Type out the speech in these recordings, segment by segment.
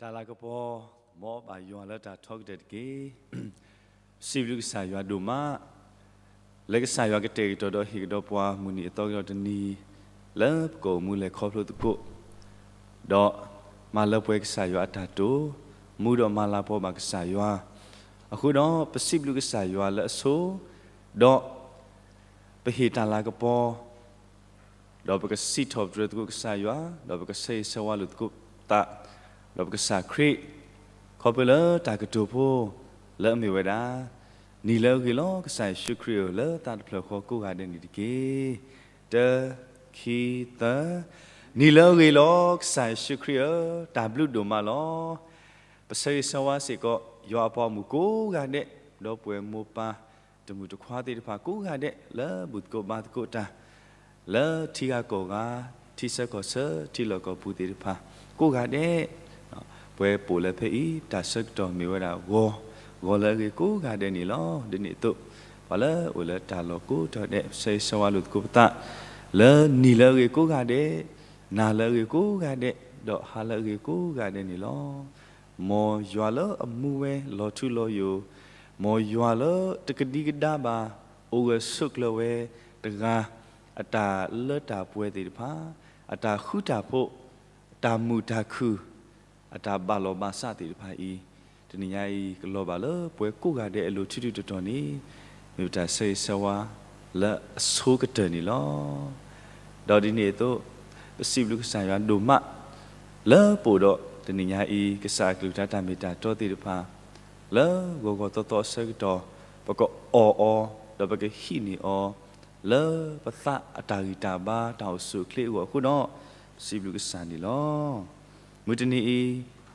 တၢ်လၤကပီၤ မ်အဘၣ်ယွၤလၢတၢ်ထီကတၢၢ်တက့ၢ်. စံးဘျုးကစၢ်ယွၤဒိၣ်မး လၢကစၢ်ယွၤကတဲာ်ကတီၤဒီးဟ့ၣ်ကဒီးပှၤမုၢ်နံၤအသီကဒီးတနံၤ လၢပကအိၣ်မူလဲၤခီဖျိသကိး ဒီးမၤလၢပှဲၤကစၢ်ယွၤအတၢ်တိာ်, မူဒီးမၤလၤပှဲၤဘၣ်ကစၢ်ယွၤ, အဃိဒီးပစံးဘျုးကစၢ်ယွၤလၢအဆိ, ဒီးပဟ့ၣ်တၢ်လၤကပီၤ ဒီးပကစံးထီၣ်ပတြၢၤသကိးကစၢ်ယွၤ, ဒီးပကဆၢဂ့ၤဆၢဝါလိာ်သကိးပသး, ဒီးပကစၢ်ခရံာ်, ခီဖျိလၢတၢ်ကတိၤဖိ လၢအမ့ၢ်ဝဲဒၣ်, နံၤလၢအဂ့ၤလီၤ ကစၢ်ယ့ၣ်ၡူးခရံာ်ဧၢ, လၢသးတဖျၢၣ်ဃီကိးဂၤဒဲးန့ၣ်တက့ၢ်. တၢ, ခံ, သၢ, နံၤလၢအဂ့ၤလီၤ ကစၢ်ယ့ၣ်ၡူးခရံာ်ဧၢ, တၢ်ဘျုးဒိၣ်မးလီၤ. ပဆၢဂ့ၤဆၢဝါစ့ၢ်ကီး ယွၤအပှၤမုၣ်ကိးဂၤဒဲး, ဒီပုၢ်ဝဲၢ်မိၢ်ပၢ် တမုၣ်တခွါသ့ၣ်တဖၣ်ကိးဂၤဒဲး လၢဘူၣ်သကိးဘါသကိးတၢ်, လၢထံဂၤကီၢ်ဂၤ, ထံဆၢကီၢ်ဆၢ, ထံလီၢ်ကီၢ်ပူၤသ့ၣ်တဖၣ် ကိးဂၤဒဲး, ပဝဲပအိၣ်လၢဖဲအံၤ တၢ်ဆၢကတီၢ်မ့ၢ်ဝဲဒၣ်ဂီၤ, ဂီၤလၢအဂ့ၤကိးဂၤဒဲးန့ၣ်လီၤ. ဒ်န့ၣ်အသိး ပှၤလၢအအိၣ်လၢတၢ်လီၢ်ကိးတီၤဒဲး ဆၢဂ့ၤဆၢဝါလိာ်သကိးပသး, လၢနံၤလၢအဂ့ၤကိးဂၤဒဲး, နၤလၢအဂ့ၤကိးဂၤဒဲး, ဒီးဟါလၢအဂ့ၤကိးဂၤဒဲးန့ၣ်လီၤ. မ်ယွၤလၢအမူဝဲလီၤထူလီၤယိာ်, မ်ယွၤလၢတကဒံကဒါဘၣ်, အိၣ်ဂၢၢ်ဆိးကျၢၤဝဲတဂၤ, အတၢ်လၢတၢ်ပှဲၤသ့ၣ်တဖၣ်, အတၢ်ဃူတၢ်ဖိး, အတၢ်မုာ်တၢ်ခုၣ်, အတၢ်ဘၣ်လီၤဘၣ်စးသ့ၣ်တဖၣ်အံၤ, တနံၤညါအံၤ ကလီၤဘၣ်လၢပှၤကိးဂၤဒဲးအလိၤထူထူတီတီန့ၣ်, မ့ၢ်ပတၢ်ဆၢဂ့ၤဆၢဝါလၢအဆိကတၢၢ်န့ၣ်လီၤ. ဒီးဒ်န့ၣ်အသိး, ပစံးဘျုးကစၢ်ယွၤဒိၣ်မး လၢပအိၣ်ဒီးတနံၤညါအံၤ ကစၢ်အကလုၢ်ကထါတၢ်မ့ၢ်တၢ်တီသ့ၣ်တဖၣ်, လၢဂီၤဂီၤသီသီအဆၢကတီၢ် ပကအီၣ်အီၤ, ဒီးပကဟံးန့ၢ်အီၤ, လၢပသးအတၢ်ဂံၢ်တၢ်ဘါတၢ်အိၣ်ဆူၣ်အိၣ်ချ့အဂီၢ်အဃိဒီး, ပစံးဘျုးကစၢ်န့ၣ်လီၤ. မုၢ်တနံၤအံ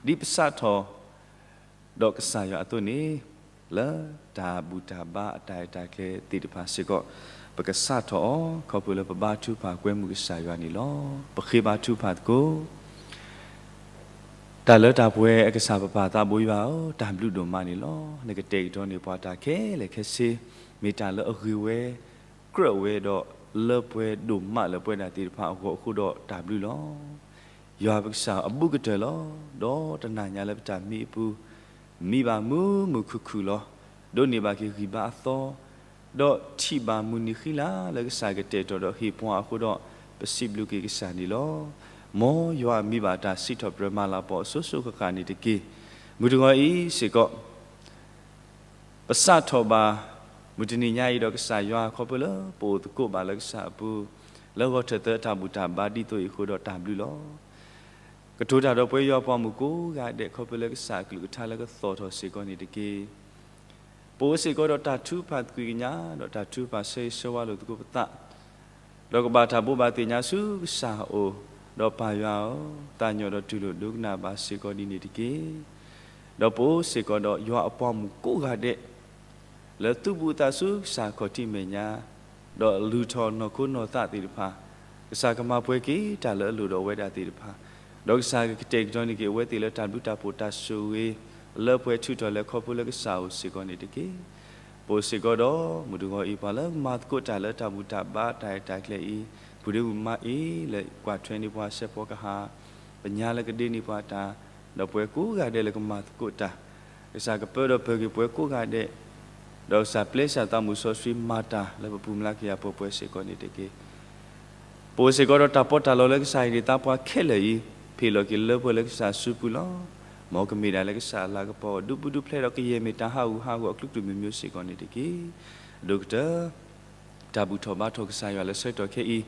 ၤ, ဒ်ပစးထီၣ် ဒီးကစၢ်ယွၤအသိးန့ၣ်, လၢတၢ်ဘူၣ်တၢ်ဘါအတၢ်ရဲၣ်တၢ်ကျဲၤသ့ၣ်တဖၣ်စ့ၢ်ကီး, ပကစးထီၣ်အီၤ ခီဖျိလၢပဘါထုကဖၣ်ကွဲမုာ်ကစၢ်ယွၤန့ၣ်လီၤ. ပဃ့ဘါထုကဖၣ်သကိး တၢ်လၢတၢ်ပှဲၤအကစၢ်ပပၢ်သးဘိယွၤဧၢ, တၢ်ဘျုးဒိၣ်မးန့ၣ်လီၤ. နကတဲာ်ကတီၤန့ၢ်ပှၤတၢ်ခဲလၢာ်ခဲဆ့, မ့ၢ်တၢ်လၢအဂ့ၤဝဲ, ကြၢးဝဲဒီးလၢပှဲၤဒိၣ်မးလၢပဝဲဒၣ်သ့ၣ်တဖၣ်အဂီၢ်အဃိဒီးတၢ်ဘျုးလီၤ. ယွၤပကစၢ်အဘူးကတၢၢ်လီၤ. ဒီးတနၤညါလၢပတၢ်မံအပူၤ, မံဘၣ်မုာ်မုာ်ခုၣ်ခုၣ်လီၤ. ဒိးန့ၢ်ဘၣ်က့ၤဂံၢ်ဘါအသီ, ဒီးထံၣ်ဘၣ်မုၢ်နံၤဃံလၤလၢကစၢ်ကတဲာ်ကတီၤဒီးဟ့ၣ်ပှၤအဃိဒီး, ပစံးဘျုးက့ၤကစၢ်န့ၣ်လီၤ. မ်ယွၤအမံဘၣ်တၢ်စံးထီၣ်ပတြၢၤမၤလၤကပီၤအစိၤစိၤဃၣ်ဃၣ်န့ၣ်တက့ၢ်. မုၢ်တဂီၤအံၤစ့ၢ်ကီး ပစးထီၣ်ဘၣ် မုၢ်တနံၤညါအံၤဒီးကစၢ်ယွၤခီဖျိလၢပအိၣ်သကိးဘၣ်လၢကစၢ်အပူၤ, လၢဂီၤထၢၣ်သၢအတၢ်ဘူၣ်တၢ်ဘါဒ်သိးအံၤအဃိဒီးတၢ်ဘျုးလီၤ. ကတိၤတၢ်ဒီးပှၤယွၤပှၤမုၣ်ကိးဂၤဒဲးခီဖျိလၢကစၢ်အကလုၢ်ကထါလၢကသီၣ်ထီၣ်စ့ၢ်ကီးန့ၣ်တက့ၢ်. ပအိၣ်စ့ၢ်ကီးဒီးတၢ်ထုကဖၣ်သကွံာ်ကညး, ဒီးတၢ်ထုကဖၣ်ဆၢဂ့ၤဆၢဝါလိာ်သကိးပသး, ဒီးကဘၣ်တၢ်ဘိးဘၣ်သ့ၣ်ညါဆူကစၢ်အအိၣ်, ဒီးပၢ်ယွၤဧၢ, သးညီဒီးတူၢ်လိာ်ဒိကနၣ်ဘၣ်စ့ၢ်ကီးဒ်န့ၣ်တက့ၢ်. ဒီးပအိၣ်စ့ၢ်ကီးဒီးယွၤအပှၤမုၣ်ကိးဂၤဒဲး လၢသူၣ်ဘံၣ်သးစူၤကစၢ်ခီၣ်ထံးမဲာ်ညါ, ဒီးလုၢ်ထီၣ်နီၢ်ခိနီၢ်သးသ့ၣ်တဖၣ်, ကစၢ်ကမၤပှဲၤက့ၤတၢ်လၢအလိၣ်ဒီးဝဲဒၣ်သ့ၣ်တဖၣ်, ဒီးကစၢ်ကကတဲာ်ကတီၤန့ၢ်က့ၤအဝဲသ့ၣ်လၢတၢ်ဘျုးတၢ်ဖှိၣ်တၢ်ဆိၣ်ဂ့ၤ, လၢပှဲၤထုးထီၣ်လဲၤခီဖျိလၢကစၢ်အအိၣ်စ့ၢ်ကီးန့ၣ်တက့ၢ်. ပအိၣ်စ့ၢ်ကီးဒီး မုၢ်တဂီၤအံၤ ပှၤလၢကမၤသကိးတၢ်လၢတၢ်ဘူၣ်တၢ်ဘါတၢ်ရဲၣ်တၢ်ကျဲၤအံၤ, ပုၢ်ဒ့မုၣ်မါအံၤ လၢကွၢ်ထွဲန့ၢ်ပှၤဆဲးဖီကဟၣ်, ပညါလၢကဒ့န့ၢ်ပှၤတၢ်, ဒီးပှၤကိးဂၤဒဲးလၢကမၤသကိးတၢ်, ကစၢ်ကပၢဒီးပၢၤက့ၤပှၤကိးဂၤဒဲး, ဒီးကစၢ်ပျဲစၢ်သးမုၢ်စီဆှံမၤတၢ်လၢပပူၤမျါကယၤပှဲၤပှဲၤစ့ၢ်ကီးန့ၣ်တက့ၢ်. ပအိၣ်စ့ၢ်ကီးဒီးတၢ်ပီးတၢ်လီလၢကစၢ်ဟ့ၣ်န့ၢ်သးပှၢ်ခဲလၢာ်အံၤ, ဖ့ၣ်လီၤက့ၤလၢပှဲၤလၢကစၢ်စုပူၤလီၤ. မ်ကမ့ၢ်ဒၣ်လၢကစၢ်အလၤကပီၤ ဒူပူၤဒူဖျဲးဒီးကယဲၢ်မ့ၢ်တၢ်ဟးဂူာ်ဟးဂီၤအကလုာ်ကလုာ်မ့ၢ်မ့ၢ်စ့ၢ်ကီးန့ၣ်တက့ၢ်. အဒိၣ်ကတၢၢ် တၢ်ဘူၣ်ထီၣ်ဘါထီၣ်ကစၢ်ယွၤလၢဆၢကတီၢ်ခဲအံၤ,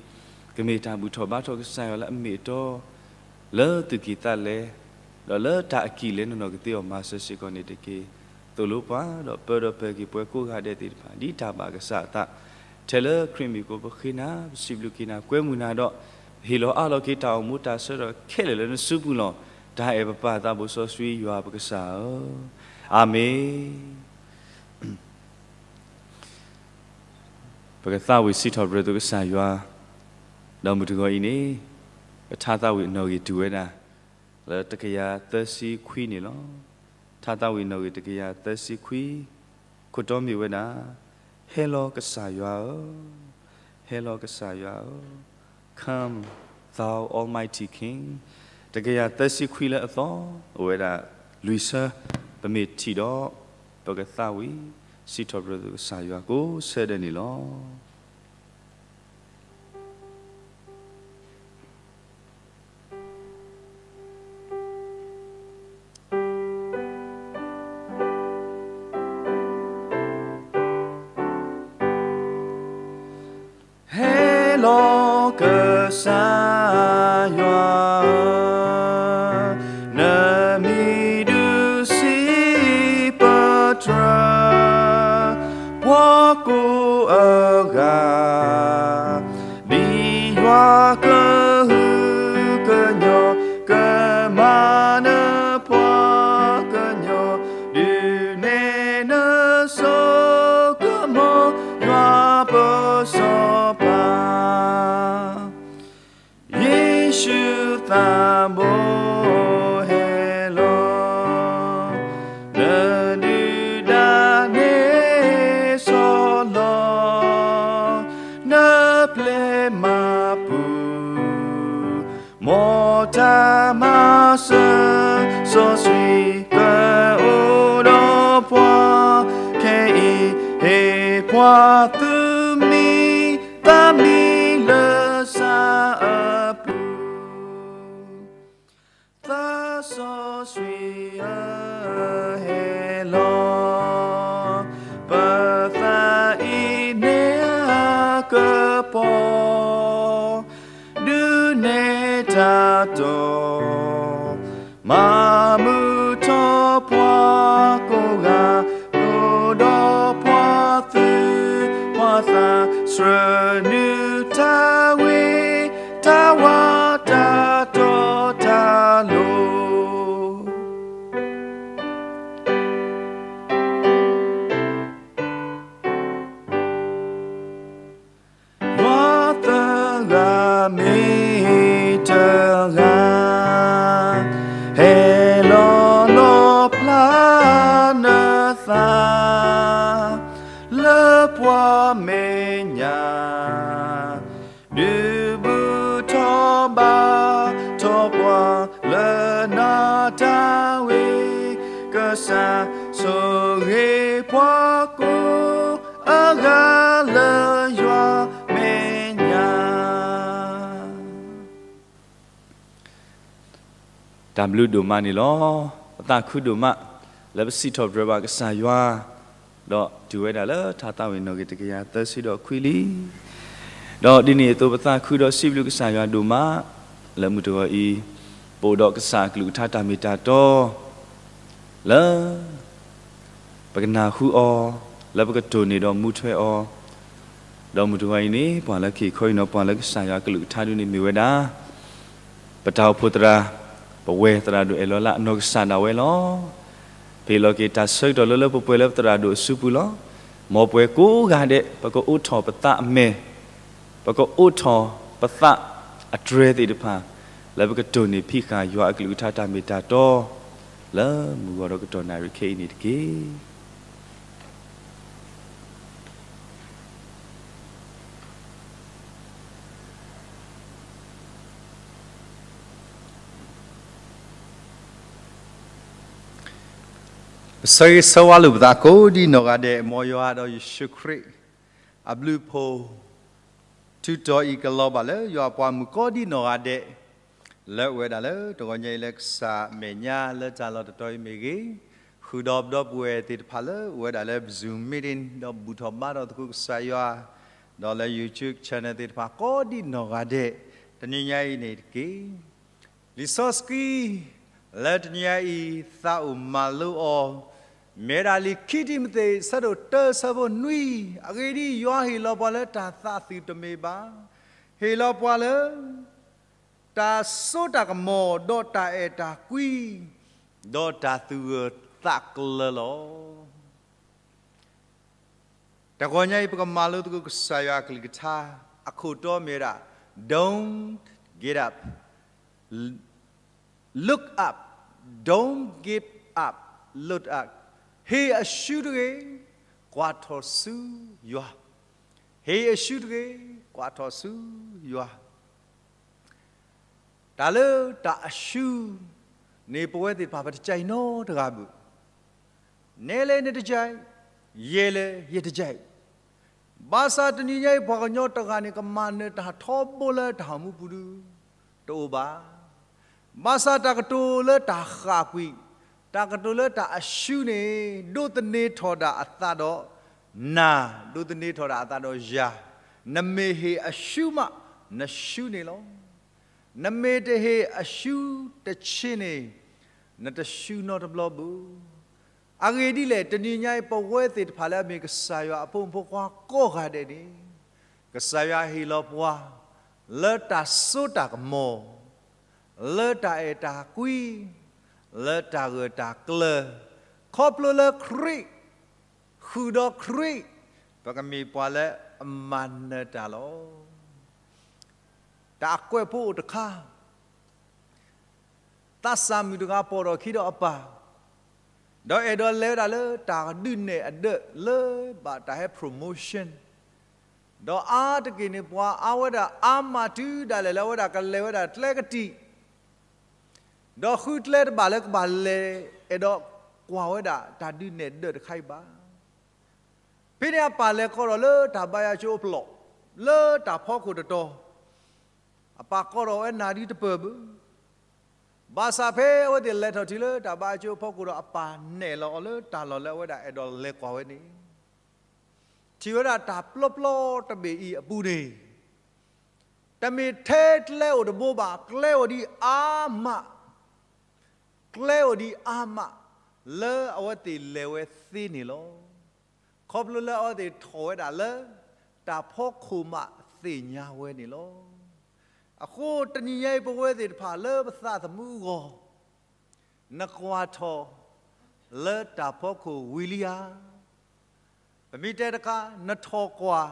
ကမ့ၢ်တၢ်ဘူၣ်ထီၣ်ဘါထီၣ်ကစၢ်ယွၤလၢအမ့ၢ်အတီ, လၢသူၣ်ကံၢ်သးလဲ, ဒီးလၢတၢ်အကံၢ်လဲနီၢ်နီၢ်ကသ့အီၤမၤစၢၤစ့ၢ်ကီးန့ၣ်တက့ၢ်. သိၣ်လိပှၤဒီးပၢဒီးပၢၤက့ၤပှၤကိးဂၤဒဲးသ့ၣ်တဖၣ် ဒ်တၢ်ဘၣ်ကစၢ်အသး, ထဲလၢခရံာ်မံၤအဃိပဃ့နၤ, ပစံးဘျုးက့ၤနၤ, ကွဲမုာ်နၤဒီး ဟ့ၣ်လီၤအးလီၤက့ၤတၢ်အိၣ်မူတၢ်ဆၢကတီၢ်ခဲလၢာ်လၢနစုပူၤလီၤ. တၢ်အဲၣ်ပပၢ်သးဘိစီဆှံယွၤပကစၢ်ဧၢ, အၤမ့ၣ်. ပကသးဝံၣ်စံးထီၣ်ပတြၢၤသကိးကစၢ်ယွၤ, ဒီးမုၢ်တဂီၤအံၤန့ၣ်, ပထါသးဝံၣ်အနီၣ်ဂံၢ်တုၤဝဲဒၣ် လၢတကယၤသၢဆံခွံန့ၣ်လီၤ. ထါသးဝံၣ်နီၣ်ဂံၢ်တကယၤသၢဆံခွံ, ခိၣ်တီမ့ၢ်ဝဲဒၣ်, ဟဲလီၤကစၢ်ယွၤဧၢ, ဟဲလီၤကစၢ်ယွၤဧၢ, Come, thou Almighty King, တကယၤသၢဆံခွံလၢအသီ, အိၣ်ဝဲဒၣ်လွံၢ်ဆၢ, ပမ့ၢ်ထံၣ်ဒီး ပကသးဝံၣ် စံးထီၣ်ပတြၢၤကစၢ်ယွၤကိးဆၢဒဲးန့ၣ်လီၤ. ဟဲလီၤကစၢ်ယွၤ, နမံၤဒုးစံးပတြၢၤ ပှၤကိးအဂၤ, ဒ်ယွၤကဟုကညီၢ် ကမၤနၢၤပှၤကညီ ဒုးနဲၣ်နစိကမီၤ ယွၤပစီၤပၤ, ယ့ၣ်ၡူးသးဘိဟဲလီၤ, နဒုၣ်ဒါန့ၣ်ဆီၣ်လီၤ, နပျဲၢ်မၤပူၤ မ်တၢ်မၤစၢၤစီဆှံ ကအိၣ်ဒီးပှၤခဲအံၤ, ဟ့ၣ်ပှၤသုးမံၤသးမံၤလၢစၢအပူၤ, သးစီဆှံဧၢ ဟဲလီၤ, ပသးအံၤန့ၣ်အကပီၤ ဒုးနဲၣ်တၢ်တီ, မၤမုာ်ထီၣ်ပှၤကိးဂၤ, အိၣ်ဒီးပှၤသုးပှၤသး, ဆှၢနုာ်တၢ်ဂ့ၤတၢ်ဝါ တၢ်တီတၢ်လိၤ ယွၤသၢဂၤမ့ၢ်တဂၤ, ဟဲလီၤလီၤဖျါနသး လၢပှၤမဲာ်ညါ, ဒုးဘူၣ်ထီၣ်ဘါထီၣ်ပှၤလၢနၤတၢ်ဝံ, ကစၢ်ဆိၣ်ဂ့ၤပှၤကိးအဂၤ လၢယွၤမဲာ်ညါ. တၢ်ဘျုးဒိၣ်မးန့ၣ်လီၤ. ပသးခုဒိၣ်မး လၢပစံးထီၣ်ပတြၢၤဘၣ်ကစၢ်ယွၤ, ဒီးတုၤဝဲဒၣ်လၢထါသးဝံၣ်နီၣ်ဂံၢ်တကယၤသၢဆံဒီးခွံလံ. ဒီးဒ်န့ၣ်အသိး ပသးခုဒီးစံးဘျုးကစၢ်ယွၤဒိၣ်မး လၢမုၢ်တဂီၤအံၤ ပအိၣ်ဒီးကစၢ်အကလုၢ်ကထါတၢ်မ့ၢ်တၢ်တီ လၢ ပကနၢ်ဟူအီၤ, လၢပကတိၢ်န့ၢ်ဒီးမူထွဲအီၤ, ဒီးမုၢ်တဂီၤအံၤန့ၣ် ပှၤလၢခံခီအံၤနီၤ ပှၤလၢကစၢ်ယွၤအကလုၢ်ကထါဒုန့ၣ်မ့ၢ်ဝဲဒၣ် ပတၢ်အိၣ်ဖှိၣ်သရၣ်, ပဝဲၢ်သရၣ်ဒိၣ်အဲၣ်လီၤလၢအနီၢ်ကစၢ်ဒၣ်ဝဲလီၤ. ပဟ့ၣ်လီၤက့ၤတၢ်ဆၢကတီၢ်လၢလၢပှဲၤပှဲၤလၢပသရၣ်ဒိၣ်အစုပူၤလီၤ. မ်ပဝဲကိးဂၤဒဲး ပကအိးထီၣ်ပသးအမဲာ်, ပကအိးထီၣ်ပသးအတြဲၤသ့ၣ်တဖၣ် လၢပကတိၢ်န့ၢ်ဖံးဃာ်ယွၤအကလုၢ်ကထါတၢ်မ့ၢ်တၢ်တီ လၢမုၢ်ဂီၤဒီးကတီၢ်နၣ်ရံၣ်ခဲအံၤန့ၣ်တက့ၢ်. ပဆၢဂ့ၤဆၢဝါလိာ်ပသးကိးဒံနီၢ်ဂၤဒဲး, မ်ယွၤဒီးယ့ၣ်ၡူးခရံာ်အဘျုးအဖှိၣ် ထုးထီၣ်အံၤကလီၤဘၣ်လၢယွၤအပှၤမုၣ်ကိးဒံနီၢ်ဂၤဒဲး, လၢအိၣ်ဝဲဒၣ်လၢတဂီၤညါအံၤလၢကစၢ်အမဲာ်ညါလၢတၢ်လီၢ်တတီၤအံၤမ့ၢ်ဂ့ၤ, ဃုာ်ဒီးပဒီပုၢ်ဝဲၢ်သ့ၣ်တဖၣ်လၢအိၣ်ဝဲဒၣ်လၢ Zoom meeting ဒီးဘူၣ်ထီၣ်ဘါထီၣ်သကိးကစၢ်ယွၤ, ဒီးလၢ YouTube channel သ့ၣ်တဖၣ်ကိးဒံနီၢ်ဂၤဒဲး, တနံၤညါအံၤန့ၣ်တက့ၢ်. လံာ်စီဆှံ လၢတနံၤညါအံၤ သးအိၣ်မၤလိအီၤ မ့ၢ်ဝဲဒၣ်လံာ်ခံတံၤမသ့း အဆၢဒိၣ်တၢ အဆၢဖိနွံ, အဂ့ၢ်ဒ်အံၤ, ယွၤဟ့ၣ်လီၤပှၤလၢတၢ်သးသုးတမ့ၢ်ဘၣ်, ဟ့ၣ်လီၤပှၤလၢ တၢ်စိတၢ်ကမီၤ ဒီးတၢ်အဲၣ်တၢ်ကွံ ဒီးတၢ်သူၣ်ဂၢၢ်သးကျၢၤလီၤ. တဂီၤညါအံၤ ပကမၤလိသကိးကစၢ်ယွၤအကလုၢ်ကထါ အခိၣ်တီမ့ၢ်ဝဲဒၣ် Don't get up, look up, don't give up, look up. ဟ့ၣ်အရှုံးတဂ့ၤ, ကွၢ်ထီၣ်ဆူယွၤ, ဟ့ၣ်အရှုံးတဂ့ၤ, ကွၢ်ထီၣ်ဆူယွၤ. တၢ်လၢတၢ်အရှုံးန့ၣ် ပဝဲသ့ၣ်တဖၣ် ပတကြၢးနီတဂၤဘၣ်. နဲလဲၣ်နတကြၢး, ယဲလဲၣ်ယတကြၢး. ဘၣ်ဆၣ်တနံၤညါအံၤ ပှၤကညီတဂၤန့ၣ် ကမၤနၢၤတၢ်ထီဘိလၢတၢ်အိၣ်မူပူၤဒုး တအိၣ်ဘၣ်. ဘၣ်ဆၣ်တၢ်ကတိၤလၢတၢ်ဃၣ်ကွံာ်, တၢ်ကတိၤလၢတၢ်အရှုံးန့ၣ် ဒိးသန့ၤထီၣ်ဒၣ်အသးဒီးနၤ, ဒိးသန့ၤထီၣ်ဒၣ်အသးဒီးယၤ, နမ့ၢ်ဟ့ၣ်အရှုံးမး နရှုံးန့ၣ်လီၤ. နမ့ၢ်တဟ့ၣ်အရှုံးတဆ့န့ၣ် နတရှုံးနီတဘျီဘၣ်. အဂ့ၢ်ဒ်လဲၣ်, တနံၤညါအံၤ ပဝဲသ့ၣ်တဖၣ်လၢအမ့ၢ်ကစၢ်ယွၤအဖိမုၣ်ဖိခွါကိးဂၤဒဲးန့ၣ်, ကစၢ်ယွၤဟ့ၣ်လီၤပှၤ လၢတၢ်စိတၢ်ကမီၤ, လၢတၢ်အဲၣ်တၢ်ကွံ, လၢတၢ်ဂၢၢ်တၢ်ကျၢၤ, ခီဖျိလၢခရံာ်, ဃုာ်ဒီးခရံာ်, ပကမ့ၢ်ပှၤလၢအမၤနၢၤတၢ်လီၤ. တၢ်အကွဲးဖိအိၣ်တခါ, သးစၢ်မုၣ်တဂၤပိာ်ထီၣ်ခံဒီးအပၢ်, ဒီးအဲၣ်ဒိးလဲၤဝဲဒၣ်လၢတၢ်ဒုးနဲၣ်အဒၢးလၢဘၣ်တၢ်ဟဲ promotion, ဒီးအါတက့ၢ်န့ၣ် ပှၤအါဝဲဒၣ်အါမးတုၤဒၣ်လဲာ်လၢအဝဲဒၣ်ကလဲၤဝဲဒၣ်ကျဲကတံာ်, ဒီးဃုကျဲတဘၣ်လၢကဘၣ်လဲၤ, အဲၣ်ဒိးကွၢ်ဝဲဒၣ်တၢ်ဒုးနဲၣ်ဒၢးတခါအံၤဘၣ်. ဖဲန့ၣ်အပၢ်လဲၤကိးထီၣ်လၢတၢ်ဘါယွၤကၠိအပျီၢ်, လၢတၢ်ဖီခိၣ်တတီၤ, အပၢ်ကိးထီၣ်ဝဲနၢ်ဒုတပၢၢ်ဘၣ်. ဘၣ်ဆၣ်ဖဲအဝဲသ့ၣ်လဲၤထီၣ်တုၤလၢတၢ်ဘါယွၤကၠိအဖီခိၣ်ဒီး အပၢ်နဲၣ်လီၤအီၤလၢတၢ်လီၢ်လၢအဝဲဒၣ်အဲၣ်ဒိးလဲၤကွၢ်ဝဲန့ၣ်, ထံၣ်ဝဲဒၣ်တၢ်ပျီပျီတဘ့ၣ်အံၤအပူၤန့ၣ်, တမ့ၢ်ထဲကျဲအိၣ်တဘိဘၣ်, ကျဲအိၣ်ဒံးအါမး, ကျဲအိၣ်ဒံးအါမး, လၢအဝဲသ့ၣ်လဲၤဝဲသ့န့ၣ်လီၤ. ခီဖျိလၢအဝဲသ့ၣ်ထီၣ်ဝဲဒၣ်လၢ တၢ်ဖီခိၣ်မးသ့ၣ်ညါဝဲန့ၣ်လီၤ. အဃိတနံၤညါအံၤ ပဝဲသ့ၣ်တဖၣ်လၢပသးသမူအဂီၢ်, နကွၢ်ထီၣ်လၢတၢ်ဖီခိၣ်ဝံၤလံဧါ. ပမ့ၢ်တဲတခါ, နထီၣ်ကွၢ်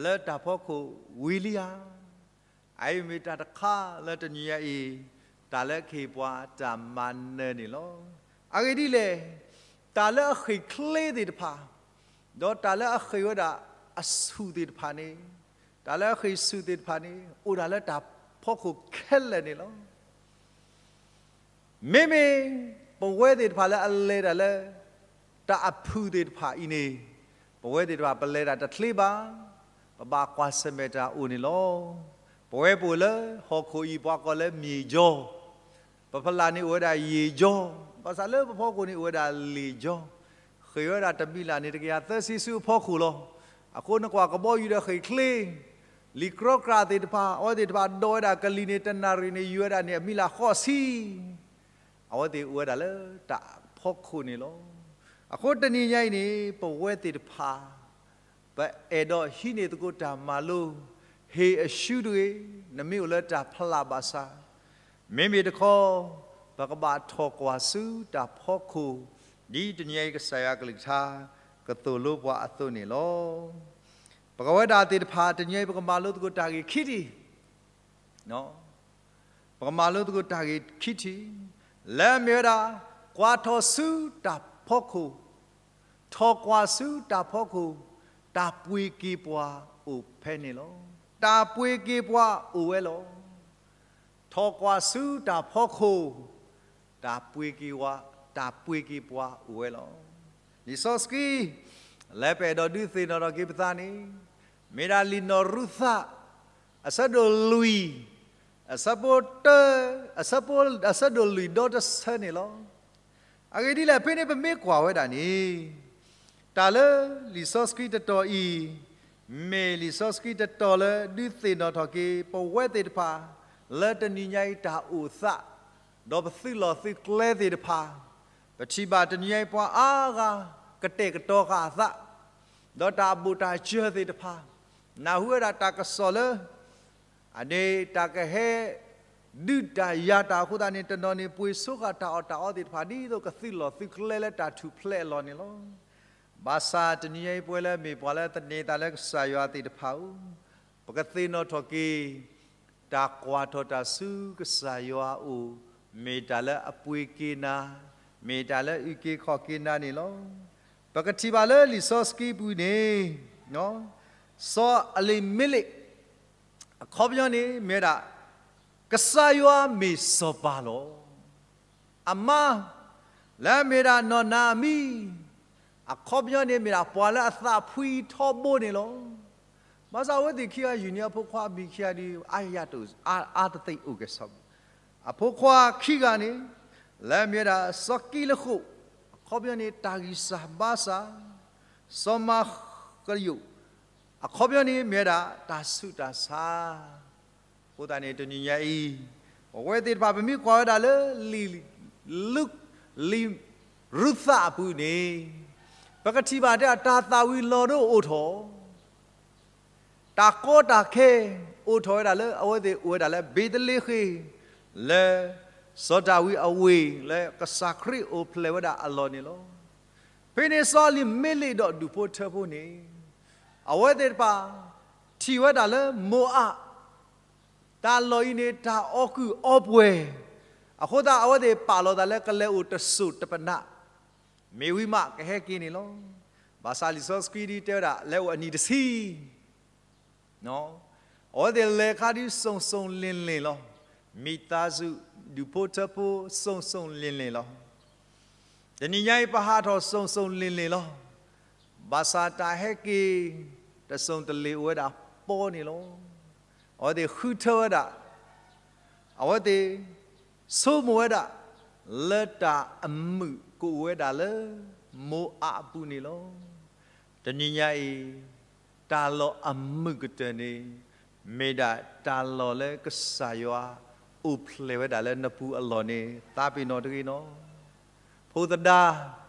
လၢတၢ်ဖီခိၣ်ဝံၤလံဧါ. အအံၤမ့ၢ်တၢ်တခါလၢတနံၤညါအံၤ, တၢ်လၢကဟ့ၣ်ပှၤတၢ်မၤနၢၤန့ၣ်လီၤ. အဂ့ၢ်ဒ်လဲၣ်, တၢ်လၢအဃ့ၢ်ချ့သ့ၣ်တဖၣ်, ဒီးတၢ်လၢအဃ့ၢ်ဝဲဒၣ်အဆူၣ်သ့ၣ်တဖၣ်န့ၣ်, တၢ်လၢအဃ့ၢ်ဆူၣ်သ့ၣ်တဖၣ်န့ၣ် အိၣ်ဒၣ်လၢတၢ်ဖီခိၣ်ခဲလၢာ်န့ၣ်လီၤ. မ့မ့ၢ်ပဝဲသ့ၣ်တဖၣ်လၢအလဲၤတၢ်လၢ တၢ်အဖုၣ်သ့ၣ်တဖၣ်အံၤန့ၣ်, ပဝဲသ့ၣ်တဖၣ်ပလဲၤတၢ်တချ့ဘၣ်, ပဘၣ်ကွၢ်ဆၢၣ်မဲာ်တၢ်အိၣ်န့ၣ်လီၤ. ပဝဲပအိၣ်လၢဟီၣ်ခိၣ်အံၤ ပှၤကိးလၢမြေကျော်, ပဖီလာ်န့ၣ်အိၣ်ဝဲဒၣ်ရေကျော်, ဘၣ်ဆၣ်လၢပဖီခိၣ်န့ၣ်အိၣ်ဝဲဒၣ်လေကျော်, ဃ့ၢ်ဝဲဒၣ်တမံၤလၢ်န့ၣ် တကယၤသၢဆံဆူအဖီခိၣ်လီၤ. အဃိနကွၢ်ကဘီယူၤဒီးဃ့ၢ်ချ့, လံာ်ကြီကြးသ့ၣ်တဖၣ် အဝဲသ့ၣ်တဖၣ်ဒိးဝဲဒၣ်ကလံၤန့ၣ် တနၣ်ရံၣ်န့ၣ် ယူၤဝဲဒၣ်န့ၣ် အမံၤလၢ်ဃိးဆံ, အဝဲသ့ၣ်အိၣ်ဝဲဒၣ်လၢတၢ်ဖီခိၣ်န့ၣ်လီၤ. အဃိတနံၤညါအံၤန့ၣ် ပဝဲသ့ၣ်တဖၣ် ပအဲၣ်ဒိးဟံးန့ၢ်သကိးတၢ်မၤလိ, ဟ့ၣ်အရှုံးတဂ့ၤ, နမ့ၢ်အိၣ်လၢတၢ်ဖီလာ်ဘၣ်ဆၣ်, မ့မ့ၢ်တခီ ပကဘၣ်ထီၣ်ကွၢ်ဆူတၢ်ဖီခိၣ်, ဒ်တနံၤညါအံၤကစၢ်ယွၤအကလုၢ်ကထါ ကသိၣ်လိပှၤအသိးန့ၣ်လီၤ. ပကဝဲဒၣ်သ့ၣ်တဖၣ် တနံၤညါအံၤ ပကမၤလိသကိးတၢ်ဂ့ၢ်ခံထံၣ် ပကမၤလိသကိးတၢ်ဂ့ၢ်ခံထံၣ်, လၢအမ့ၢ်ဝဲဒၣ် ကွၢ်ထီၣ်ဆူတၢ်ဖီခိၣ်, ထီၣ်ကွၢ်ဆူတၢ်ဖီခိၣ်, တၢ်ပှ့ၤက့ၤပှၤအိၣ်ဖဲန့ၣ်လီၤ. တၢ်ပှ့ၤက့ၤပှၤအိၣ်ဝဲလီၤ. ထီၣ်ကွၢ်ဆူတၢ်ဖီခိၣ်, တၢ်ပှ့ၤက့ၤဝဲ, တၢ်ပှ့ၤက့ၤပှၤအိၣ်ဝဲလီၤ. လံာ်စီဆှံ လၢပအဲၣ်ဒိးဒုးသ့ၣ်နီၣ်ထီၣ်က့ၤပသးန့ၣ် မ့ၢ်ဒၣ်လံာ်နီၢ်ရူၤသး အဆၢဒိၣ်လွံၢ်, အဆၢဖိတၢ, အဆၢဖိ, အဆၢဒိၣ်လွံၢ်ဒီတဆၢန့ၣ်လီၤ. အဂ့ၢ်ဒ်လဲၣ် ဖဲန့ၣ်ပမ့ၢ်ကွၢ်ဝဲဒၣ်န့ၣ်, တၢ်လၢလံာ်စီဆှံတတီၤအံၤ, မ့ၢ်လံာ်စီဆှံတတီၤလၢဒုးသ့ၣ်နီၣ်ထီၣ်က့ၤ ပဝဲသ့ၣ်တဖၣ် လၢတနံၤညါအံၤတၢ်အိၣ်သး, ဒီးပသုးလီၢ်သုးကျဲသ့ၣ်တဖၣ်, ပထံၣ်ဘၣ်တနံၤညါအံၤပှၤအါဂၤ ကတဲာ်ကတီၤဃာ်အသး, ဒီးတၢ်အဘူးတၢ်စၢၤသ့ၣ်တဖၣ်, နၢ်ဟူဝဲဒၣ်တၢ်ကစီၣ်လၢ အန့ၣ်တၢ်ကဟဲ ဒုးတၢ်ယၤတၢ်အဃိသတးန့ၣ် တနီၤန့ၣ်ပှ့ၤဆိဃာ်တၢ်အီၣ်တၢ်အီသ့ၣ်တဖၣ် ဒ်သိးကသုးလီၢ်သုးကျဲလၢတၢ်ထူၣ်ဖျဲးအလီၢ်န့ၣ်လီၤ. ဘၣ်ဆၣ်တနံၤညါအံၤ ပဝဲလၢမ့ၢ်ပှၤလၢသန့ၤသးလၢကစၢ်ယွၤသ့ၣ်တဖၣ်ဧၢ, ပကသ့ၣ်နီၣ်ထီၣ်က့ၤ တၢ်ကွၢ်ထီၣ်တၢ်ဆူကစၢ်ယွၤအအိၣ်, မ့ၢ်တၢ်လၢအပှ့ၤက့ၤနၤ, မ့ၢ်တၢ်လၢအအုၣ်က့ၤခီၣ်က့ၤနၤန့ၣ်လီၤ. ပကထံၣ်ဘၣ်လၢလံာ်စီဆှံပူၤန့ၣ်, စီၤအလံၤမ့လ့း အခီပညီန့ၣ် မ့ၢ်ဝဲဒၣ် ကစၢ်ယွၤမ့ၢ်စီၤပၤလီၤ. အမါ လၢအမ့ၢ်ဒၣ်နီၢ်နၤအမံၤ အခီပညီန့ၣ် မ့ၢ်ဒၣ်ပှၤလၢအသးဖှံထီဘိန့ၣ်လီၤ. ဘၣ်ဆၣ်အဝဲသ့ၣ်ခံဂၤယူၢ်န့ၢ်အဖိခွါအမံၤခံဂၤဒီး အါယၤတအိၣ် အါတသ့အိၣ်ကဲၣ်ဆိး, အဖိခွါခံဂၤန့ၣ် လၢအမ့ၢ်ဝဲဒၣ်စီၤကံလဃိၣ် အခီပညီန့ၣ် တၢ်ဂံၢ်စၢ်ဘါစၢ်, စီၤမၤကယိၣ် အခီပညီန့ၣ်မ့ၢ်ဝဲဒၣ်တၢ်ဆူးတၢ်ဆါ. အဃိသတးန့ၣ် တနံၤညါအံၤ ပဝဲသ့ၣ်တဖၣ် ပမ့ၢ်ကွၢ်ဝဲဒၣ်လၢ လံာ် လံာ်ရူၤသးအပူၤန့ၣ် ပကထံၣ်ဘၣ်တဲ တၢ်သၣ်ဝံၤလီၤဒိအိၣ်ထီၣ်, တၢ်ကီတၢ်ခဲအိၣ်ထီၣ်ဝဲဒၣ်လၢ အဝဲသ့ၣ်အိၣ်ဝဲဒၣ်လၢဘ့းသလ့ဃ့ၣ် လၢစီၤဒၤဝံးအဝ့ၢ် လၢကစၢ်ခရံာ်အိၣ်ဖျဲၣ်ဝဲဒၣ်အလီၢ်န့ၣ်လီၤ. ဖဲန့ၣ်စီၤအလံၤမ့လ့းဒီးဒူၣ်ဖိထၢဖိန့ၣ် အဝဲသ့ၣ်တဖၣ် ထံၣ်ဝဲဒၣ်လၢမိၤအး တၢ်လီၢ်အံၤန့ၣ် တၢ်အီၣ်ကုၢ်အီပှဲၤ, အဃိသတး အဝဲသ့ၣ်ပာ်လီၤသးလၢကလဲၤအိၣ်တစိၢ်တပနၣ်, မ့ၢ်ဝံၤမးကဟဲက့ၤန့ၣ်လီၤ. ဘၣ်ဆၣ်လံာ်စီဆှံဒ်တဲဝဲဒၣ် လဲၤအိၣ်အနံၣ်တဆံ အဝဲသ့ၣ်လဲၤခါဒ်စိၤစိၤလ့ၤလ့ၤလီၤ. မိသားစု ဒူၣ်ဖိထၢဖိ စိၤစိၤလ့ၤလ့ၤလီၤ. တနံၤညါအံၤ ပဟးထီၣ်စိၤစိၤလ့ၤလ့ၤလီၤ. ဘၣ်ဆၣ်တၢ်ဟဲက့ၤ တစိၤတလ့ၤအိၣ်ဝဲဒၣ်ပီန့ၣ်လီၤ. အဝဲသ့ၣ်ဃုထၢဝဲဒၣ်, အဝဲသ့ၣ်ဆိကမိၣ်ဝဲဒၣ် လၢတၢ်အမုာ်ကအိၣ်ဝဲဒၣ်လၢ မိၤအးအပူၤန့ၣ်လီၤ. တနံၤညါအံၤ တၢ်လီၢ်အမုာ်ကတၢၢ်န့ၣ် မ့ၢ်ဒၣ်တၢ်လီၢ်လၢကစၢ်ယွၤအိၣ်ဖျဲၣ်ဝဲဒၣ်လၢနပူၤအလီၢ်န့ၣ် သးပ့ၤနီၣ်တဂ့ၤနီၤ. ဖိသဒါ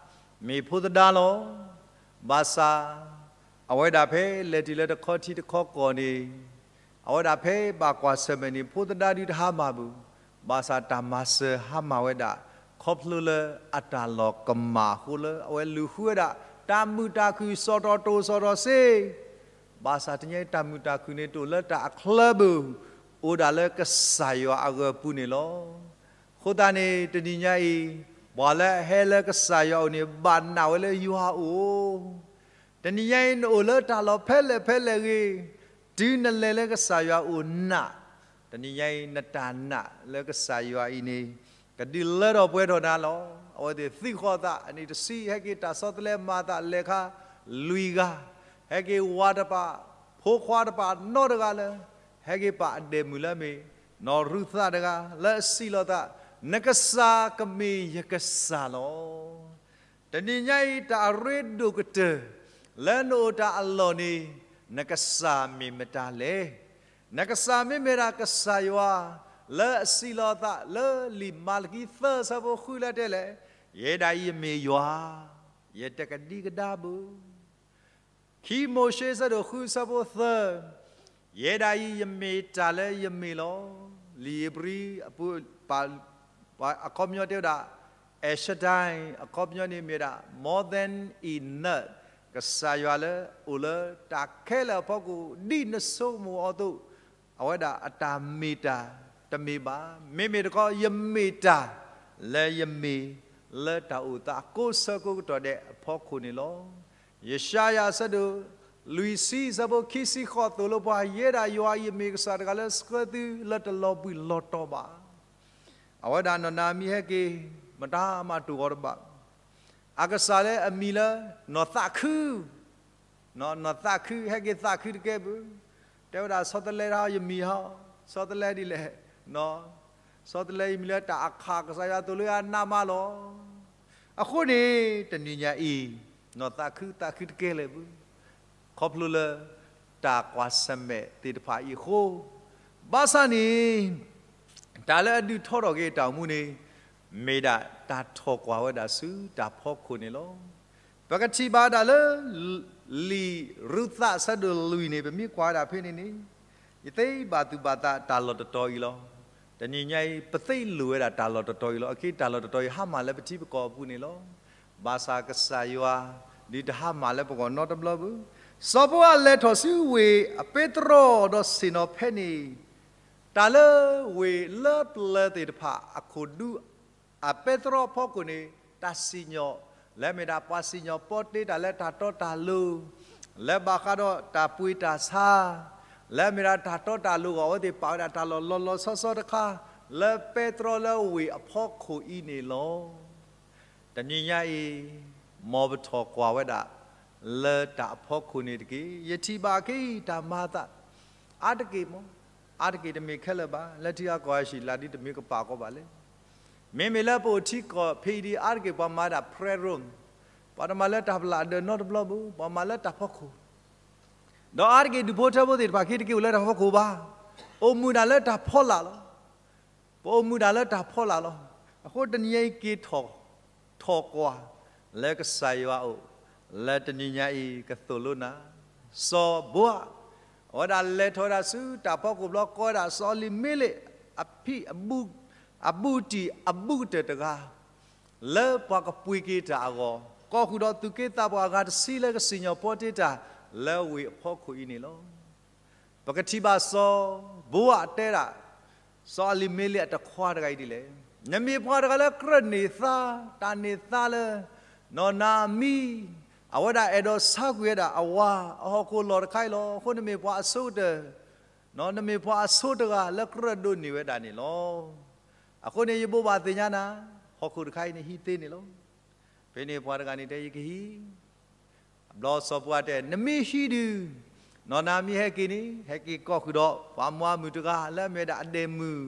မ့ၢ်ဖိသဒါလီၤ. ဘၣ်ဆၣ် အဝဲဒၣ်ဖဲလဲၤတုၤလၢတခီထံတခီကီၢ်န့ၣ် အဝဲဒၣ်ဖဲဘၣ်ကွၢ်ဆၢၣ်မဲာ်န့ၣ် ဖိသဒါဒုးတဟါမၢ်ဘၣ်. ဘၣ်ဆၣ်တၢ်မၤစၢၤဟါမၢ်ဝဲဒၣ် ခီဖျိလၢအတၢ်လီၢ်ကမၣ်အဃိလၢ အဝဲလူၤဃုဝဲဒၣ် တၢ်မုာ်တၢ်ခုၣ်စီၣ်ထီၣ်တိၢ်စီၣ်ထီၣ်စ့ ဘၣ်ဆၣ်တနံၤညါအံၤ တၢ်မုာ်တၢ်ခုၣ်န့ၣ်တအိၣ်လၢတၢ်အချၢဘၣ်, အိၣ်ဒၣ်လၢကစၢ်ယွၤအဂီၢ်ပူၤန့ၣ်လီၤ. အဃိသတးန့ၣ် တနံၤညါအံၤ ပှၤလၢအဟဲလၢကစၢ်ယွၤအိၣ်န့ၣ် ဘၣ်နာ်ဝဲလၢယွၤအိၣ် တနံၤညါအံၤ နအိၣ်လၢတၢ်လီၢ်ဖဲလဲၣ်ဖဲလဲၣ်ဂ့ၤ, တုၤနလဲၤလၢကစၢ်ယွၤအိၣ်နး, တနံၤညါအံၤ နတၢ်နာ်လၢကစၢ်ယွၤအံၤန့ၣ် ကဒုးလၢထီၣ်ပှဲၤထီၣ်နၤလီၤ. အဝဲသ့ၣ်သံကွၢ်သး အနံၣ်တဆံ ဟဲက့ၤတၢ်ဆီတလဲမၤသးလဲၤခါလွံၢ်ဂၤ, ဟဲက့ၤဝၤတပာ်, ဖိခွါတပာ်နီတဂၤလၢ ဟဲက့ၤပာ်အဒဲးမုၢ်လၢအမ့ၢ် နီၢ်ရူၤသးတဂၤ လၢအစံးလီၤသး, နကစၢ်ကမ့ၢ်ယကစၢ်လီၤ. တနံၤညါအံၤ တၢ်အရ့ဒိၣ်ကတၢၢ် လၢနအိၣ်တၢ်အလီၢ်န့ၣ် နကစၢ်မ့ၢ်မတၤလဲၣ်. နကစၢ်မ့မ့ၢ်ဒၣ်ကစၢ်ယွၤ လၢအစံးလီၤသးလၢလံာ်မၤလကံသၢဆၢဖိဃုလၢတဲလဲၣ်, ယဲဒၣ်အံၤယမ့ၢ်ယွၤ, ယတကဒံကဒါဘၣ်. ခံမိၤၡ့ဆၢဒိၣ်ဃုဆၢဖိသၢ, ယဲဒၣ်အံၤယမ့ၢ်တၢ်လၢယမ့ၢ်လီၤ. လံာ်ဧ့ၤဘြံၤအပူၤ အခီပညီတဲဝဲဒၣ် El Shaddai အခီပညီန့ၣ်မ့ၢ်ဒၣ် more than enough ကစၢ်ယွၤလၢအိၣ်လၢတၢ်ခဲလၢာ်အဖီခိၣ် ဒ်နဆိကမိၣ်အီၤအသိး အဝဲဒၣ်အတၢ်မ့ၢ်တၢ်တမ့ၢ်ဘၣ်. မ့မ့ၢ်တခီ ယမ့ၢ်တၢ်လၢယမ့ၢ် လၢတၢ်အိၣ်သးကိးဆၢကိးကတီၢ်ဒဲးအဖီခိၣ်န့ၣ်လီၤ. ယၡါယၤအဆၢဒိၣ်လွံၢ်ဆံဆၢဖိခံဆံဃိးသိၣ်လိပှၤ ယဲဒၣ်ယွၤအံၤယမ့ၢ်ကစၢ်တဂၤလၢဆှၢသုလၢတလီၤဘှံးလီၤတီၤဘၣ်. အဝဲဒၣ်နီၢ်နၤမံၤဟဲက့ၤ မတၤမၤတူၢ်ဂီၤတဘၣ်. အကစၢ်လၢအမံၤလၢ နီၢ်သးခု နီၢ်သးခု ဟဲက့ၤသးခုတကဲဘၣ်. တဲဝဲဒၣ်ဆီတလဲတဟါယမံၤဟီ, ဆီတလဲဒ်လဲၣ်, ဆီတလဲယမံၤလၢတၢ်အခၣ်ကစၢ်ယွၤသိၣ်လိအနးမးလီၤ. အဃိန့ၣ် တနံၤညါအံၤ နီၢ်သးခုသးခုတကဲလၢၤဘၣ်. ခီဖျိလၢ တၢ်ကွၢ်ဆၢၣ်မဲာ်သ့ၣ်တဖၣ်အံၤအဃိ, ဘၣ်ဆၣ်န့ၣ် တၢ်လၢအဒုးထီထီၣ်က့ၤတၢ်အိၣ်မူန့ၣ် မ့ၢ်ဒၣ်တၢ်ထီၣ်ကွၢ်ဝဲဒၣ်ဆူတၢ်ဖီခိၣ်န့ၣ်လီၤ. ပကထံၣ်ဘၣ်ဒၣ်လၢ လံာ်ရူၤသးဆၢဒိၣ်လွံၢ်န့ၣ် ပမ့ၢ်ကွၢ်ဝဲဒၣ်ဖဲန့ၣ်န့ၣ် ယသ့ဘၣ်သူၣ်ဘၣ်သးတၢ်လီၢ်တတီၤအံၤလီၤ. တနံၤညါအံၤ ပသ့လိာ်ဝဲဒၣ်တၢ်လီၢ်တတီၤအံၤလီၤ. အခဲအံၤတၢ်လီၢ်တတီၤအံၤ ဟါမၢ်လၢပထံပကီၢ်အပူၤန့ၣ်လီၤ. ဘၣ်ဆၣ်ကစၢ်ယွၤ ဒုးတဟါမၢ်လၢပဂီၢ်နီတဘျီဘၣ်. စီၤပီလူးလဲၤထီၣ်ဆူဝ့ၢ်အပဲတြီဒီးဆ့ၣ်နီၤဖဲန့ၣ် တၢ်လၢဝ့ၢ်လၢပျၢၤသ့ၣ်တဖၣ်အခိၣ်ဒူ အပဲတြီအဖီခိၣ်န့ၣ် တၢ်စံၣ်ညီၣ် လၢမ့ၢ်ဒၣ်ပှၤစံၣ်ညီၣ်ပီတ့တၢ်လၢတၢ်တီတၢ်လိၤ လၢဘၣ်ဃးဒီးတၢ်ပှ့ၤတၢ်ဆါ, လၢအမ့ၢ်ဒၣ်တၢ်တီတၢ်လိၤအဂီၢ် အဝဲသ့ၣ်ပာ်ဝဲဒၣ်တၢ်လီၢ်လီၤလီၤဆီဆီတခါ လၢပဲတြီလၢဝ့ၢ်အဖီခိၣ်အံၤန့ၣ်လီၤ. တနံၤညါအံၤ မ်ပထီၣ်ကွၢ်ဝဲဒၣ် လၢတၢ်အဖီခိၣ်န့ၣ်တက့ၢ်. ယထံၣ်ဘၣ်က့ၤတၢ်မၤအသး အါတက့ၢ်မး, အါတက့ၢ်တမ့ၢ်ခဲလၢာ်ဘၣ်, လၢထံဂၤကီၢ်ဂၤဟံၣ်လၢဒ်တမ့ၢ်ကပာ်ကီဘၣ်လဲၣ်. မ့မ့ၢ်လၢပအိၣ်ထံကီၢ်ဖဲအံၤဒ်အါတက့ၢ် ပှၤမၤဒၣ် prayer room, ပှၤတမၤလၢတၢ်ဖျးဒၢးနီတဘျီဘၣ်, ပှၤမၤလၢတၢ်ဖီခိၣ် ဒီးအါတက့ၢ်ဒူၣ်ဖိထၢဖိသ့ၣ်တဖၣ် က့ၤတက့ၤအိၣ်လၢတၢ်ဖီခိၣ်ဘၣ်, အိၣ်မူဒၣ်လၢတၢ်ဖီလာ်လီၤ. ပအိၣ်မူဒၣ်လၢတၢ်ဖီလာ်လီၤ. အဃိတနံၤညါအံၤက့ၤထီၣ်, ထီၣ်ကွၢ် လၢကစၢ်ယွၤအအိၣ်, လၢတနံၤညါအံၤကသိၣ်လိနၤ, စီၤဘိအး, အဝဲဒၣ်လဲၤထီၣ်ဝဲဒၣ်ဆူတၢ်ဖီခိၣ်ဘျီ ကိးဝဲဒၣ်စီၤအလံၤမ့လ့း အဖံ အဘူးတံၢ်အဘူးကတၢၢ်တဂၤ လၢပှၤကပှ့ၤက့ၤတၢ်အဂီၢ်, ကိးဃုာ်ဒီးသူၣ်က့သးပှၢ်အဂၤတဆံလၢကစံၣ်ညီၣ်ပီတ့တၢ် လၢဝ့ၢ်အဖီခိၣ်အံၤန့ၣ်လီၤ. ပကထံၣ်ဘၣ်စီၤဘိအးတဲဒၣ် စီၤအလံၤမ့လ့းအတံၤခွါတဂၤအံၤဒ်လဲၣ်, နမ့ၢ်ပှၤတဂၤလၢကြၢးန့ၢ်သါ, တၢ်န့ၢ်သါလၢ နီၢ်နၤအမံ အဝဲဒၣ်အဲၣ်ဒိးဆါကွံာ်ဝဲဒၣ်အဝၤအဟီၣ်ခိၣ်လီၢ်တခါအံၤလီၤ. အဃိနမ့ၢ်ပှၤအဆိကတၢၢ်, နမ့ၢ်ပှၤအဆိတဂၤလၢကြၢးဒိးန့ၢ်ဝဲဒၣ်န့ၣ်လီၤ. အဃိန့ၣ်ယဘိးဘၣ်သ့ၣ်ညါနၤ, ဟီၣ်ခိၣ်တခါအံၤန့ၣ်ဟံးသ့န့ၣ်လီၤ. ဖဲန့ၣ်ပှၤတဂၤန့ၣ်တဲယကဟံး အဘျီစီၤဘိအးတဲ နမ့ၢ်ဟံးဒုး, နီၢ်နၤမံဟဲက့ၤန့ၣ် ဟဲက့ၤကိးဃုာ်ဒီး ပှၤမွၤမုၣ်တဂၤလၢအမ့ၢ်ဝဲဒၣ်အဒဲးမုၣ်,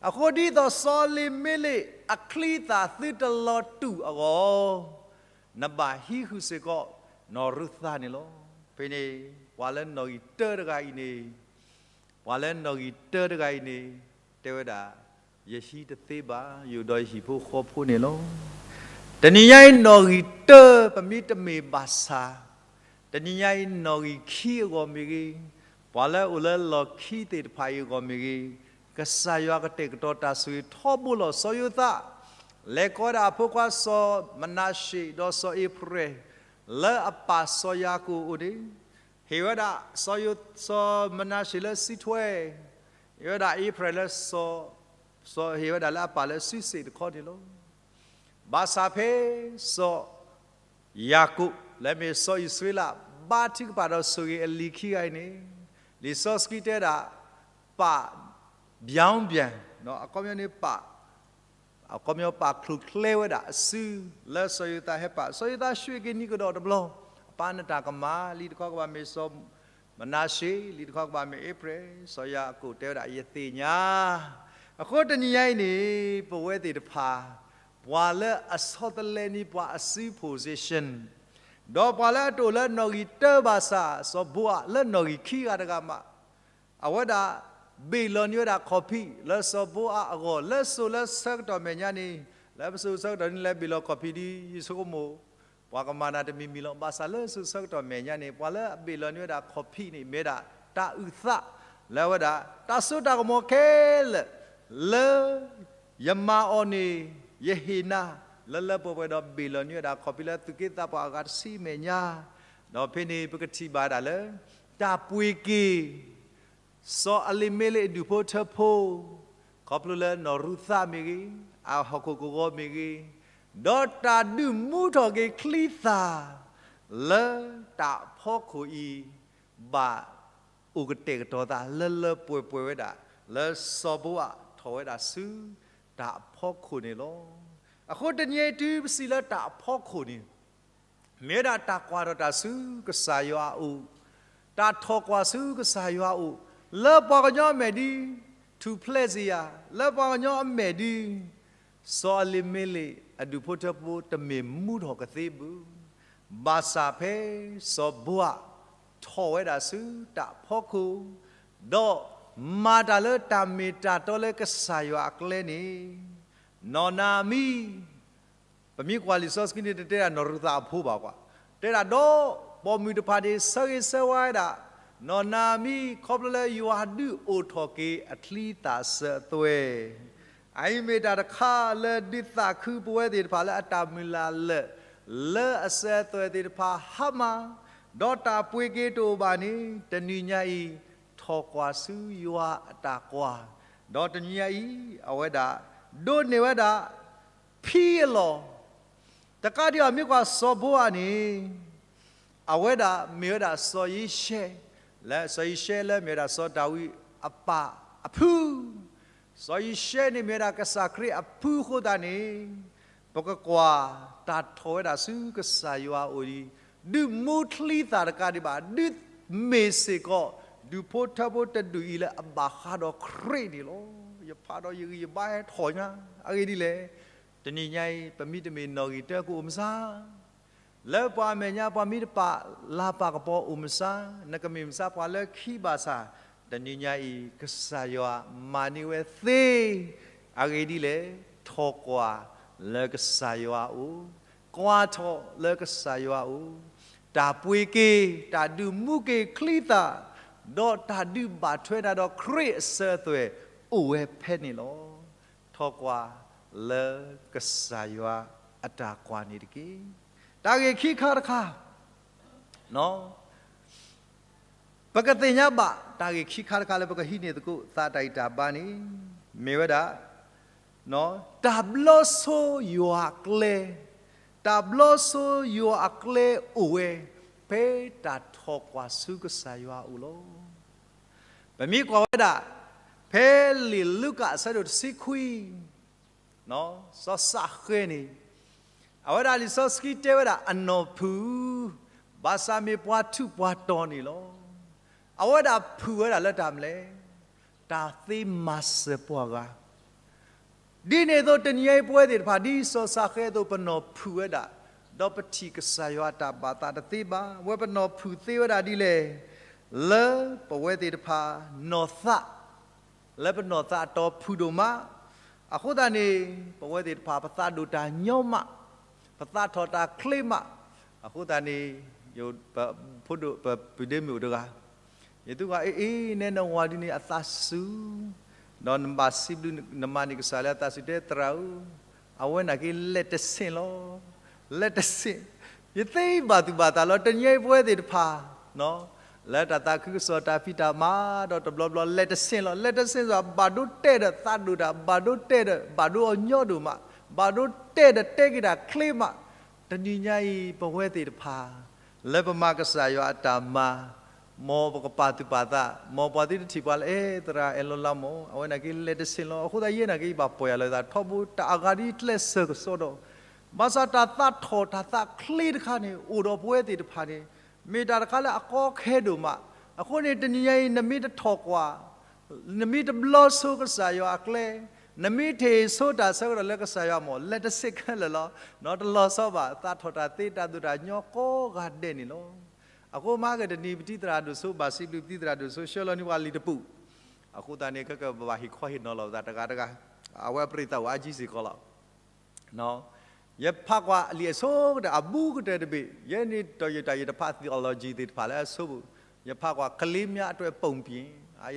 အဃိဒ်သိးစီၤအလံၤမ့လ့းအချံသၣ်သုတလီၤတူာ်အဂီၢ်, နဘၣ်ဟံးဃုာ်စ့ၢ်ကီး နီၢ်ရူၤသးန့ၣ်လီၤ. ဖဲန့ၣ် ပှၤလၢနီၣ်ဂံၢ်တၢတဂၤအံၤန့ၣ် ပှၤလၢနီၣ်ဂံၢ်တၢတဂၤအံၤန့ၣ် တဲဝဲဒၣ် ယဟံးတသ့ဘၣ်, ယအိၣ်ဒီးယဟံၣ်ဖိဃီဖိန့ၣ်လီၤ. တနံၤညါအံၤနီၣ်ဂံၢ်တၢ ပမ့ၢ်တမ့ၢ်ဘၣ်ဆၣ်, တနံၤညါအံၤနီၣ်ဂံၢ်ခံအဂီၢ်မ့ၢ်ဂ့ၤ, ပှၤလၢအိၣ်လၢလီၢ်ခံသ့ၣ်တဖၣ်အံၤအဂီၢ်မ့ၢ်ဂ့ၤ, ကစၢ်ယွၤကတဲာ်ကတီၤတၢ်ဆိၣ်ဂ့ၤထီဘိလီၤ. စီၤယိၤသး လဲၤကိးဝဲဒၣ်အဖိခွါစီၤမနၤၡ့ဒီးစီၤအ့ဖရဲၣ် လၢအပၢ်စီၤယၤကိာ်အအိၣ်န့ၣ်, ဟ့ၣ်ဝဲဒၣ် စီၤယိၤ, စီၤမနၤၡ့လၢစုထွဲ, ဟ့ၣ်ဝဲဒၣ်အ့ဖရဲၣ်လၢစီၤ, စီၤဟ့ၣ်ဝဲဒၣ်လၢအပၢ်လၢစုစ့ၣ်တခီန့ၣ်လီၤ. ဘၣ်ဆၣ်ဖဲစီၤယၤကိာ် လၢအမ့ၢ်စီၤအံၣ်စရ့လး ဘါထုကဖၣ်ဒီးဆိၣ်ဂ့ၤအလံၤခံဂၤအံၤန့ၣ်, လံာ်စီဆှံတဲဒၣ် ပာ် ပြောင်းပြန်, အခီပညီန့ၣ် ပာ် အခီပညီပာ်ချိၣ်ချ့ဝဲဒၣ်အစု လၢစီၤယိၤသးဟဲပာ်, စီၤယိၤသးရွှ့ၣ်က့ၤနံၤကဒီးတဘျီ, အပၢ်နတၢ်ကမၣ် လံာ်တခီကဘၣ်မ့ၢ်စီၤမနၤၡ့, လံာ်တခီကဘၣ်မ့ၢ်အ့ဖရဲၣ်, စီၤယၤကိာ်တဲဝဲဒၣ် ယသ့ၣ်ညါ. အဃိတနံၤညါအံၤန့ၣ် ပဝဲသ့ၣ်တဖၣ် ပှၤလၢအဆီတလဲန့ၢ်ပှၤအစု position ဒီးပှၤလၢအတအိၣ်လၢနီၣ်ဂံၢ်တၢဘၣ်ဆၣ် စီၤဘိအးလၢနီၣ်ဂံၢ်ခံဂၤတဂၤမး အဝဲဒၣ် ဘ့ၣ်လီၤန့ၢ်ဝဲဒၣ်ခီၣ်ဖံးလၢစီၤဘိအးအဂီၢ် လၢစိၤလၢဆၢကတီၢ်မဲာ်ညါန့ၣ်, လၢပစိၤဆၢကတီၢ်န့ၣ် လဲၤဘ့ၣ်လီၤခီၣ်ဖံးဒ်ယဆိကမိၣ်, ပှၤကမၤနၤတမံၤမံၤလီၤ. ဘၣ်ဆၣ်လၢစိၤဆၢကတီၢ်မဲာ်ညါန့ၣ် ပှၤလၢအဘ့ၣ်လီၤန့ၢ်ဝဲဒၣ်ခီၣ်ဖံးန့ၣ် မ့ၢ်ဝဲဒၣ်တၢ်အုၣ်သး လၢအဝဲဒၣ် တၢ်စိတၢ်ကမီၤခဲလၢာ် လၢ ယမၤအီၤန့ၣ် ယဟ့ၣ်နၤ လၢလၢပှဲၤပှဲၤဒီးဘ့ၣ်လီၤန့ၢ်ဝဲဒၣ်ခီၣ်ဖံးလၢသူၣ်က့သးပှၢ်အဂၤတဆံမဲာ်ညါ, ဒီးဖဲန့ၣ်ပကထံၣ်ဘၣ်ဒၣ်လၢ တၢ်ပှ့ၤက့ၤ စီၤအလံၤမ့လ့းအဒူၣ်ဖိထၢဖိ, ခီဖျိလၢနီၢ်ရူၤသးမ့ၢ်ဂ့ၤ, အဟီၣ်ခိၣ်ကဝီၤမ့ၢ်ဂ့ၤ, ဒီးတၢ်ဒုးမူထီၣ်က့ၤချံသၣ် လၢတၢ်အဖီခိၣ်အံၤ ဘၣ်အိၣ်ကတဲာ်ကတီၤသးလၢလၢပှဲၤပှဲၤဝဲဒၣ် လၢစီၤဘိအးထီၣ်ဝဲဒၣ်ဆူ တၢ်အဖီခိၣ်န့ၣ်လီၤ. အဃိတနံၤအံၤတုၤပစံးလၢတၢ်အဖီခိၣ်န့ၣ် မ့ၢ်ဝဲဒၣ်တၢ်ကွၢ်ထီၣ်တၢ်ဆူကစၢ်ယွၤအအိၣ်, တၢ်ထီၣ်ကွၢ်ဆူကစၢ်ယွၤအအိၣ်, လၢပှၤကညီအမဲာ်ဒ် ထူၣ်ဖျဲးစ့ယၤ, လၢပှၤကညီအမဲာ်ဒ် စီၤအလံၤမ့လ့းအဒူၣ်ဖိထၢဖိတမ့ၢ်မူထီၣ်ကသ့ဘၣ်. ဘၣ်ဆၣ်ဖဲစီၤဘိအးထီၣ်ဝဲဒၣ်ဆူတၢ်အဖီခိၣ်, ဒီးမၤတၢ်လၢတၢ်မ့ၢ်တၢ်တီလၢကစၢ်ယွၤအကျဲန့ၣ်, နီၢ်နၤအမံ ပမ့ၢ်ကွၢ်လံာ်စီဆှံန့ၣ် တတဲဒၣ်နီၢ်ရူၤသးအဖိဘၣ်ကွၢ်, တဲဒၣ်ဒီးပိာ်မုၣ်တဖၣ်န့ၣ် ဆၢဂ့ၤဆၢဝါဝဲဒၣ် နီၢ်နၤအမံ ခီဖျိလၢယွၤဒုးအိၣ်ထီၣ်က့ၤအချံသၣ်စၢၤအသွဲၣ်, အအံၤမ့ၢ်တၢ်တခါလၢဒုးသးခုပဝဲသ့ၣ်တဖၣ်လၢအတၢ်မုၢ်လၢ်လၢာ် လၢအစၢၤအသွဲၣ်သ့ၣ်တဖၣ်ဟါမၢ်, ဒီးတၢ်ပှ့ၤက့ၤတအိၣ်ဘၣ်န့ၣ် တနံၤညါအံၤ ထီၣ်ကွၢ်ဆူယွၤအတၢ်ကွၢ်, ဒီးတနံၤညါအံၤ အဝဲဒၣ် ဒိးန့ၢ်ဝဲဒၣ် ဖံအလီၢ်, တကးဒံးဘၣ်မ့ၢ်ကွၢ်စီၤဘိအးန့ၣ် အဝဲဒၣ်မ့ၢ်ဝဲဒၣ်စီၤယ့ၡဲၣ်, လၢစီၤယံၤၡဲလၢမ့ၢ်ဝဲဒၣ်စီၤဒၤဝံးအပၢ်အဖု, စီၤယံၤၡဲန့ၣ်မ့ၢ်ဝဲဒၣ်ကစၢ်ခရံာ်အဖုအဃိသတးန့ၣ်, ပကကွၢ်တၢ်ထီၣ်ဝဲဒၣ်ဆူကစၢ်ယွၤအအိၣ်ဒံး, ဒုးမူချံသၣ်တကးဒံးဘၣ်, ဒုးမ့ၢ်စ့ၢ်ကီး ဒူၣ်ဖိထၢဖိတဒူၣ်အံၤလၢအဘၣ်ဃးဒီးခရံာ်န့ၣ်လီၤ. ယဖးဒီးယဂံၢ်ယဘါဟဲထီၣ်ညါ, အဂ့ၢ်ဒ်လဲၣ်, တနံၤညါအံၤ ပမ့တမ့ၢ်နီၣ်ဂံၢ်တၢကအိၣ်မဆါ လၢပှၤအမဲာ်ညါ ပှၤမ့ၢ်တပာ်လၤပာ်ကပီၤအိၣ်မဆါ, နကမ့ၢ်မဆါပှၤလၢခံဘၣ်ဆၣ်, တနံၤညါအံၤ ကစၢ်ယွၤမၤန့ၢ်ဝဲသ့, အဂ့ၢ်ဒ်လဲၣ်, ထီၣ်ကွၢ်လၢကစၢ်ယွၤအအိၣ်, ကွၢ်ထီၣ်လၢကစၢ်ယွၤအအိၣ်, တၢ်ပှ့ၤက့ၤ တၢ်ဒုးမူက့ၤချံသၣ်, ဒီးတၢ်ဒုးဘၣ်ထွဲနၤဒီးခရံာ်အစၢၤအသွဲၣ်အိၣ်ဝဲဖဲန့ၣ်လီၤ. ထီၣ်ကွၢ်လၢကစၢ်ယွၤအတၢ်ကွၢ်န့ၣ်တက့ၢ်. တၢ်ဂ့ၢ်ခံခါတခါ, ပကသ့ၣ်ညါဘၣ် တၢ်ဂ့ၢ်ခံခါတခါလၢပကဟံးန့ၢ်သကိးသးတၢ်ဂံၢ်တၢ်ဘါန့ၣ်, မ့ၢ်ဝဲဒၣ် တၢ်ဘျီဆိယွၤအကျဲ, တၢ်ဘျီဆိယွၤအကျဲအိၣ်ဝဲ ဖဲတၢ်ထီၣ်ကွၢ်ဆူကစၢ်ယွၤအအိၣ်လီၤ. ပမ့ၢ်ကွၢ်ဝဲဒၣ် ဖဲလံာ်လူၤကၣ်အဆၢဒိၣ်တဆံခွံ စီၤစးဃဲန့ၣ်, အဝဲဒၣ်လံာ်စီဆှံတဲဝဲဒၣ်အနီၢ်ဖုၣ်, ဘၣ်ဆၣ်မ့ၢ်ပှၤထူးပှၤတီၤန့ၣ်လီၤ. အဝဲဒၣ်ဖုၣ်ဝဲဒၣ်လၢတၢ်မနုၤလဲၣ်, တၢ်သ့မၤစၢၤပှၤဂၤ ဒ်န့ၣ်အသိး တနံၤအံၤပဝဲသ့ၣ်တဖၣ် ဒ်စီၤစးဃဲအသိး ပနီၢ်ဖုၣ်ဝဲဒၣ်, ဒီးပထံၣ်ကစၢ်ယွၤအတၢ်ဘၣ်သးတသ့ဘၣ်. အဝဲပနီၢ်ဖုၣ်သ့ဝဲဒၣ်ဒ်လဲၣ်, လၢပဝဲသ့ၣ်တဖၣ်နီၢ်သး, လၢပနီၢ်သးအတီၤဖုၣ်ဒိၣ်မး, အဃိသတးန့ၣ် ပဝဲသ့ၣ်တဖၣ် ပသးဒိၣ်တၢ်ညီမး, ပသးထီၣ်တၢ်ချ့မး, အဃိသတးန့ၣ် ယဖိဒိၣ် ပပုၢ်ဒ့မုၣ်အိၣ်တဂၤ ယသူၣ်က့ၤအ့ၣ်အ့ၣ် နဲနဝၤဒ်န့ၣ် အသးစူၤ, ဒီးနဘၣ်စံးဘျုးနမၤန့ၢ်ကစၢ်လၢအသးစူၤ တဲသရၣ်ဧၢ, အဝဲန့ၣ်က့ၤလဲၤတဆ့ၣ်လီၤ. လဲၤတဆ့ၣ်, ယသ့ဘၣ်သူၣ်ဘၣ်သးလီၤ. တနံၤအံၤပဝဲသ့ၣ်တဖၣ် လၢတၢ်သးခုကစီၣ်တၢ်ဖံးတၢ်မၤ ဒီးတဘျီဘျီလဲၤတဆ့ၣ်လီၤ. လဲၤတဆ့ၣ်စ့ၢ် ဘၣ်ဒိတဲဒီး သးဒိၣ်တၢ် ဘၣ်ဒိတဲဒီး ဘၣ်ဒိအီၤညီဒိၣ်မး, ဘၣ်ဒိတဲဒီး တဲက့ၤတၢ်ချ့မး. တနံၤညါအံၤ ပဝဲသ့ၣ်တဖၣ် လၢပမၤကစၢ်ယွၤအတၢ်မၤ, မ်ပကပာ်သူၣ်ပာ်သး, မ်ပှၤသုတထံၣ်ပှၤလၢ အဲ သရၣ်အဲၣ်လီၤလါမး အဝဲန့ၣ်က့ၤလဲၤတဆ့ၣ်လီၤ. အဃိသတးယဲန့ၣ်က့ၤ ယဘၣ်ပီၢ်ယၤလၢသးထီဘိ တၢ်အဂၤဒ်ကျဲးစၢးကစီဒီး, ဘၣ်ဆၣ်တၢ်သးထီၣ်တၢ်သးချ့တခါန့ၣ် အိၣ်ဒီးပဝဲသ့ၣ်တဖၣ်န့ၣ် မ့ၢ်တၢ်တခါလၢအကီခဲဒိၣ်မး. အဃိန့ၣ် တနံၤညါအံၤ နမ့ၢ်တထီၣ်ကွၢ် နမ့ၢ်တဘျီဆိကစၢ်ယွၤအကျဲ, နမ့ၢ်ထံၣ်ဆိတၢ်ဆၢကတီၢ်လၢကစၢ်ယွၤမး လဲၤတဆ့ၣ်ခဲလၢာ်လီၤ. နီတလီၤဆီဘၣ် သးထီၣ်တၢ်သ့တၢ်ဒိၣ်တၢ်ညီကိးဂၤဒဲးန့ၣ်လီၤ. အဃိမ့ၢ်ဂ့ၤတနံၤ ပတံၤသရၣ်ဒိၣ်စိ ဘၣ်စံးဘျုးပတံၤသရၣ်ဒိၣ်စိ ဆှၢလီၤန့ၢ်ပှၤလံာ်တပူၤ, အဃိသတးန့ၣ် ကကဘၣ်ဟ့ၣ်ခီဟ့ၣ်နီၤလီၤပသးတဂၤတဂၤ, အဝဲအပရံးသးအိၣ်အါကံစ့ၢ်ကီးလီၤ. ယဖးကွၢ်လံာ်အဆိကတၢၢ်အဘူးကတၢၢ်တဘ့ၣ်, ယဲန့ၣ်ဒီးယတၢ်ယတဖး theology သ့ၣ်တဖၣ်လၢအဆိပူၤ, ယဖးကွၢ် ကလေးများအတွက် ပုံပြင်,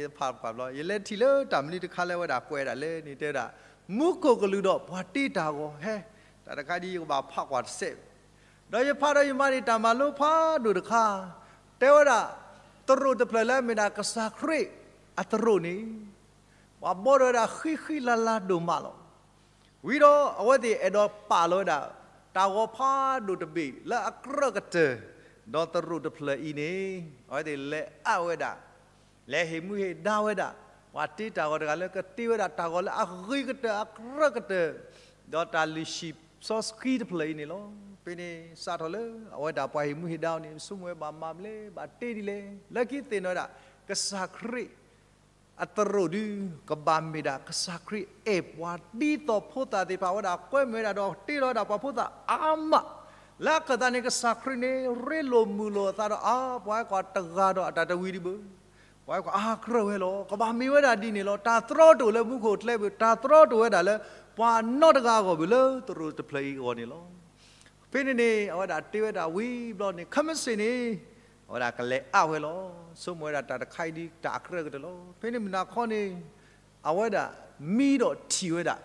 ယဖးကွၢ်ဘျီ ယလဲၤထံၣ်လၢတၢ်မနုၤတခါလၢဝဲဒၣ်ကွဲးဒၣ်လဲၣ်န့ၣ် တဲဝဲဒၣ် မူခိၣ်ကလူးဒီးပှၤတ့တၢ်ဂီၤဟဲ, တၢ်တခါဒ်ယကဘၣ်ဖးကွၢ်တစဲး, ဒီးယဖးဒီးယမၤန့ၢ်တၢ်မၤလိဖးဒိၣ်တခါ, တဲဝဲဒၣ် သရိာ်တဖျၢၣ်လၢအမ့ၢ်ဒၣ်ကစၢ်ခရံာ်အသရိာ်န့ၣ် ပှၤဘှီထီၣ်ဝဲဒၣ်ဃံဃံလၤလၤဒိၣ်မးလီၤ. ဝံၤဒီးအဝဲသ့ၣ်အဲၣ်ဒိးပာ်လီၤဝဲဒၣ် တၢ်ဂီၤဖးဒိၣ်တဘ့ၣ်လၢအကြၢးကတၢၢ်, ဒီးသရိာ်တဖျၢၣ်အံၤန့ၣ် အဝဲသ့ၣ်လဲၤအးဝဲဒၣ်, လဲၤဟ့ၣ်မူဟ့ၣ်ဒါဝဲဒၣ် ပှၤတ့တၢ်ဂီၤတဂၤလၢကတ့ဝဲဒၣ်တၢ်ဂီၤလၢအဂ့ၤကတၢၢ်အကြၢးကတၢၢ်, ဒီးတၢ်လုၢ်ဟံၣ်စီဆှံတဖျၢၣ်အံၤန့ၣ်လီၤ. ဖဲန့ၣ်စးထီၣ်လၢအဝဲဒၣ်ပှၤဟ့ၣ်မူဟ့ၣ်ဒါအီၤန့ၣ် ဆိကမိၣ်ဝဲဘၣ်မၤမလဲၣ် ဘၣ်တ့ဒ်လဲၣ်, လၢခံသ့ၣ်နီၣ်ဝဲဒၣ် ကစၢ်ခရံာ် အသရိာ်ဒုး ကဘၣ်မ့ၢ်ဒၣ် ကစၢ်ခရံာ်အဲၣ်ပှၤဒ်သိးဖိသၣ်သ့ၣ်တဖၣ်ဝဲဒၣ် ကွဲမုာ်ဝဲဒၣ်ဒီးတ့လီၤဝဲဒၣ်ပှၤဖိသၣ်အါမး, လၢအခၢၣ်သးန့ၣ် ကစၢ်ခရံာ်န့ၣ် ရ့လိာ်မုာ်လိာ်အသးဒီး အါ ပှၤဟဲကွၢ်တဂၤဒီးအတၢ်တဝံၤဒံးဘၣ်, ပှၤဟဲကွၢ်အါကြၢးဝဲလီၤ. ကဘၣ်မ့ၢ်ဝဲဒၣ်ဒ်န့ၣ်လီၤ. တၢ်သရီတအိၣ်လၢမူခိၣ်အကျဲဘၣ်, တၢ်သရီတအိၣ်ဝဲဒၣ်လၢ ပှၤနီတဂၤအဂီၢ်ဘၣ် လၢသရိာ်တဖျၢၣ်အံၤအဂီၢ်န့ၣ်လီၤ. ဖဲန့ၣ်န့ၣ် အဝဲဒၣ်တ့ဝဲဒၣ်ဝံၤဘျီန့ၣ် ခဲမုၢ်ဆ့ၣ်န့ၣ် အဝဲဒၣ်ကလဲၤအးဝဲလီၤ. ဆိကမိၣ်ဝဲဒၣ်တၢ်တခါအံၤဒ်တၢ်အကြၢးကတၢၢ်လီၤ. ဖဲန့ၣ်မုၢ်နၤခီန့ၣ် အဝဲဒၣ်မံဒီးထံၣ်ဝဲဒၣ်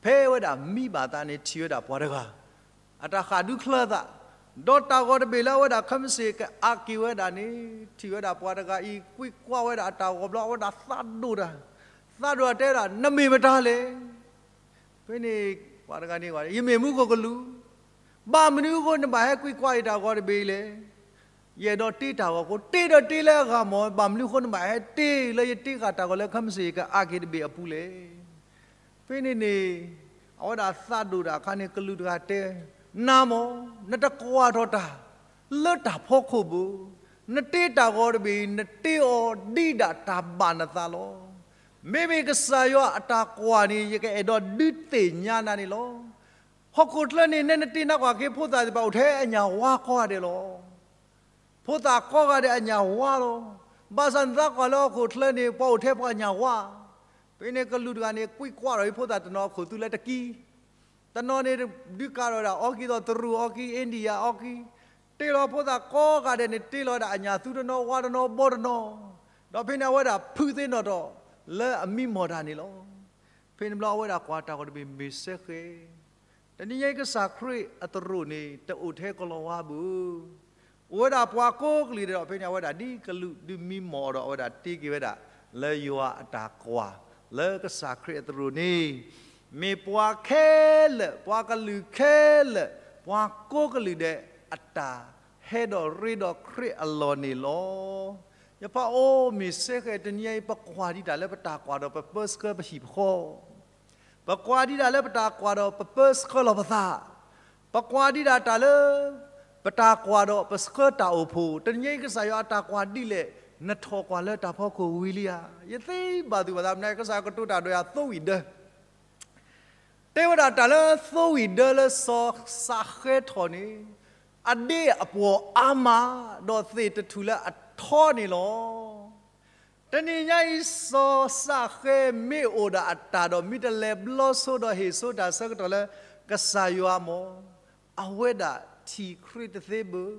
ဖဲအဝဲဒၣ်မံဘၣ်သးန့ၣ် ထံၣ်ဝဲဒၣ်ပှၤတဂၤ အတၢ်ဃၣ်ဒူချၢသး, ဒီးတၢ်ဂီၤတဘ့ၣ်လၢအဝဲဒၣ်ခဲမုၢ်ဆ့ၣ်ကအးက့ၤဝဲဒၣ်န့ၣ် ထံၣ်ဝဲဒၣ်ပှၤတဂၤအံၤ ကွံာ်ကွၢ်ဝဲဒၣ်အတၢ်ဂီၤဘျီ အဝဲဒၣ်သးဒိၣ်တၢ်, သးဒိၣ်တၢ်တဲဝဲဒၣ် နမ့ၢ်မတၤလဲၣ်. ဖဲန့ၣ် ပှၤတဂၤန့ၣ် ယမ့ၢ်မူခိၣ်ကလူး, ဘၣ်မနုၤအဃိနဘၣ်ဟဲကွံာ်ကွၢ်အံၤတၢ်ဂီၤတဘ့ၣ်အံၤလဲၣ်. ယအဲၣ်ဒိးတ့တၢ်ဂီၤအဃိ တ့ဒီးတ့လၢအဂၤမး, ဘၣ်မနုၤအဃိန့ၣ် ဘၣ်ဟဲတ့လၢယတ့ဃာ်တၢ်ဂီၤလၢခၢၣ်စ့ၢ် ယကအါက့ၤတဘ့ၣ်အပူၤလဲၣ်. ဖဲန့ၣ်န့ၣ် အဝဲဒၣ်သးဒိၣ်တၢ်အခါန့ၣ် ကလုာ်တဂၤတဲ, နၤမး, နတကွၢ်ထီၣ်တၢ်လၢတၢ်ဖီခိၣ်ဘၣ်. နတ့တၢ်ဂီၤတဘ့ၣ် နတ့အီၤဒ်ဒၣ်တၢ်ဘၣ်နသးလီၤ. မ့မ့ၢ်ကစၢ်ယွၤအတၢ်ကွၢ်န့ၣ် ယကအဲၣ်ဒိးဒုးသ့ၣ်ညါနၤန့ၣ်လီၤ. ဟီၣ်ခိၣ်ချၢန့ၣ် နဲနတ့နၤကွၢ်က့ၤ ဖိသၣ်သ့ၣ်တဖၣ်အိၣ်ထဲအညၣ်ဝါကိးဂၤဒဲးလီၤ. ဖိသၣ်ကိးဂၤဒဲးအညၣ်ဝါလီၤ. ဘၣ်ဆၣ်နသးကွၢ်လၢဟီၣ်ခိၣ်ချၢန့ၣ် ပှၤအိၣ်ထဲပှၤညၣ်ဝါ. ဖဲန့ၣ်ကလုာ်တဂၤန့ၣ် ကွံာ်ကွၢ်ထီၣ်အဖိသၣ်တနီၤအခိၣ်သူလၢတကံ, တနီၤန့ၣ် ဒုးကးထီၣ်ဝဲဒၣ်အီကံ သိးတရူးအီကံ India အီကံ, တ့လီၤဖိသၣ်ကိးဂၤဒဲးန့ၣ် တ့လီၤဝဲဒၣ်အညၣ်သူတနီၤ ဝါတနီၤ ဘီတနီၤ, ဒီးဖဲန့ၣ်အဝဲဒၣ်ဖုးသ့ၣ်နီၣ်ထီၣ် လၢအမံမီၢ်တၢ်န့ၣ်လီၤ. ဖဲန့ၣ်ဘျီအဝဲဒၣ်ကွၢ်တၢ်ဂီၤတဘ့ၣ်မ့ၢ်စဲဃဲ တနံၤညါအံၤကစၢ်ခရံာ်အသရိာ်န့ၣ် တအိၣ်ထဲကလီၤဝါဘၣ်. အိၣ်ဝဲဒၣ်ပှၤကိးကလုာ်ဒီး ဖဲန့ၣ်အဝဲဒၣ်ဒ်ကလုာ်ဒုးမံမီၢ်အီၤဒီး အဝဲဒၣ်တ့က့ၤဝဲဒၣ် လၢယွၤအတၢ်ကွၢ် လၢကစၢ်ခရံာ်အသရိာ်န့ၣ် မ့ၢ်ပှၤခဲလၢာ် ပှၤကလုာ်ခဲလၢာ် ပှၤကိးကလုာ်ဒဲး အတၢ်ဟဲဒီးရ့ဒီးခရံာ်အလီၢ်န့ၣ်လီၤ. ယဖးအိၣ်မ့ၢ်စဲဃဲ တနံၤညါအံၤ ပကွၢ်ဒံးတၢ်လၢပတၢ်ကွၢ်ဒီးပပၢဆှၢပဟံၣ်ပဃီ, ပကွၢ်ဒံးတၢ်လၢပတၢ်ကွၢ်ဒီးပပၢဆှၢလီၤပသး, ပကွၢ်ဒံးဒၣ်တၢ်လၢ ပတၢ်ကွၢ်ဒီးပဆှၢတၢ်အိၣ်ဖှိၣ်, တနံၤညါအံၤကစၢ်ယွၤအတၢ်ကွၢ်ဒ်လဲၣ်, နထီၣ်ကွၢ်လၢတၢ်ဖီခိၣ်ဝံၤလံဧါ. ယသ့ဘၣ်သူၣ်ဘၣ်သး မနုၤကစၢ်ယွၤကတိၤတၢ်ဒီးယၤသိဝံၣ်ဒၢ တဲဝဲဒၣ်တၢ်လၢသိဝံၣ်ဒၢလၢစီၤစးဃဲထီၣ်န့ၣ် အဒ့အပှီၢ်အါမး, ဒီးသ့ၣ်တထူၣ်လၢအထီန့ၣ်လီၤ. တနံၤညါအံၤ စီၤစးဃဲမ့ၢ်အိၣ်ဒၣ်အတၢ်ဒီး မ့ၢ်တလဲၤဘျီဆိဒီးဟ့ၣ်ဆိတၢ်ဆၢကတီၢ်လၢကစၢ်ယွၤမး, အဝဲဒၣ်ထံၣ်ခရံာ်တသ့ဘၣ်.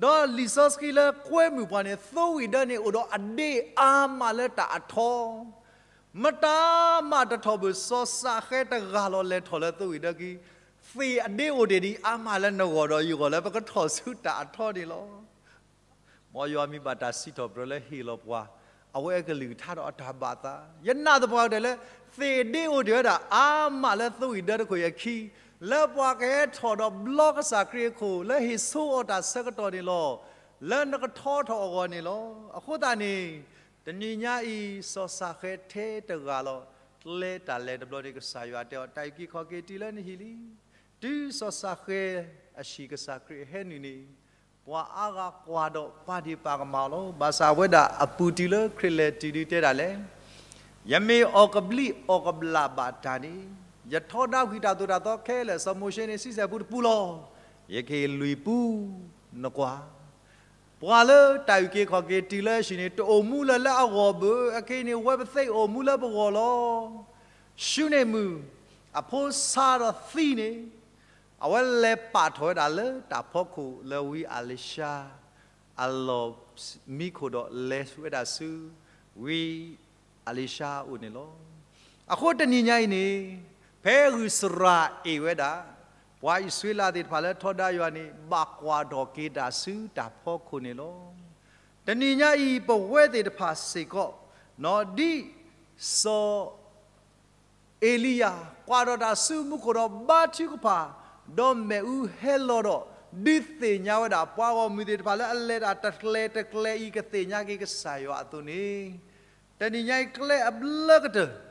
ဒီးလံာ်စီဆှံလၢကွဲမုာ်ပှၤန့ၣ် သိဝံၣ်ဒၢန့ၣ်အိၣ်ဒီးအဒ့အါမးလၢတၢ်အထီ မတၤမးတထီၣ်ဘၣ် စီၤစးဃဲတဂၤလီၤလဲၤထီၣ်လၢသိဝံၣ်ဒၢခံ, သ့ၣ်အဒ့အိၣ်တ့ၢ်ဒံးအါမးလၢနဂီၢ်ဒီးယဂီၢ်လၢပကထီၣ်ဆူတၢ်အထီန့ၣ်လီၤ. မ်ယွၤမ့ၢ်ဘၣ်တၢ်စံးထီၣ်ပတြၢၤလၢဟ့ၣ်လီၤပှၤ အဝဲအကလုၢ်ကထါဒီးအတၢ်ဘၣ်သး, ယနာ်သပှၢ်ကတၢၢ်လၢ သ့ၣ်အဒ့အိၣ်တ့ၢ်ဝဲဒၣ်အါမးလၢသိဝံၣ်ဒၢတခိၣ်အံၤအခံ, လၢပှၤကဟဲထီၣ်ဒီးဘျီကစၢ်ခရံာ်အခိၣ် လၢဟ့ၣ်ဆိအီၤတၢ်ဆၢကတီၢ်န့ၣ်လီၤ. လၢနကထီထီၣ်အဂီၢ်န့ၣ်လီၤ. အဃိသတးန့ၣ် တနံၤညါအံၤ စီၤစးဃဲထဲတဂၤလီၤ. ကျဲတၢ်လဲၤတဘျီန့ၣ် ကစၢ်ယွၤတဲအီၤ တၢ်အုၣ်က့ၤခီၣ်က့ၤတုၤလၢနဟံၣ်လံ. တုၤစီၤစးဃဲအဟံၣ် ကစၢ်ခရံာ်ဟဲနုာ်န့ၣ် ပှၤအါဂၤကွၢ်ဒီးပာ်ဒ့ၣ်ပာ်ကမၣ်အီၤလီၤ. ဘၣ်ဆၣ်အဝဲဒၣ်အပူၤတုၤလၢခရံာ်လဲၤတုၤဒုးတဲဒၣ်လဲာ်, ယမ့ၢ်အီၣ်ကဘျံးအီၣ်ကဘျၣ်ဘၣ်တၢ်န့ၣ်, ယထီဒါဝံၣ်တၢ်သိၣ်တၢ်သီခဲလၢာ် စီၤမိၤၡ့န့ၣ် ဆံဆဲၣ်ပူတပူလီၤ. ယကဟ့ၣ်လွံၢ်ပူနကွၢ်. ပှၤလၢတၢ်အုၣ်က့ၤခီၣ်က့ၤတုၤလၢအဟံၣ်န့ၣ် တအိၣ်မူလၢၤလၢအဂီၢ်ဘၣ်. အခဲအံၤန့ၣ် ဝဲပသ့ၣ်အိၣ်မူလၢပဂီၢ်လီၤ. ၡူန့ၣ်မုၢ် အဖိဆါဒီးသံန့ၣ် အဝဲလဲၤပာ်ထီၣ်ဝဲဒၣ်လၢတၢ်ဖီခိၣ်လၢဝံအၤလံၤၡါ အလီၢ်မံခိၣ်ဒီးလဲၤဝဲဒၣ်ဆူ ဝံအၤလံၤၡါအအိၣ်န့ၣ်လီၤ. အဃိတနံၤညါအံၤန့ၣ် ဖဲဂုၢ်စရၤအ့ၣ်ဝဲဒၣ် ပှၤအံၣ်စရ့လးသ့ၣ်တဖၣ်လၢထီဒါယွၤန့ၣ် ဘၣ်ကွၢ်ထီၣ်က့ၤတၢ်ဆူတၢ်ဖီခိၣ်န့ၣ်လီၤ. တနံၤညါအံၤ ပဝဲသ့ၣ်တဖၣ်စ့ၢ်ကီး ဒ်စီၤ အ့လံယၤ ကွၢ်ထီၣ်တၢ်ဆူမူခိၣ်ဒီးဘါထုကဖၣ်, ဒီးမ့ၣ်အူဟဲလီၤဒီး ဒုးသ့ၣ်ညါဝဲဒၣ် ပှၤဂီၢ်မုၢ်သ့ၣ်တဖၣ်လၢအလဲၤတၢ်တကျဲၤတကျဲၤအံၤ ကသ့ၣ်ညါက့ၤကစၢ်ယွၤအသိးန့ၣ်, တနံၤညါအံၤကျဲအဘျၢကတၢၢ်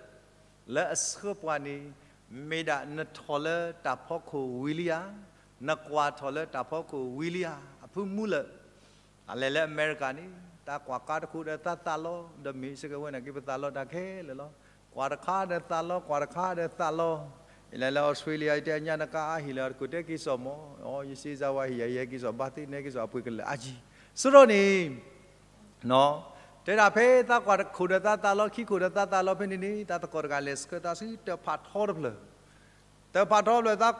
လၢအဆှၢပှၤန့ၣ် မ့ၢ်ဒၣ်နထီၣ်လၢတၢ်ဖီခိၣ်ဝံၤလံဧါ, နကွၢ်ထီၣ်လၢတၢ်ဖီခိၣ်ဝံၤလံဧါ, အဖုမူလၢာ် အလဲၤလၢအမဲရကၤန့ၣ် တၢ်ကွၢ်ကါတခိၣ်ဒီးတၢ်သးလီ, ဒီးမ့ၢ်စ့ၢ်ကီးဝဲန့ၣ်က့ၤ ပသးလီတၢ်ခဲလၢာ်လီၤ. ကွၢ်တခါဒီးသးလီ, ကွၢ်တခါဒီးသးလီ. ယလဲၤလၢအီစထြ့လယါ ယတဲအညါနကါအါဟံၣ်လၢတခိၣ်တဲက့ၤစိာ်မး, ယစ့စါဝါဟံၣ်ယၤ ယဟဲက့ၤစိာ်ဘၣ်သ့ၣ် နဟဲက့ၤစိာ်အပှ့ၤကလၢာ်အါကံ. ဆိထီၣ်န့ၣ် တဲဒၣ်ဖဲသးကွၢ်တခိၣ်ဒီးသးသးလီ, ခံခိၣ်ဒီးသးသးလီဖဲန့ၣ်န့ၣ် တၢ်သကိးတဂၤလဲၤဆှၢသးဆူတၢ်ဖးထီတဖျၢၣ် တၢ်ဖးထီတဖျၢၣ် သးထီၣ်ဆီဆီဒီး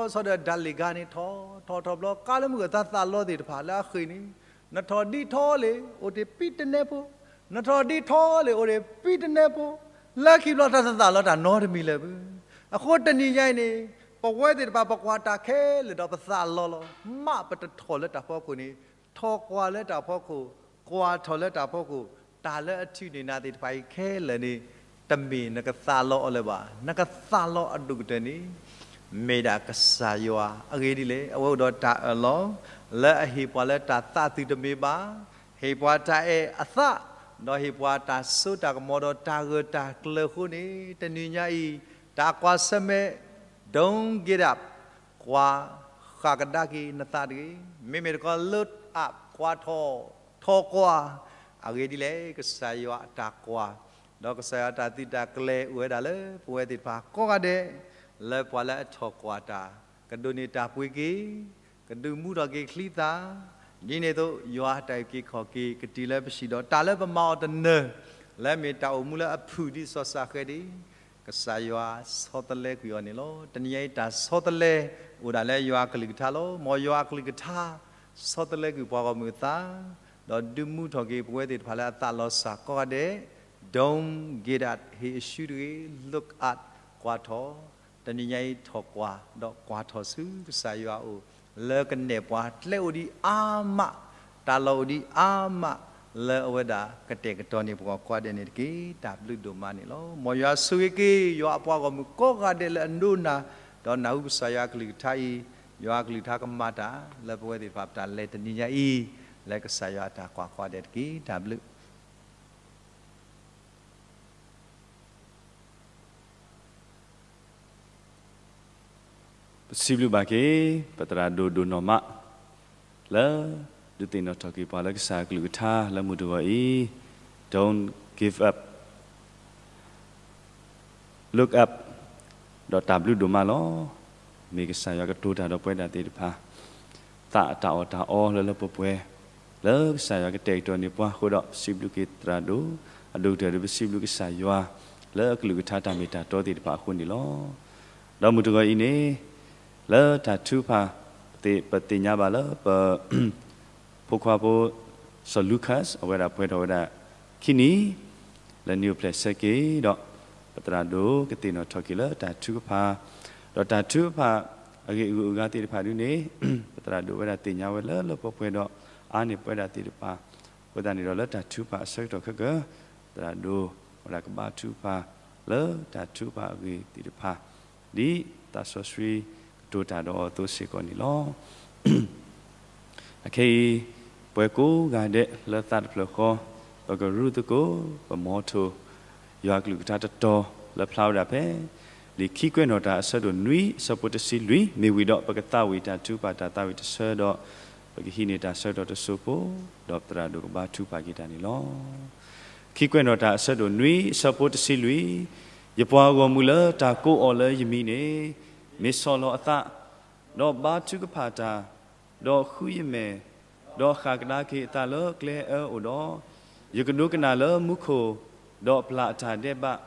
ဒၣ်လ့ၣ်ဂၤန့ၣ် ထီၣ်ထီၣ်ထီၣ်ဘျီ ကါလၢမုၢ်အသးသးလီသ့ၣ်တဖၣ်လၢအဃ့ၢ်န့ၣ်, နထီၣ်ဒ်ထီလံ အိၣ်တ့ၢ်ပံတနဲဖိ, နထီၣ်ဒ်ထီလံ အိၣ်တ့ၢ်ပံတနဲဖိ, လၢခံဘျီတၢ်တသးလီတၢ်နီတမံၤလၢၤဘၣ်. အဃိတနံၤညါအံၤန့ၣ် ပဝဲသ့ၣ်တဖၣ် ပကွၢ်တၢ်ခဲလၢာ်ဒီးပသးလီလီၤ. မ့ၢ်ပတထီၣ်လၢတၢ်ဖီခိၣ်န့ၣ် ထီၣ်ကွၢ်လၢတၢ်ဖီခိၣ်, ကွၢ်ထီၣ်လၢတၢ်ဖီခိၣ်, တၢ်လၢအထုးန့ၢ်နၤသ့ၣ်တဖၣ်အံၤခဲလၢာ်န့ၣ် တမ့ၢ်နကသးလီအီၤလၢၤဘၣ်. နကသးလီအဒိၣ်ကတၢၢ်န့ၣ် မ့ၢ်ဒၣ်ကစၢ်ယွၤအဂ့ၢ်ဒ်လဲၣ်. အဝဲအိၣ်ဒီးတၢ်အၢၣ်လီၤ လၢအဟ့ၣ်ပှၤလၢတၢ်သးသုးတမ့ၢ်ဘၣ်, ဟ့ၣ်ပှၤတၢ်အဲၣ်အသး, ဒီးဟ့ၣ်ပှၤတၢ်စိတၢ်ကမီၤဒီးတၢ်ဂၢၢ်တၢ်ကျၢၤအဃိန့ၣ်, တနံၤညါအံၤ, တၢ်ကွၢ်ဆၢၣ်မဲာ်, don't give up, ကွၢ်ဃၣ်ကဒါက့ၤနသးတဂ့ၤ. မ့မ့ၢ်တခီ look up, ကွၢ်ထီၣ်, ထီၣ်ကွၢ်, အဂ့ၢ်ဒ်လဲၣ်, ကစၢ်ယွၤအတၢ်ကွၢ်, ဒီးကစၢ်ယွၤအတၢ်သုးတၢ်ကျဲၤအိၣ်ဝဲဒၣ်လၢပဝဲသ့ၣ်တဖၣ်ကိးဂၤဒဲး, လၢပှၤလၢအထီၣ်ကွၢ်တၢ်, ကဒိးန့ၢ်တၢ်ပှ့ၤက့ၤ, ကဒုးမူထီၣ်က့ၤချံသၣ်, ဒ်န့ၣ်အသိး ယွၤအတၢ်အုၣ်က့ၤခီၣ်က့ၤကတုၤလၢပဟံၣ်ဒီး တၢ်လၢပမၤအီၤတနၢၤ, လၢအမ့ၢ်တၢ်အိၣ်မူလၢအဖုၣ်ဒ်စီၤၡဃဲဒၣ်, ကစၢ်ယွၤဆီတလဲကွံာ်အီၤန့ၣ်လီၤ. တနံၤညါအံၤတၢ်ဆီတလဲအိၣ်ဒၣ်လၢယွၤအကလုၢ်ကထါလီၤ. မ်ယွၤအကလုၢ်ကထါ ဆီတလဲကွံာ်ပှၤဂီၢ်မုၢ်အသး, ဒီးဒုးမူထီၣ်က့ၤပဝဲသ့ၣ်တဖၣ်လၢအသးလီၤစၢ်ကိးဂၤဒဲး, don't give up, ဟ့ၣ်အရှုံးတဂ့ၤ, look up, ကွၢ်ထီၣ်, တနံၤညါအံၤထီၣ်ကွၢ်, ဒီးကွၢ်ထီၣ်ဆူကစၢ်ယွၤအအိၣ်, လၢကနဲၣ်ပှၤကျဲအိၣ်ဒံးအါမး, တၢ်လီၢ်အိၣ်ဒံးအါမး, လၢအဝဲဒၣ်ကတဲာ်ကတီၤန့ၢ်ပှၤကိးဂၤဒဲးန့ၣ်တက့ၢ်. တၢ်ဘျုးဒိၣ်မးန့ၣ်လီၤ. မ်ယွၤဆိၣ်ဂ့ၤက့ၤ ယွၤအပှၤဂီၢ်မုၢ်ကိးဂၤဒဲးလၢအဒိကနၣ်, ဒီးနၢ်ဟူကစၢ်ယွၤအကလုၢ်ကထါအံၤ, ယွၤအကလုၢ်ကထါကမၤတၢ်လၢပဝဲသ့ၣ်တဖၣ်ပတၢ်လဲၤတနံၤညါအံၤ, လၢကစၢ်ယွၤအတၢ်ကွၢ်ကိးဂၤဒဲးတက့ၢ်. တၢ်ဘျုး ပစံးဘျုးဘၣ်က့ၤ ပသရၣ်ဒိၣ်ဒိၣ်နီၢ်မး လၢဒုးသ့ၣ်နီၣ်ထီၣ်က့ၤပှၤလၢကစၢ်အကလုၢ်ကထါလၢမုၢ်တဂီၤအံၤ, Don't give up, look up, ဒီးတၢ်ဘျုးဒိၣ်မးလီၤ. မ့ၢ်ကစၢ်ယွၤကတိၤတၢ်ဒီးပဝဲဒၣ်သ့ၣ်တဖၣ် သးအတၢ်အီၣ်တၢ်အီလၢလၢပှဲၤပှဲၤ, လၢကစၢ်ယွၤကတဲာ်ကတီၤန့ၢ်ပှၤအဃိဒီး ပစံးဘျုးက့ၤသရၣ်ဒိၣ်, အဒိကတၢၢ်ဒီးပစံးဘျုးကစၢ်ယွၤ လၢအကလုၢ်ကထါတၢ်မ့ၢ်တၢ်တီသ့ၣ်တဖၣ်အဃိန့ၣ်လီၤ. ဒီးမုၢ်တဂီၤအံၤန့ၣ်, လၢတၢ်ထုကဖၣ်, ပသ့ၣ်ညါဘၣ်လၢပ ဖိခွါဖိ စီၤလူကၢး အဝဲဒၣ်ပှဲၤထီၣ်ဝဲဒၣ်ခံနံၣ်, လၢနံၣ်အိၣ်ဖျဲၣ်ဆၢက့ၤဒီး, ပသရၣ်ဒိၣ်ကသ့ၣ်နီၣ်ထီၣ်က့ၤလၢတၢ်ထုကဖၣ်, ဒီးတၢ်ထုကဖၣ်အဂ့ၢ်အဂုၤအဂၤသ့ၣ်တဖၣ်ဒ်န့ၣ်, ပသရၣ်ဒိၣ်ဝဲဒၣ်သ့ၣ်ညါဝဲလၢလၢပှဲၤပှဲၤဒီး အါန့ၢ်ပဝဲဒၣ်သ့ၣ်တဖၣ်, အဃိသတးန့ၣ်ဒီးလၢတၢ်ထုကဖၣ်အဆၢကတီၢ်ခဲကၢ, သရၣ်ဒိၣ်ဝဲဒၣ်ကဘါထုကဖၣ်လၢတၢ်ထုကဖၣ်အဂ့ၢ်သ့ၣ်တဖၣ်, ဒ်သးစီဆှံကတိၤတၢ်ဒီးအီၤအသိးစ့ၢ်ကီးန့ၣ်လီၤ. အခဲအံၤ, ပှၤကိးဂၤဒဲးလၢသးတဖျၢၣ်ဃီ, ပကရူၢ်သကိး, ပမီထိၣ်, ယွၤကလုၢ်ကထါတတီၤလၢဖျါဝဲဒၣ်ဖဲ, လံာ်ခံကွဲးနီၣ်တၢ်အဆၢဒိၣ်နွံအဆၢဖိတဆံလွံၢ်, မ့ၢ်ဝံၤဒီးပကသးဝံၣ်တၢ်ထုကဖၣ်တၢ်သးဝံၣ်တဆၢဒီး, ပကဟံးန့ၢ်တၢ်ဆၢကတီၢ်တစိၢ်ဖိ, ဒီးပသရၣ်ဒိၣ်ကဘါထုကဖၣ်က့ၤတၢ်န့ၣ်လီၤ. ခံကွဲးနီၣ်တၢ်အဆၢဒိၣ်နွံအဆၢဖိတဆံလွံၢ်, ယပှၤဂီၢ်မုၢ်လၢတၢ်ကိးအီၤလၢယမံၤန့ၣ်, မ့ၢ်ဆီၣ်လီၤအသး, ဒီးဘါထုကဖၣ်တၢ်, ဒီးဃုယမဲာ်, ဒီးဃၣ်ကဒါက့ၤအသးလၢကျဲအၢအိၣ်ဒီး, ယကဒိကနၣ်လၢမူခိၣ်, ဒီးပျၢ်အတၢ်ဒဲးဘး,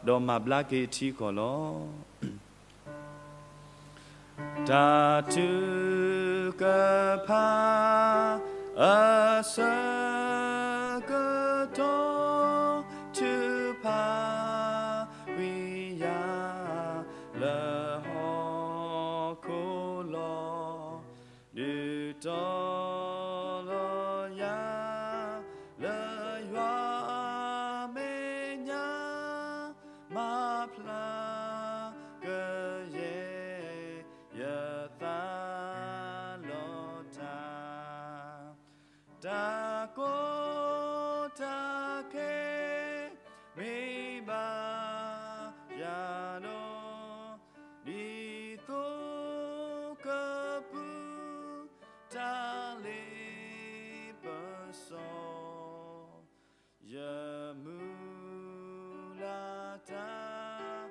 ဒီးမၤဘျါက့ၤအထံအကီၢ်လီၤ. တၢ်ထုကဖၣ်အဆၢကတီၢ်, ထုကဖၣ်ကွံာ်ယၤလၢဟီၣ်ခိၣ်လီၤ. ဒုးတီၤလီၤယၤလၢယွၤအမဲာ်ညါ, မၤဖျါကယဲၢ်ယသးလီၤတၢ်, တၢ်ကီတၢ်ခဲမ့ၢ်ဘၣ်ယၤဒီး, ဒ်သိးကပူၤတၢ်လ့ပစီ, ယမုၢ်လၢ်တၢ်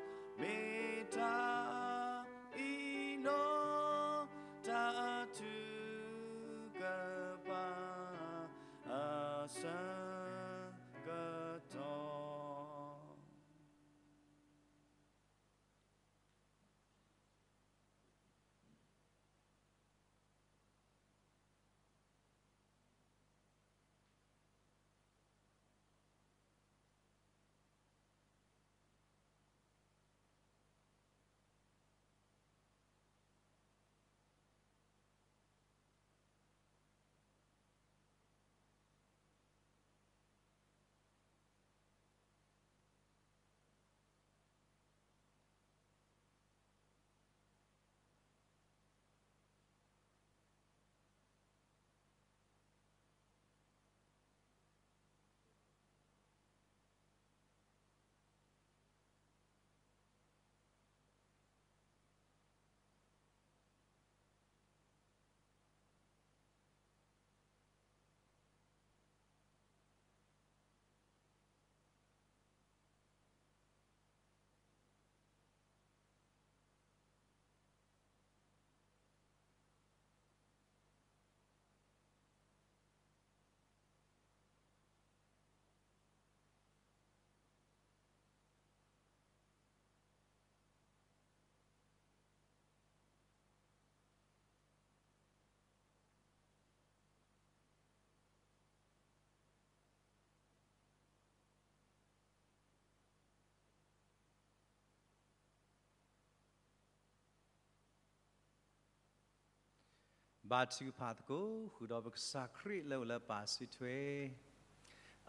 ဘါထုကဖၣ်သကိး ဃုာ်ဒီးပကစၢ်ခရံာ်လၢအိၣ်လၢပၢ်စုထွဲ.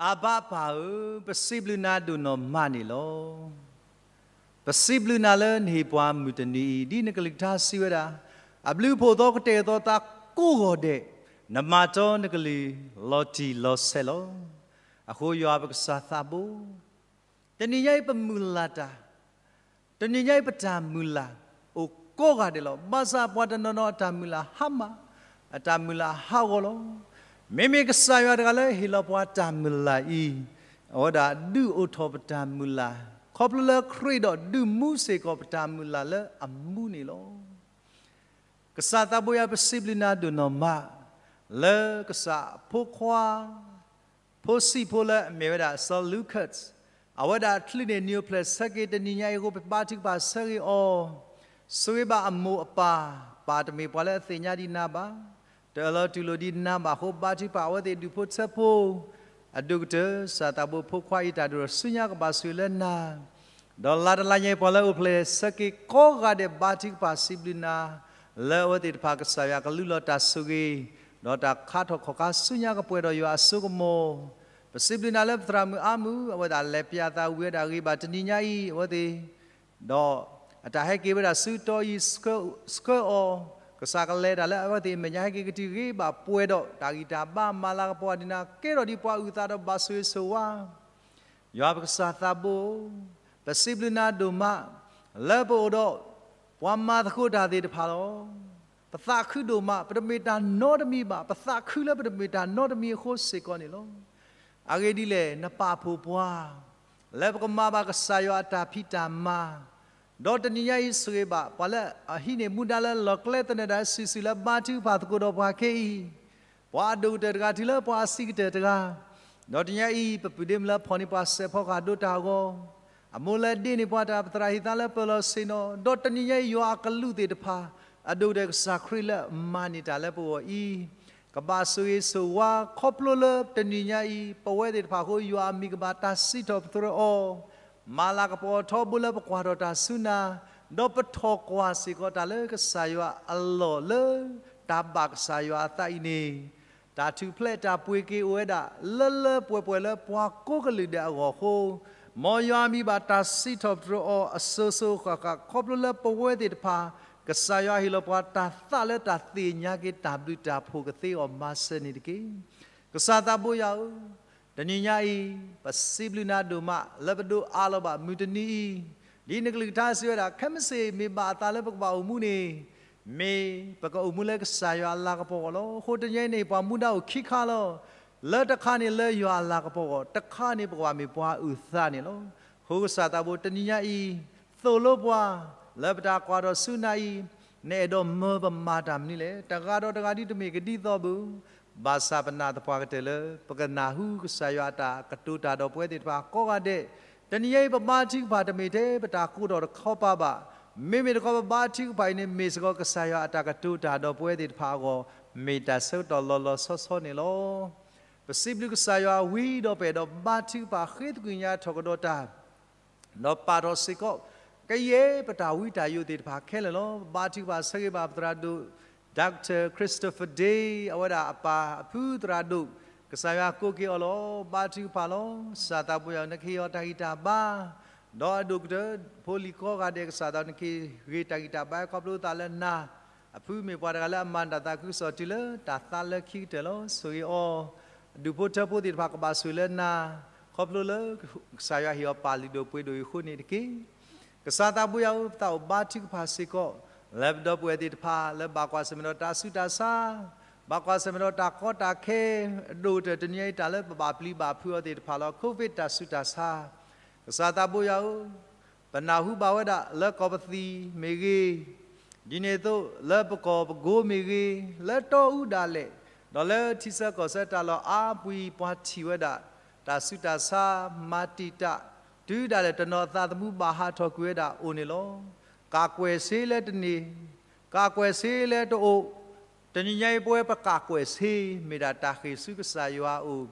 အဘါပၢ်ဧၢ, ပစံးဘျုးနၤဒိၣ်နီၢ်မးန့ၣ်လီၤ. ပစံးဘျုးနၤလၢနဟ့ၣ်ပှၤမုၢ်တနံၤအံၤ, ဒ်နကလုၢ်ကထါစံးဝဲဒၣ်, အဘျုးအဖှိၣ်သီကတဲာ်ကတီၤသးကိးဂီၤဒဲး, နမၤတီနကလုၢ်လီၤတံၢ်လီၤဆဲးလီၤ. အဃိယွၤပကစၢ်သးဘိ တနံၤညါအံၤပမုၢ်လၢ်တၢ်, တနံၤညါအံၤပတၢ်မုၢ်လၢ် အိၣ်ကိးဂၤဒဲးလီၤ. ဘၣ်ဆၣ်ပှၤတနီၤနီၤအတၢ်မုၢ်လၢ် ဟါမၢ်, အတၢ်မုၢ်လၢ်ဟးဂီၤလီၤ. မ့မ့ၢ်ကစၢ်ယွၤတဂၤလၢဟ့ၣ်လီၤပှၤတၢ်မုၢ်လၢ်အံၤ, အဝဲဒၣ်ဒုးအိၣ်ထီၣ်ပတၢ်မုၢ်လၢ်, ခီဖျိလၢခရံာ်ဒီးဒုးမူစ့ၢ်ကီးပတၢ်မုၢ်လၢ်လၢအမူန့ၣ်လီၤ. ကစၢ်သးဘိယွၤ ပစံးဘျုးနၤဒိၣ်နီၢ်မး, လၢကစၢ်အဖိခွါ ဖိဆံးဖိလၢအမ့ၢ်ဝဲဒၣ် စီၤ Lucas, အဝဲဒၣ်အချုးန့ၣ် နံၣ်အိၣ်ဖျဲၣ်ဆၢက့ၤ တနံၤညါအံၤအဃိ ပဘါထုကဖၣ်ဆၢဂ့ၤအီၤ, ဆိၣ်ဂ့ၤဘၣ်အမိၢ်အပၢ်, ပၢ်တမ့ၢ်ပှၤလၢအသ့ၣ်ညါဒံးနၤဘၣ်, တအၢၣ်လီၤတူၢ်လိာ်ဒံးနၤဘၣ်အဃိ ဘါထုကဖၣ်အဝဲသ့ၣ်ဒူၣ်ဖိထၢဖိ, အဒိၣ်ကတၢၢ် ကစၢ်သးဘိဖိခွါအံၤ တၢ်ဒိၣ်ထီၣ်ဆူညါကဘၣ်ဆိၣ်ဂ့ၤလၢနၤ ဒီးလါတလါညါအံၤ ပှၤလၢအိၣ်ဖျဲၣ်ဆၢက့ၤကိးဂၤဒဲး ဘါထုကဖၣ်စံးဘျုးနၤ, လၢအဝဲသ့ၣ်တဖၣ် ကစၢ်ယွၤကလူလီၤတၢ်ဆိၣ်ဂ့ၤ, ဒီးတၢ်ခါထီၣ်ခီၣ်ခါဆူညါကပှဲၤဒီးယွၤအစိကမီၤ, ပစံးဘျုးနၤလၢပသရၣ်မုၣ်အါမုၢ် အဝဲဒၣ်လဲၤပျးသးဝံၤဝဲဒၣ်ဂ့ၤဘၣ်တနံၤညါအံၤ အဝဲသ့ၣ် ဒီးအတၢ်ဟဲက့ၤဝဲဒၣ်ဆူတီအံၤ ဆှၢအီၤ, ကစၢ်ကလဲၤတၢ်လၢအဝဲသ့ၣ်အမဲာ်ညါ ဟဲက့ၤကတုၤဂ့ၤဘၣ်ပှဲၤဒီးတၢ်ဂံၢ်တၢ်ဘါ မၤလၤကပီၤဒံးနၤ ကဲထီၣ်ဒံးပှၤအုၣ်သးဒီးဘၣ်ဆိၣ်ဂ့ၤဆိၣ်ဝါ ယွၤပကစၢ်သးဘိ, ပစံးဘျုးနၤဒိၣ်မး, လၢပအိၣ်ဒီး ပှၤမၤသကိးတၢ်သ့ၣ်တဖၣ်လီၤ. ပသးခုဒိၣ်မး, ပတမ့ၢ်တၢ်နီတမံၤဘၣ်, ပသးခုလၢပတမ့ၢ်တၢ်နီတမံၤအဃိစ့ၢ်ကီးန့ၣ်လီၤ. အဂ့ၢ်ဒ်လဲၣ်, နပာ်ဖှိၣ်ပှၤ, လၢပကမၤဘၣ်ကစၢ်ယွၤအတၢ်ဖံးတၢ်မၤ ဒီးတနံၤညါအံၤဆိၣ်ဂ့ၤဘၣ် ပှၤလၢအဟံးန့ၢ်မူဒါလၢလီၢ်ကျဲသနၢၣ်တၢ်စုာ်စုာ် လၢဘါထုကဖၣ်သကိးဒီးပှၤခဲအံၤ, ပှၤအဒိၣ်ကတၢၢ်တဂၤတုၤလၢပှၤအဆံးကတၢၢ်တဂၤ, ဒီးတနံၤညါအံၤ ပပုၢ်ဒ့မုၣ်လၢဖီၣ်န့ၢ်ပှၤစဲးဖီကဟၣ်ဒိတၢ်အဂီၢ်, အမိၢ်လၢဒ့န့ၢ်ပှၤတၢ် ပသရၣ်ဟ့ၣ်သါလၢပၢၤလီၤဆ့ၣ်နီၤ, ဒီးတနံၤညါအံၤ ယွၤအကလူးသ့ၣ်တဖၣ် အဒိၣ်ကတၢၢ်ကစၢ်ခရံာ်လၢမၤန့ၢ်တၢ်လၢပဂီၢ်အံၤ, ကဘၣ်ဆိၣ်ဂ့ၤဆိၣ်ဝါခီဖျိလၢတနံၤညါအံၤ ပဝဲသ့ၣ်တဖၣ်အဃိ ယွၤအမံၤကဘၣ်တၢ်စံးထီၣ်ပတြၢၤအီၤ, မၤလၤကပီၤထီဘိလၢပကွၢ်ထီၣ်တၢ်ဆူနၤ, ဒီးပထီၣ်ကွၢ်စ့ၢ်ကီးတၢ်လၢကစၢ်ယွၤအလီၢ်လၢတၢ်ဘၣ်ကစၢ်ယွၤအသးအံၤန့ၣ်, တၢ်ထူၣ်ဖျဲးတၢ်ပှ့ၤက့ၤအိၣ်ဝဲဒၣ် လၢလၢပှဲၤပှဲၤလၢပှၤကိးကလုာ်ဒဲးအဂီၢ်အဃိ, မ်ယွၤအမံၤဘၣ်တၢ်စံးထီၣ်ပတြၢၤအီၤ အစိၤစိၤအဃၣ်ဃၣ် ခီဖျိလၢပဝဲသ့ၣ်တဖၣ် ကစၢ်ယွၤဟ့ၣ်လီၤပှၤတၢ်သးလၢတၢ်သ့ၣ်ညါက့ၤတၢ်ဘျုးတၢ်ဖှိၣ်ကသ့အီၤမၤစၢၤန့ၣ်တက့ၢ်. ကစၢ်သးဘိယွၤဧၢ, တနံၤညါအံၤ ပစံးဘျုးနၤဒိၣ်မး လၢပဒိးအးလီၤဘၣ်မုၢ်တနံၤအံၤ, ဒ်နကလုၢ်ကထါစံးဝဲဒၣ် ခဲမုၢ်ဆ့ၣ်မ့ၢ်ဘၣ်အသးလၢပကဘၣ်အိၣ်မူန့ၣ်, မ့ၢ်ပကအိၣ်မူလၢကစၢ်ယွၤအလၤကပီၤအဂီၢ်လီၤ. အဃိတနံၤညါအံၤန့ၣ် ပှၤမူဒါအိၣ်ခံခါလီၤ. လၢတခါန့ၣ်လၢယွၤအလၤကပီၤအဂီၢ်, တခါန့ၣ်ပကဘၣ်မ့ၢ်ပှၤအုၣ်သးန့ၣ်လီၤ. အဃိကစၢ်သးဘိတနံၤညါအံၤ, သိၣ်လိပှၤ လၢပတၢ်ကွၢ်ထီၣ်ဆူနၤအံၤ, နအဲၣ်ဒိးမၢပမၤတၢ်မနုၤလဲၣ်. တဂၤဒီးတဂၤဒ်တမ့ၢ်ကဒ်သိးဘၣ်, ဘၣ်ဆၣ်ပနာ်သပှၢ်ကတၢၢ်လၢ ပကနၢ်ဟူကစၢ်ယွၤအတၢ်ကတိၤတၢ်ဒီးပဝဲသ့ၣ်တဖၣ်ကိးဂၤဒဲး, တနံၤညါအံၤပဘါထုကဖၣ်တမ့ၢ်ထဲပတၢ်ကိးထီၣ်တခီပၤဘၣ်. မ့မ့ၢ်တခီပဘါထုကဖၣ်အံၤန့ၣ် မ့ၢ်စ့ၢ်ကီးကစၢ်ယွၤအတၢ်ကတိၤတၢ်ဒီးပဝဲသ့ၣ်တဖၣ်အဂီၢ်, မ့ၢ်တၢ်ဆၢကတီၢ်လီၤလီၤဆီဆီန့ၣ်လီၤ. ပစံးဘျုးကစၢ်ယွၤဝံၤဒီးပအဲၣ်ဒိးဘါထုကဖၣ်ဃ့သကွံာ်ညါထီၣ်ကဒီးတၢ် ဒီးပာ်ထီၣ်စ့ၢ်ကီး ကယဲၢ်ပတၢ်ဝံတၢ်ယိးသ့ၣ်တဖၣ်ခဲလၢာ်လီၤ. ဘါထုကဖၣ်ဆၢဂ့ၤဘၣ်ပသရၣ်ဒိၣ် Doctor Christopher Day အဝဲဒၣ်အပၢ်အဖုသရၣ်ဒိၣ်, ကစၢ်ယွၤကိးက့ၤအီၤလီၤ. ဘါထုကဖၣ်လီၤ. ကစၢ်သးဘိယွၤ နကဟ့ၣ်အီၤတၢ်ဂံၢ်တၢ်ဘါ, ဒီးအဒိၣ်ကတၢၢ်ဖိလံၤကိးဂၤဒဲး ကစၢ်သး နကဟ့ၣ်ဂ့ၤတၢ်ဂံၢ်တၢ်ဘါခီဖျိသးလၢနၤ, အဖုမ့ၢ်ပှၤတဂၤလၢအမၤတၢ်သးခုကစီၣ်တုၤလၢတၢ်သးလၢခံကတၢၢ်လီၤ. ဆိၣ်ဂ့ၤအီၤ, အဒူၣ်ဖိထၢဖိသ့ၣ်တဖၣ်ကဘၣ်ဆိၣ်လၢနၤ, ခီဖျိလၢကစၢ်ယွၤဟ့ၣ်အီၤပၢ်လုၢ်ဒိၣ်ပှ့ၤဒိၣ်အံၤအဃိန့ၣ်တက့ၢ်. ကစၢ်သးဘိယွၤဧၢ, ပသးအိၣ်ဘါထုကဖၣ်စ့ၢ်ကီး လၢပဒီပုၢ်ဝဲၢ်သ့ၣ်တဖၣ် လၢဘၣ်ကွၢ်ဆၢၣ်မဲာ်ဒီးတၢ်ဆူးတၢ်ဆါ, ဘၣ်ကွၢ်ဆၢၣ်မဲာ်ဒီးတၢ်ကီတၢ်ခဲ, အဒိၣ်ကတၢၢ်တနံၤအံၤ တၢ်လၢပဘၣ်ပျံၤဘၣ်ဖုးအီၤသ့ၣ်တဖၣ်လီၤ. Covid တၢ်ဆူးတၢ်ဆါ, ကစၢ်သးဘိယွၤဧၢ, ပနၢ်ဟူဘၣ်ဝဲဒၣ်လၢကီၢ်ပသံၣ်မ့ၢ်ဂ့ၤ, ဒ်န့ၣ်အသိးလၢပကီၢ်ပကိမ့ၢ်ဂ့ၤ, လၢတီအူဒၣ်လဲာ်, ဒီးလၢထံဆၢကီၢ်ဆၢတၢ်လီၢ်အါပူၤအံၤ ပှၤထံၣ်ဝဲဒၣ် တၢ်ဆူးတၢ်ဆါ, မၤတံာ်တာ်, တုၤဒၣ်လဲာ်တနီၤသးသမူဘၣ်ဟးထီၣ်ကွံာ်ဝဲဒၣ်အိၣ်န့ၣ်လီၤ. ကးကွဲၢ်စ့လၢတန့ၢ်, ကးကွဲၢ်စ့လၢတအိၣ်, တနံၤညါအံၤပဝဲပကးကွဲၢ်စ့ မ့ၢ်ဒၣ်တၢ်ဃ့ၢ်ဆူကစၢ်ယွၤအအိၣ်,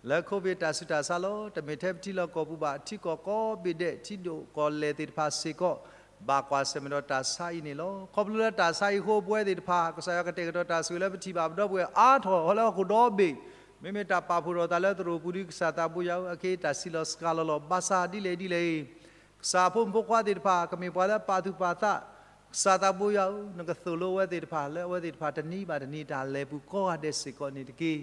လၢ Covid တၢ်ဆူးတၢ်ဆါလီၤ. တမ့ၢ်ထဲပထံလီၢ်ကီၢ်ပူၤဘၣ်, ထံကီၢ်ကိးဘ့ၣ်ဒဲး, ထံဒိၣ်ကီၢ်လဲၢ်သ့ၣ်တဖၣ်စ့ၢ်ကီး ဘၣ်ကွၢ်ဆၢၣ်မဲာ်ဒီးတၢ်ဆါအံၤန့ၣ်လီၤ. ခီဖျိလၢတၢ်ဆါအံၤအဃိ ပဝဲသ့ၣ်တဖၣ် ကစၢ်ယွၤကတဲာ်ကတီၤတၢ်ဆိၣ်ဂ့ၤလၢပထံၣ်ဘၣ်ပဒီပုၢ်ဝဲၢ်အါထီၣ် ဟီလၢဟီၣ်ခိၣ်ဒီဘ့ၣ်, မ့မ့ၢ်တၢ်ပာ်ဖှိၣ်ထီၣ်သးလၢသရိာ်ပူၤဒီး ကစၢ်သးဘိယွၤဧၢ, အက့ၤတၢ်စံးလီၤစှၤလီၤလီၤ. ဘၣ်ဆၣ်ဒ်လဲၣ်ဒ်လဲၣ်အံၤ, ကစၢ်အဖိမုၣ်ဖိခွါသ့ၣ်တဖၣ် ကမ့ၢ်ပှၤလၢပာ်သူၣ်ပာ်သး, ကစၢ်သးဘိယွၤဧၢ, နကသိၣ်လိဝဲသ့ၣ်တဖၣ် လၢအဝဲသ့ၣ်တဖၣ်တနံၤဘၣ်တနံၤ တၢ်လဲၤပူၤကိးဂၤဒဲးစ့ၢ်ကီးန့ၣ်တက့ၢ်.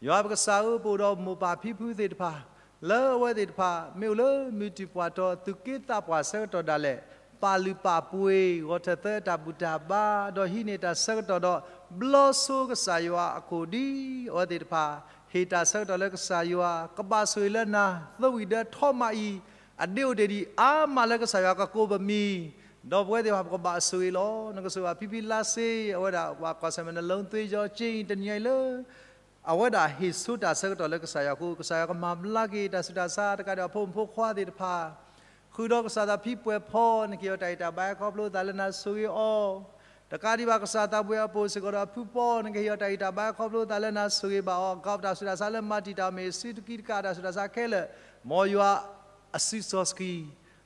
ယွၤပကစၢ်ဧၢ, ပအိၣ်ဒီးမိၢ်ပၢ်ဖံဖုသ့ၣ်တဖၣ် လၢအဝဲသ့ၣ်တဖၣ် မ့ၢ်အိၣ်လၢမုၢ်တံၢ်ပှၢ်တီၤ သူၣ်က့သးပှၢ်ဆၢကတီၢ်ဒၣ်လဲာ်, ပာ်လုၢ်ပာ်ပှ့ၤ ဂီၤထၢၣ်သၢတၢ်ဘူၣ်တၢ်ဘါ ဒီးဟံးန့ၢ်တၢ်ဆၢကတီၢ်ဒီး ဘျီဆိကစၢ်ယွၤအခိၣ်ဒ် အဝဲသ့ၣ်တဖၣ် ဟ့ၣ်တၢ်ဆၢကတီၢ်လၢကစၢ်ယွၤ ကဘၣ်ဆိၣ်ဂ့ၤလၢနၤ, သၢဝံၤဒၢထီမးအံၤ အဒ့အိၣ်တ့ၢ်ဒံးအါမးလၢကစၢ်ယွၤကကိးပမံၤ, ဒီးပဝဲသ့ၣ်တဖၣ် ပကဘၣ်ဆိၣ်ဂ့ၤလီၤ. နကဆိၣ်ဂ့ၤဘၣ်ဖံဖံလါစ့ အဝဲဒၣ်ဘၣ်ကွၢ်ဆၢၣ်မဲာ် နလိသ့ယီၤက့ တနံၤအံၤလၢ အဝဲဒၣ်ဟ့ၣ်ဆိတၢ်ဆၢကတီၢ်လၢကစၢ်ယွၤအဃိ ကစၢ်ယွၤကမၤဘျါက့ၤတၢ်ဆူးတၢ်ဆါ တကးဒံးဘၣ်ဖိမုၣ်ဖိခွါသ့ၣ်တဖၣ်, ဃုာ်ဒီးကစၢ်သးဖံပှဲၤဖီ နကဟ့ၣ်အီၤတၢ်ဂံၢ်တၢ်ဘါခီဖျိသးလၢနၤဆိၣ်ဂ့ၤအီၤ, တကးဒံးဘၣ်ကစၢ်သးဘိယွၤအပူၤစ့ၢ်ကီးဒီးအဖုပီ နကဟ့ၣ်အီၤတၢ်ဂံၢ်တၢ်ဘါခီဖျိသးလၢနၤဆိၣ်ဂ့ၤဘၣ်အီၤ, ကီးပတၢ်ဆူးတၢ်ဆါလၢမၤတံာ်တာ်အီၤမ့ၢ်ဂ့ၤ စုတကံတကးတၢ်ဆူးတၢ်ဆါခဲလၢာ်, မ်ယွၤအစုစီဆှံ လီ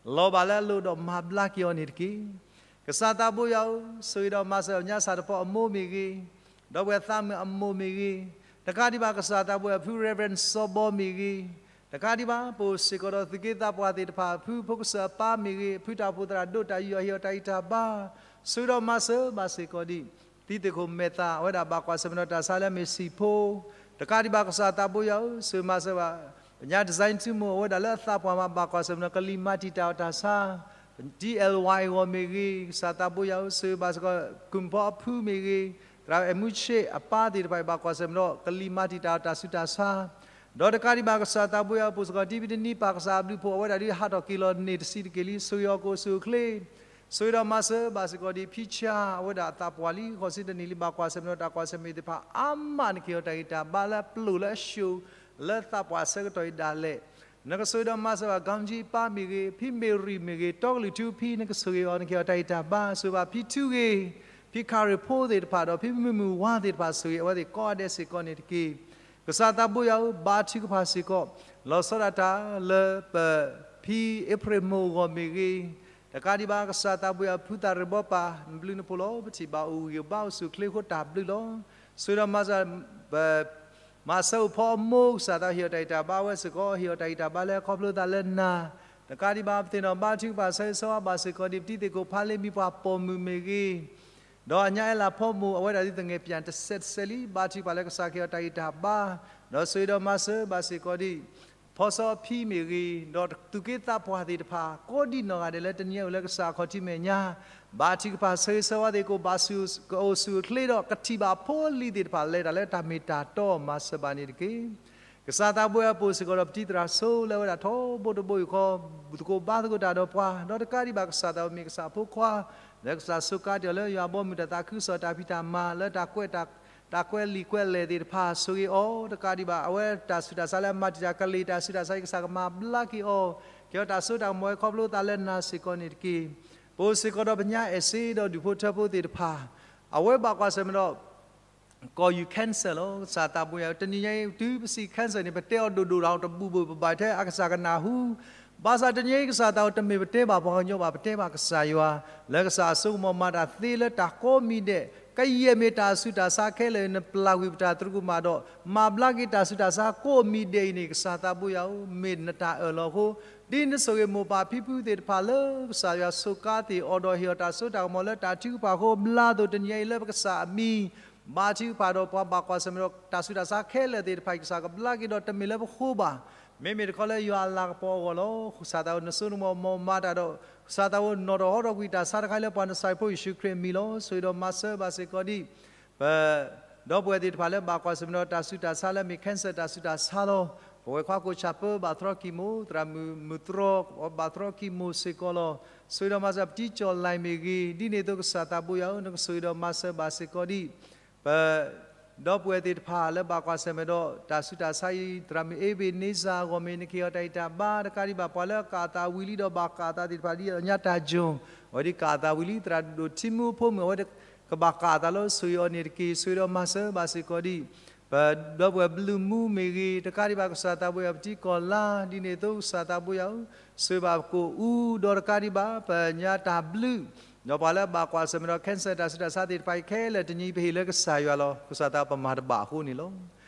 ၤဘၣ်လၢအလိၤဒီးမၤဘျါက့ၤအီၤန့ၣ်တက့ၢ်. ကစၢ်သးဘိယွၤဧၢ, ဆိၣ်ဂ့ၤဒီးမၤစၢၤညါစၢ်တဖီအမိၢ်မ့ၢ်ဂ့ၤ, ဒီပုၢ်ဝဲၢ်သးမုၣ်အမိၢ်မ့ၢ်ဂ့ၤ, တကးဒံးဘၣ်ကစၢ်သးဘိယွၤအဖု Reverend စီၤဘီမ့ၢ်ဂ့ၤ, တကးဒံးဘၣ် ပအိၣ်စ့ၢ်ကီးဒီးသုးက့သးပှၢ်သ့ၣ်တဖၣ် ဖုဖိကစၢၢ်အပၢ်မ့ၢ်ဂ့ၤ, ဖုတၢ်အိၣ်ဖှိၣ်သရၣ်ဒိၣ်တၢ်ယူးယီၣ်ဟ့ၣ်အီၤတၢ်ဂံၢ်တၢ်ဘါ, ဆိၣ်ဂ့ၤဒီးမၤစၢၤဘၣ်စ့ၢ်ကီးဒံး တံၤသကိးမဲာ်သၣ် အဝဲဒၣ်ဘၣ်ကွၢ်ဆၢၣ်မဲာ်ဒီးတၢ်ဆါလၢအမ့ၢ်စံၣ်ဖိ, တကးဒံးဘၣ်ကစၢ်သးဘိယွၤဧၢ, ဆိၣ်ဂ့ၤမၤစၢၤဘၣ် ပညါ design ထူမိၢ် အဝဲဒၣ်လၢအသးပှၢ်မး ဘၣ်ကွၢ်ဆၢၣ်မဲာ်ဒီးကလံၤမၤတံာ်တာ်အီၤတၢ်ဆါ, တံၤ L Y အဂီၢ်မ့ၢ်ဂ့ၤ, ကစၢ်သးဘိယွၤဧၢ, ဆိၣ်ဂ့ၤဘၣ်စ့ၢ်ကီး ကုၢ်ဖီအဖုမ့ၢ်ဂ့ၤ, သရၣ်အဲၣ်မူဆ့ၣ်အပၢ်သ့ၣ်တဖၣ်အံၤ ဘၣ်ကွၢ်ဆၢၣ်မဲာ်ဒီး ကလံၤမၤတံာ်တာ်အီၤတၢ်ဆူးတၢ်ဆါ, ဒီးတကးဒံးဘၣ်ကစၢ်သးဘိယွၤအပူၤစ့ၢ်ကီး ဒ်ပတနံၤပာ်ကစၢ်အဘျုးအဖှိၣ် အဝဲဒၣ်ဒ်ဟးထီၣ်က့ၤလီၤန့ၣ်တဆံးတက့ၢ်လံ, ဆိၣ်ဂ့ၤအီၤကအိၣ်ဆူၣ်အိၣ်ချ့ ဆိၣ်ဂ့ၤဒီးမၤစၢၤဘၣ်စ့ၢ်ကီးဒံး ဖံဆါ အဝဲဒၣ်အသးပှၢ်လံ ဃိးဆံတနံၣ်လံ ဘၣ်ကွၢ်ဆၢၣ်မဲာ်ဒီးတၢ်ကွၢ်ဆၢၣ်မဲာ်သ့ၣ်တဖၣ်အါမး နကဟ့ၣ်အီၤတၢ်ဂံၢ်တၢ်ဘါလၢအပျိာ်လၢအဆှိး လၢသးပှၢ်ဆၢကတီၢ်အံၤဒၣ်လဲာ်, နကဆိၣ်ဂ့ၤဒီးမၤစၢၤဘၣ် ကၠံကၠံအပၢ်မ့ၢ်ဂ့ၤ, ဖံမ့ၢ်ရံၣ်မ့ၢ်ဂ့ၤ, တီကလုာ်ထူဖံ နကဆိၣ်ဂ့ၤအီၤ နကဟ့ၣ်အီၤတၢ်ဂံၢ်တၢ်ဘါ, ဆိၣ်ဂ့ၤဘၣ်ဖံထူဂ့ၤ, ဖံခရံာ်ဖိသ့ၣ်တဖၣ်ဒီး ဖံမုၢ်မုၢ်ဝါသ့ၣ်တဖၣ် ဆိၣ်ဂ့ၤအဝဲသ့ၣ်ကိးဂၤဒဲးစ့ၢ်ကီးန့ၣ်တက့ၢ်. ကစၢ်သးဘိယွၤဧၢ, ဘါထုကဖၣ်စ့ၢ်ကီး လီၤဆီဒၣ်တၢ်လၢပဖံအ့ဖြ့ၣ်မိၢ်အဂီၢ်မ့ၢ်ဂ့ၤ, တကးဒံးဘၣ်ကစၢ်သးဘိယွၤ ဖုသးရ့ၣ်ဘီပၢ် နဘျုးနဖှိၣ်လီၤ. ပထံၣ်ဘၣ်အိၣ်ဂံၢ်ဘါအိၣ်ဆူၣ်အိၣ်ချ့အဃိ တၢ်ဘျုးလီၤ. ဆိၣ်ဂ့ၤဒီးမၤစၢၤ ပမၤစၢၤအိၣ်ဖီအမိၢ် ကစၢ်သးဟ့ၣ်အီၤတၢ်ဂံၢ်တၢ်ဘါဝဲစ့ၢ်ကီး, ဟ့ၣ်အီၤတၢ်ဂံၢ်တၢ်ဘါလၢခီဖျိသးလၢနၤ, တကးဒံးဘၣ် ပသ့ၣ်နီၣ်ဘါထုကဖၣ်ဆၢဂ့ၤဆၢဝါဘၣ်စ့ၢ်ကီးဒံး ပတံၤသကိးဖးလ့မံပှၤပိာ်မုၣ်မ့ၢ်ဂ့ၤ, ဒီးအညါအဲလးဖီမိၢ်အဝဲဒၣ်ဒ်သငဲၢ်ပၠၣ်တစဲးတစဲးလံ, ဘါထုကဖၣ်လၢကစၢ်ကဟ့ၣ်အီၤတၢ်ဂံၢ်တၢ်ဘါ, ဒီးဆိၣ်ဂ့ၤဒီးမၤစၢၤဘၣ်စ့ၢ်ကီးဒံး ဖီစီအဖံမ့ၢ်ဂ့ၤ, ဒီးသူၣ်က့သးပှၢ်သ့ၣ်တဖၣ် ကိးဒံးနီၢ်ဂၤဒဲးလၢတနံၤအံၤအိၣ်လၢကစၢ်အခီၣ်ထံးမဲာ်ညါ, ဘါထုကဖၣ်ဆၢဂ့ၤဆၢဝါသ့ၣ် ကအိၣ်ဘၣ်ဆူၣ် ကအိၣ်ဆူၣ်အိၣ်ချ့ဒီး ကထံၣ်ဘၣ်ဖိလံၤသ့ၣ်တဖၣ် လဲၤတၢ်လၢတၢ်မ့ၢ်တၢ်တီမၤစၢၤဘၣ်န့ၣ်တက့ၢ်. ကစၢ်သးဘိယွၤအပူၤစ့ၢ်ကီးဒီး ပတံၤသရၣ်ဆိလၢအဝဲဒၣ်ထီဘိတဘိယူၢ်ဃီ ဘူးသကိးဘါသကိးတၢ်ဒီးပှၤ, ဒီးတကးဒံးဘၣ်ကစၢ်သးဘိမ့ၢ်ကစၢ်အဖိခွါ, လၢကစၢ်ဆိးကါတ့ၢ်အီၤလၢယွၤဘီမုၢ်တၢ်သးခုကစီၣ်တၢ်ဖံးတၢ်မၤ လၢတၢ်ကွဲးတၢ် တၢ်ကွဲးလံာ်ကွဲးလဲၢ်သ့ၣ်တဖၣ် ဆိၣ်ဂ့ၤအီၤ, တကးဒံးဘၣ် အဝဲတၢ်ဆူးတၢ်ဆါလၢအမၤတံာ်တာ်ကလံၤတၢ်ဆူးတၢ်ဆါအံၤ ကစၢ်ကမၤဘျါက့ၤအီၤ, ကဲထီၣ်တၢ်စိတၢ်ကမီၤဝဲခီဖျိသးလၢနၤစ့ၢ်ကီးန့ၣ်တက့ၢ်. ပအိၣ်စ့ၢ်ကီးဒီးပညါအဲၣ်စ့ဒီးဒူၣ်ဖိထၢဖိသ့ၣ်တဖၣ်, အဝဲဘၣ်ကွၢ်ဆၢၣ်မဲာ်ဒီး ကီၢ်ယူၢ် cancer လီၤ. ကစၢ်သးဘိယွၤ တနံၤညါအံၤ တုၤပစံး cancer န့ၣ် ပတဲအီၤဒိၣ်ဒိၣ်ဒီး တဘူၣ်ဘိၣ်ပဘၣ်ထဲအကစၢ်ကနၢ်ဟူ, ဘၣ်ဆၣ်တနံၤညါအံၤ ကစၢ်သးဘိ တမ့ၢ်ပတဲဘၣ်ပှၤကညီဘၣ် ပတဲဘၣ်ကစၢ်ယွၤ, လၢကစၢ်အစိကမီၤမၤတၢ်သ့လၢတၢ်ကိးမံၤဒဲး, ကယဲၢ်မ့ၢ်တၢ်ဆူးတၢ်ဆါခဲလၢာ် နပျၢ်ကွံာ်ပတၢ်သရူးကမၣ်ဒီး မၤဘျါက့ၤတၢ်ဆူးတၢ်ဆါကိးမံၤဒဲးအံၤန့ၣ် ကစၢ်သးဘိယွၤဧၢ, မ့ၢ်နတၢ်အၢၣ်လီၤအဃိ, ဒ်နဆိၣ်ဂ့ၤမိၢ်ပၢ်ဖံဖုသ့ၣ်တဖၣ်လၢကစၢ်ယွၤဆိးကါတ့ၢ်အီၤဒီး ဟ့ၣ်အီၤတၢ်စိတၢ်ကမီၤလၢတၢ်ထုကဖၣ်အဃိ ဘျါအသိး တနံၤညါအံၤလၢပကစၢ်အမံၤ ဘါထုကဖၣ်ဒီးပှၤဘၣ်ကွၢ်ဆၢၣ်မဲာ်ဒီးတၢ်ဆူးတၢ်ဆါခဲလၢာ်သ့ၣ်တဖၣ်အံၤ ကစၢ်ကဘျါက့ၤဒီးတမ့ၢ်လၢပဃိဘၣ်. မ့မ့ၢ်တခီလၢယွၤအလၤကပီၤအဂီၢ်လီၤ. ကစၢ်သးဘိ နစိနကမီၤမၤတၢ်ဒီး ကစၢ်သးဘိ နီၣ်ထီၣ်ဟီထီၣ်ကွံာ်တၢ်ဆါတခါလၢပှၤနစၢ်ဖိယ့ၣ်ၡူးခရံာ်အမံၤလီၤ. ဆိၣ်ဂ့ၤဒီးမၤစၢၤဘၣ်စ့ၢ်ကီးဒံး ပ ဒီပုၢ်ဝဲၢ်သ့ၣ်တဖၣ်လၢဘၣ်ကွၢ်ဆၢၣ်မဲာ်ဒီးတၢ်ဆူးတၢ်ဆါလၢမ့ၢ် cancer တၢ်ဆူးတၢ်ဆါလီၤ. ပဝဲခွါကိၣ်ဆၣ်ပၢဘၣ်သရီကံၢ်မိၣ်, သရၣ်မုၣ်မုၢ်တြီၢ်ဘၣ်သရီကံၢ်မိၣ်စ့ၢ်ကီးလီၤ. ဆိၣ်ဂ့ၤဒီးမၤစၢၤပတံၤကၠီၣ်လဲၣ်မ့ၢ်ဂ့ၤ, ဒ်န့ၣ်အသိးကစၢ်သးဘိယွၤဧၢ, နကဆိၣ်ဂ့ၤဒီးမၤစၢၤဘၣ်စ့ၢ်ကီးဒံး ပ ဒီပုၢ်ဝဲၢ်သ့ၣ်တဖၣ်လၢဘၣ်ကွၢ်ဆၢၣ်မဲာ်ဒီးတၢ်ဆူးတၢ်ဆါအံၤ, သရၣ်မုၣ်အ့ဘ့းန့စၢ်အဂီၢ်မ့ၢ် နကဟ့ၣ်အီၤတၢ်ဂံၢ်တၢ်ဘါ, တကးဒံးဘၣ်ပှၤလၢအကၣ်အသးဝံၤလံဒီးဘၣ်ကၣ်အသးသ့ၣ်တဖၣ်ဒ်အညါတၢ်ယိၣ်, အဝဲဒ်ကၣ်အသးဝံၤလံ သရၣ်ဒိၣ်ထံမူဖိမုၣ် အဝဲကဘၣ်ကၣ်အသးလီၤ. ဆိၣ်ဂ့ၤအီၤန့ၣ်တက့ၢ်. ဆိၣ်ဂ့ၤဒီးမၤစၢၤဘၣ်စ့ၢ်ကီးဒံး ပဒီပုၢ်ဝဲၢ်ဘျုးမူမ့ၢ်ဂ့ၤ, တကးဒံးဘၣ်ကစၢ်သးဘိယၤ ပတံၤကီၢ်လါ ဒ်န့ၣ်အသိးကစၢ်သးဘိယၤဧၢ, ဆိၣ်ဂ့ၤဘၣ်ပကိၣ်အူဒီးတကးဒံးဘၣ် ပညါတၢ်ဘျုး, ဒီးပှၤလၢအဘၣ်ကွၢ်ဆၢၣ်မဲာ်ဒီး cancer တၢ်ဆူးတၢ်ဆါသ့ၣ်တဖၣ်အံၤခဲလၢာ် တနံၤအံၤပဟ့ၣ်လၢကစၢ်ယွၤလီၤ. ကစၢ်သးပမၤတဘၣ်အဃိန့ၣ်လီၤ.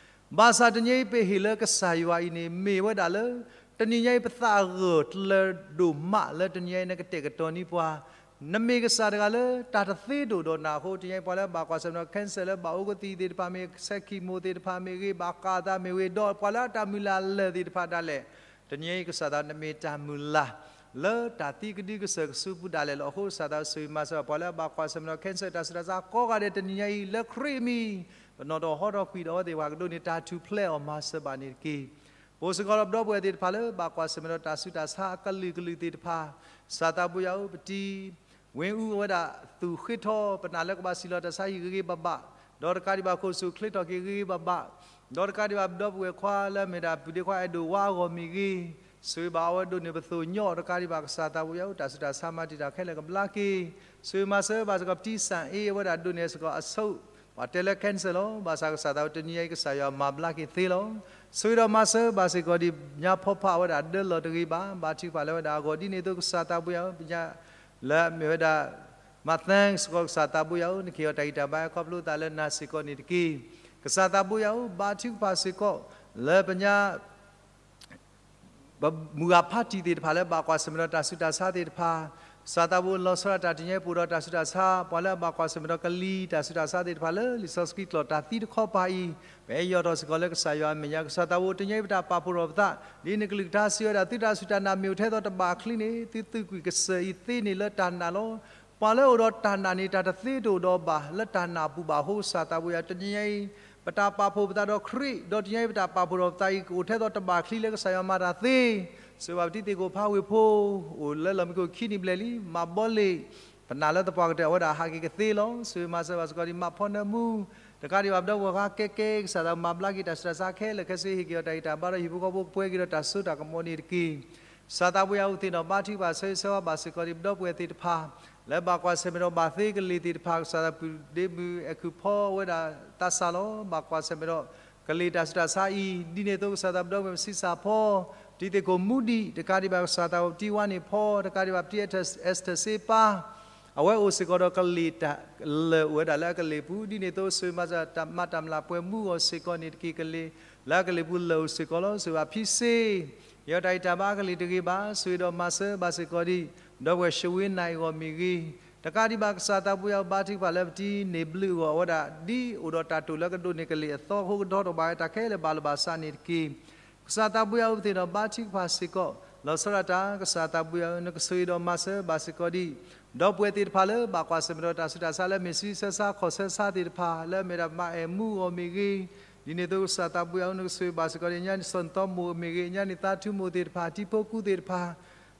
ဘၣ်ဆၣ်တနံၤအံၤပဟ့ၣ်လၢကစၢ်ယွၤအံၤန့ၣ် မ့ၢ်ဝဲဒၣ်လၢ တနံၤညါအံၤပသးအဂၢၢ်ကျၢၤဒိၣ်မးလၢတနံၤညါအံၤ နကတဲာ်ကတီၤန့ၢ်ပှၤ နမ့ၢ်ကစၢ်တဂၤလၢတၢ်တသ့တအိၣ်ဒီးနၤအဃိ တနံၤညါအံၤပှၤလၢအဘၣ်ကွၢ်ဆၢၣ်မဲာ်ဒီး cancer လၢဘၣ်အိၣ်ကသံၣ်သ့ၣ်တဖၣ် မ့ၢ်စဲးခံမိၣ်သ့ၣ်တဖၣ်မ့ၢ်ဂ့ၤ ဘၣ်ဃးအသးမ့ၢ်ဂ့ၤ ဒီးပှၤလၢအတၢ်မုၢ်လၢ်လၢာ်သ့ၣ်တဖၣ်ဒၣ်လဲာ် တနံၤညါအံၤကစၢ်သးနမ့ၢ်တၢ်မုၢ်လၢ် လၢတၢ်သံကဒုကစၢၢ်ကဆူးပူၤဒၣ်လဲာ်လီၤ. အဃိကစၢ်သးဆိၣ်ဂ့ၤမၤစၢၤပှၤလၢအဘၣ်ကွၢ်ဆၢၣ်မဲာ်ဒီး cancer တၢ်ဆူးတၢ်ဆါကိးဂၤဒဲးတနံၤညါအံၤ လၢခရံာ်အမံၤ ပနီၣ်ထီၣ်ဟီထီၣ်ကွံာ်ဒီးအဝဲသ့ၣ်တဖၣ်ကဒိးန့ၢ်တၢ်ထူၣ်ဖျဲးအီၤမၤစၢၤဘၣ်န့ၣ်တက့ၢ်. ပအိၣ်စ့ၢ်ကီးဒီးပဒီပုၢ်ဝဲၢ်သ့ၣ်တဖၣ်လၢဘၣ်ကွၢ်ဆၢၣ်မဲာ်ဒီးတၢ်ဆူးတၢ်ဆါအကလုာ်ကလုာ်သ့ၣ်တဖၣ် ကစၢ်သးဘိယၤဧၢ ပတံၤ ဝ့ၢ်အူအဝဲဒၣ်သူၣ်ဃ့ထီ ပနာ်လၢကဘၣ်စံၣ်လီၤတၢ်ဆါဟံၣ်ဂ့ၤဂ့ၤဘၣ်ဘၣ်, ဒီးတကးဒံးဘၣ်ခိၣ်ဆူၣ်ချ့ထီၣ်က့ၤဂ့ၤဂ့ၤဘၣ်ဘၣ်, ဒီးတကးဒံးဘၣ်ပဒီပုၢ်ဝဲၢ်ခွါလၢအမ့ၢ်ဒၣ်ပုၢ်ဒ့ခွါအဲၣ်ဒိးဝါအဂီၢ်မ့ၢ်ဂ့ၤ, ဆိၣ်ဂ့ၤဘၣ်အဝဲဒိးန့ၢ်ပသိၣ်ညီတကးဒံးဘၣ်ကစၢ်သးဘိယၤဧၢ တၢ်ဆူးတၢ်ဆါမၤတံာ်တာ်ခဲလၢာ်ကဘျါက့ၤ, ဆိၣ်ဂ့ၤမၤစၢၤဘၣ်စ့ၢ်ကီးပတံၤစၣ်အ့အဝဲဒၣ်ဒိးန့ၢ်စ့ၢ်ကီးအဆိ ပှၤတဲလၢ cancer လီၤ. ဘၣ်ဆၣ်ကစၢ်သးဘိတနံၤညါအံၤကစၢ်ယွၤမၤဘျါက့ၤသ့လီၤ. ဆိၣ်ဂ့ၤဒီးမၤစၢၤဘၣ်စ့ၢ်ကီးဒံး ညါဖီဖးအဝဲဒၣ်ဒၢလီၤတဂ့ၤဘၣ်, ဘါထုကဖၣ်လၢဝဲဒၣ်အဂီၢ်ဒ်န့ၣ်အသိးကစၢ်သးဘိယၤဧၢ ပညါ လၢအမ့ၢ်ဝဲဒၣ် မၤသၣ်စ့ၢ်ကီးကစၢ်သးဘိယၤဧၢ နကဟ့ၣ်အီၤတၢ်ဂံၢ်တၢ်ဘါခီဖျိသးလၢနၤစ့ၢ်ကီးန့ၣ်တက့ၢ်. ကစၢ်သးဘိယၤဧၢ ဘါထုကဖၣ်စ့ၢ်ကီး လၢပညါ ပမုၢ်ဂၤဖးတံၢ်သ့ၣ်တဖၣ်လၢဘၣ်ကွၢ်ဆၢၣ်မဲာ်ဒီးတၢ်ဆူးတၢ်ဆါသ့ၣ်တဖၣ်, ကစၢ်သးဘိလီၤဆီဒၣ်တၢ်တနံၤညါအံၤပအိၣ်ဒီးတၢ်ဆူးတၢ်ဆါ ပှၤလၢအဘၣ်ကွၢ်ဆၢၣ်မဲာ်ဒီးကလံၤတၢ်ဆူးတၢ်ဆါသ့ၣ်တဖၣ်လၢလံာ်စီဆှံကျိာ်တၢ်သံတခီပၤအံၤ, ပအဲၣ်ယီၢ်ထီၣ်စ့ၢ်ကီးလၢကစၢ်ယွၤအမဲာ်ညါ ကစၢ်သးဘိတနံၤညါအံၤပတၢ်ပာ်ဖှိၣ်ထီၣ်ပသး ဒ်နကလုၢ်ကထါစံးဝဲဒၣ် သုတၢ်စူၢ်တၢ်နာ်မ့ၢ်အိၣ်ထဲသိးတဘၣ်ချံန့ၣ် သုသုးကွံာ်ကစၢၢ်အံၤသ့န့ၣ်လၢတၢ်နာ်လီၤ. ပှၤလၢအအိၣ်ဒီးတၢ်နာ်န့ၣ် တၢ်တသ့တအိၣ်ဒီးဘၣ်လၢတၢ်နာ်အပူၤဘၣ်အဃိ ကစၢ်သးဘိယၤ တနံၤညါအံၤ ပတၢ်ပာ်ဖှိၣ်ပသးဒီးခရံာ် ဒီးတနံၤညါအံၤပတၢ်ပာ်ဖှိၣ်ထီၣ်ပသးအံၤ ကအိၣ်ထဲသိးတဘၣ်ချံလၢကစၢ်ယွၤမၤတၢ်သ့, ဆိၣ်ဂ့ၤဘၣ်ပတံၤသကိးဖးဝ့ၢ်ဖိ အိၣ်လၢလီၢ်မံခိၣ်ခံနံၣ်ဘျဲၣ်လံ မၤဘီလ့ၣ် ပနာ်လၢသပှၢ်ကတၢၢ်အဝဲဒၣ်ဟးက့ၤကသ့လီၤ. ဆိၣ်ဂ့ၤမၤစၢၤဘၣ်စ့ၢ်ကီးဒံး မၤဖီနၢမူ တကးဒံးဘၣ်ပဒီပုၢ်ဝဲၢ်ခွါကဲကဲ ကစၢ်သးမၤဘျါက့ၤတၢ်ဆူးတၢ်ဆါခဲလၢာ်ခဲဆ့ ဟ့ၣ်က့ၤအီၤတၢ်ဂံၢ်တၢ်ဘါဒီးဟံၣ်ဖိဃီဖိကပှဲၤက့ၤဒီးတၢ်စိတၢ်ကမီၤန့ၣ်တက့ၢ်. ကစၢ်သးဘိယၤဧၢ သ့ၣ်နီၣ်ဘါထုကဖၣ်ဆၢဂ့ၤဆၢဝါဘၣ်စ့ၢ်ကီးဒံးပဒီပုၢ်ဝဲၢ်သ့ၣ်တဖၣ် လၢဘၣ်ကွၢ်ဆၢၣ်မဲာ်ဒီးဘၣ်သ့ကလံၤသ့ၣ်တဖၣ် ကစၢ်သးဘိဒ့မုၣ်အဲၣ်ခုၣ်ဖီဝဲဒၣ်သးစၢ်လီၤ. ဘၣ်ကွၢ်ဆၢၣ်မဲာ်ဒီး ကလံၤတၢ်ဆူးတၢ်ဆါအံၤ ဒ်န့ၣ်အသိးကစၢ်သးဘိပဒီပုၢ်ဝဲၢ်ပဆံးစၢ်ဖီ ပတံၤသကိးမူဒံး တကးဒံးဘၣ်ကစၢ်သးဘိပတံၤဝါန့ၢ်ဖီ တကးဒံးဘၣ်ပတံၤအဲးစတၢၢ်စ့ပါ အဝဲအိၣ်စ့ၢ်ကီးဒီးကလံၤတၢ်လၢာ်အိၣ်ဝဲဒၣ်လၢအကလံၤပူၤ ဒ်န့ၣ်အသိးဆိၣ်ဂ့ၤမၤစၢၤတၢ်မၤတၢ်မျၢ်ပှဲၤမူအီၤစ့ၢ်ကီးန့ၣ်တက့ၢ်. ကလံၤလၢအကလံၤပူၤလၢာ်အိၣ်စ့ၢ်ကီးလီၤ. ဆိၣ်ဂ့ၤဘၣ်ဖံစ့ ဟ့ၣ်အီၤတၢ်ဂံၢ်တၢ်ဘါအကလံၤတဂ့ၤဘၣ် ဆိၣ်ဂ့ၤဒီးမၤစၢၤဘၣ်စ့ၢ်ကီးဒံး ပဒီပုၢ်ဝဲၢ်ရှဝ့နၤအံၤအဂီၢ်မ့ၢ်ဂ့ၤ တကးဒံးဘၣ်ကစၢ်သးဘိယၤဧၢ ဘါထုကဖၣ်လၢပတံၤန့ၢ်ဘျုးအဂီၢ် အဝဲဒၣ် ဒ်အိၣ်ဒီးတၢ်တိာ်လၢကဒိးန့ၢ်ကလံၤအသီအဃိ ကဒီထီၣ်ဘၣ်ဝဲတၢ်ခဲလၢာ်ဘၣ်လၢၤဘၣ်ဆၣ်န့ၣ်တက့ၢ်. ကစၢ်သးဘိယၤဧၢ ပသ့ၣ်နီၣ်ဘါထုကဖၣ်စ့ၢ်ကီး လီၤဆီဒၣ်တၢ် ကစၢ်သးဘိယၤဧၢ နကဆိၣ်ဂ့ၤဒီးမၤစၢၤဘၣ်စ့ၢ်ကီးဒံး ဒီပုၢ်ဝဲၢ်သ့ၣ်တဖၣ်လၢဘၣ်ကွၢ်ဆၢၣ်မဲာ်ဒီးတၢ်ဆူးတၢ်ဆါလၢမ့ၢ်ဆံးဆၢဆါခီၣ်ဆၢဆါသ့ၣ်တဖၣ် လၢအမ့ၢ်ဒၣ်မါအဲၣ်မူအဂီၢ်မ့ၢ်ဂ့ၤ ဒ်န့ၣ်အသိးကစၢ်သးဘိယၤဧၢ နကဆိၣ်ဂ့ၤဘၣ်စ့ၢ်ကီးဒံး ညါန့ၣ်စီၤနသီမိၢ်မ့ၢ်ဂ့ၤ ညါန့ၣ်သးထူမိၢ်သ့ၣ်တဖၣ် တံၤဖိကူသ့ၣ်တဖၣ်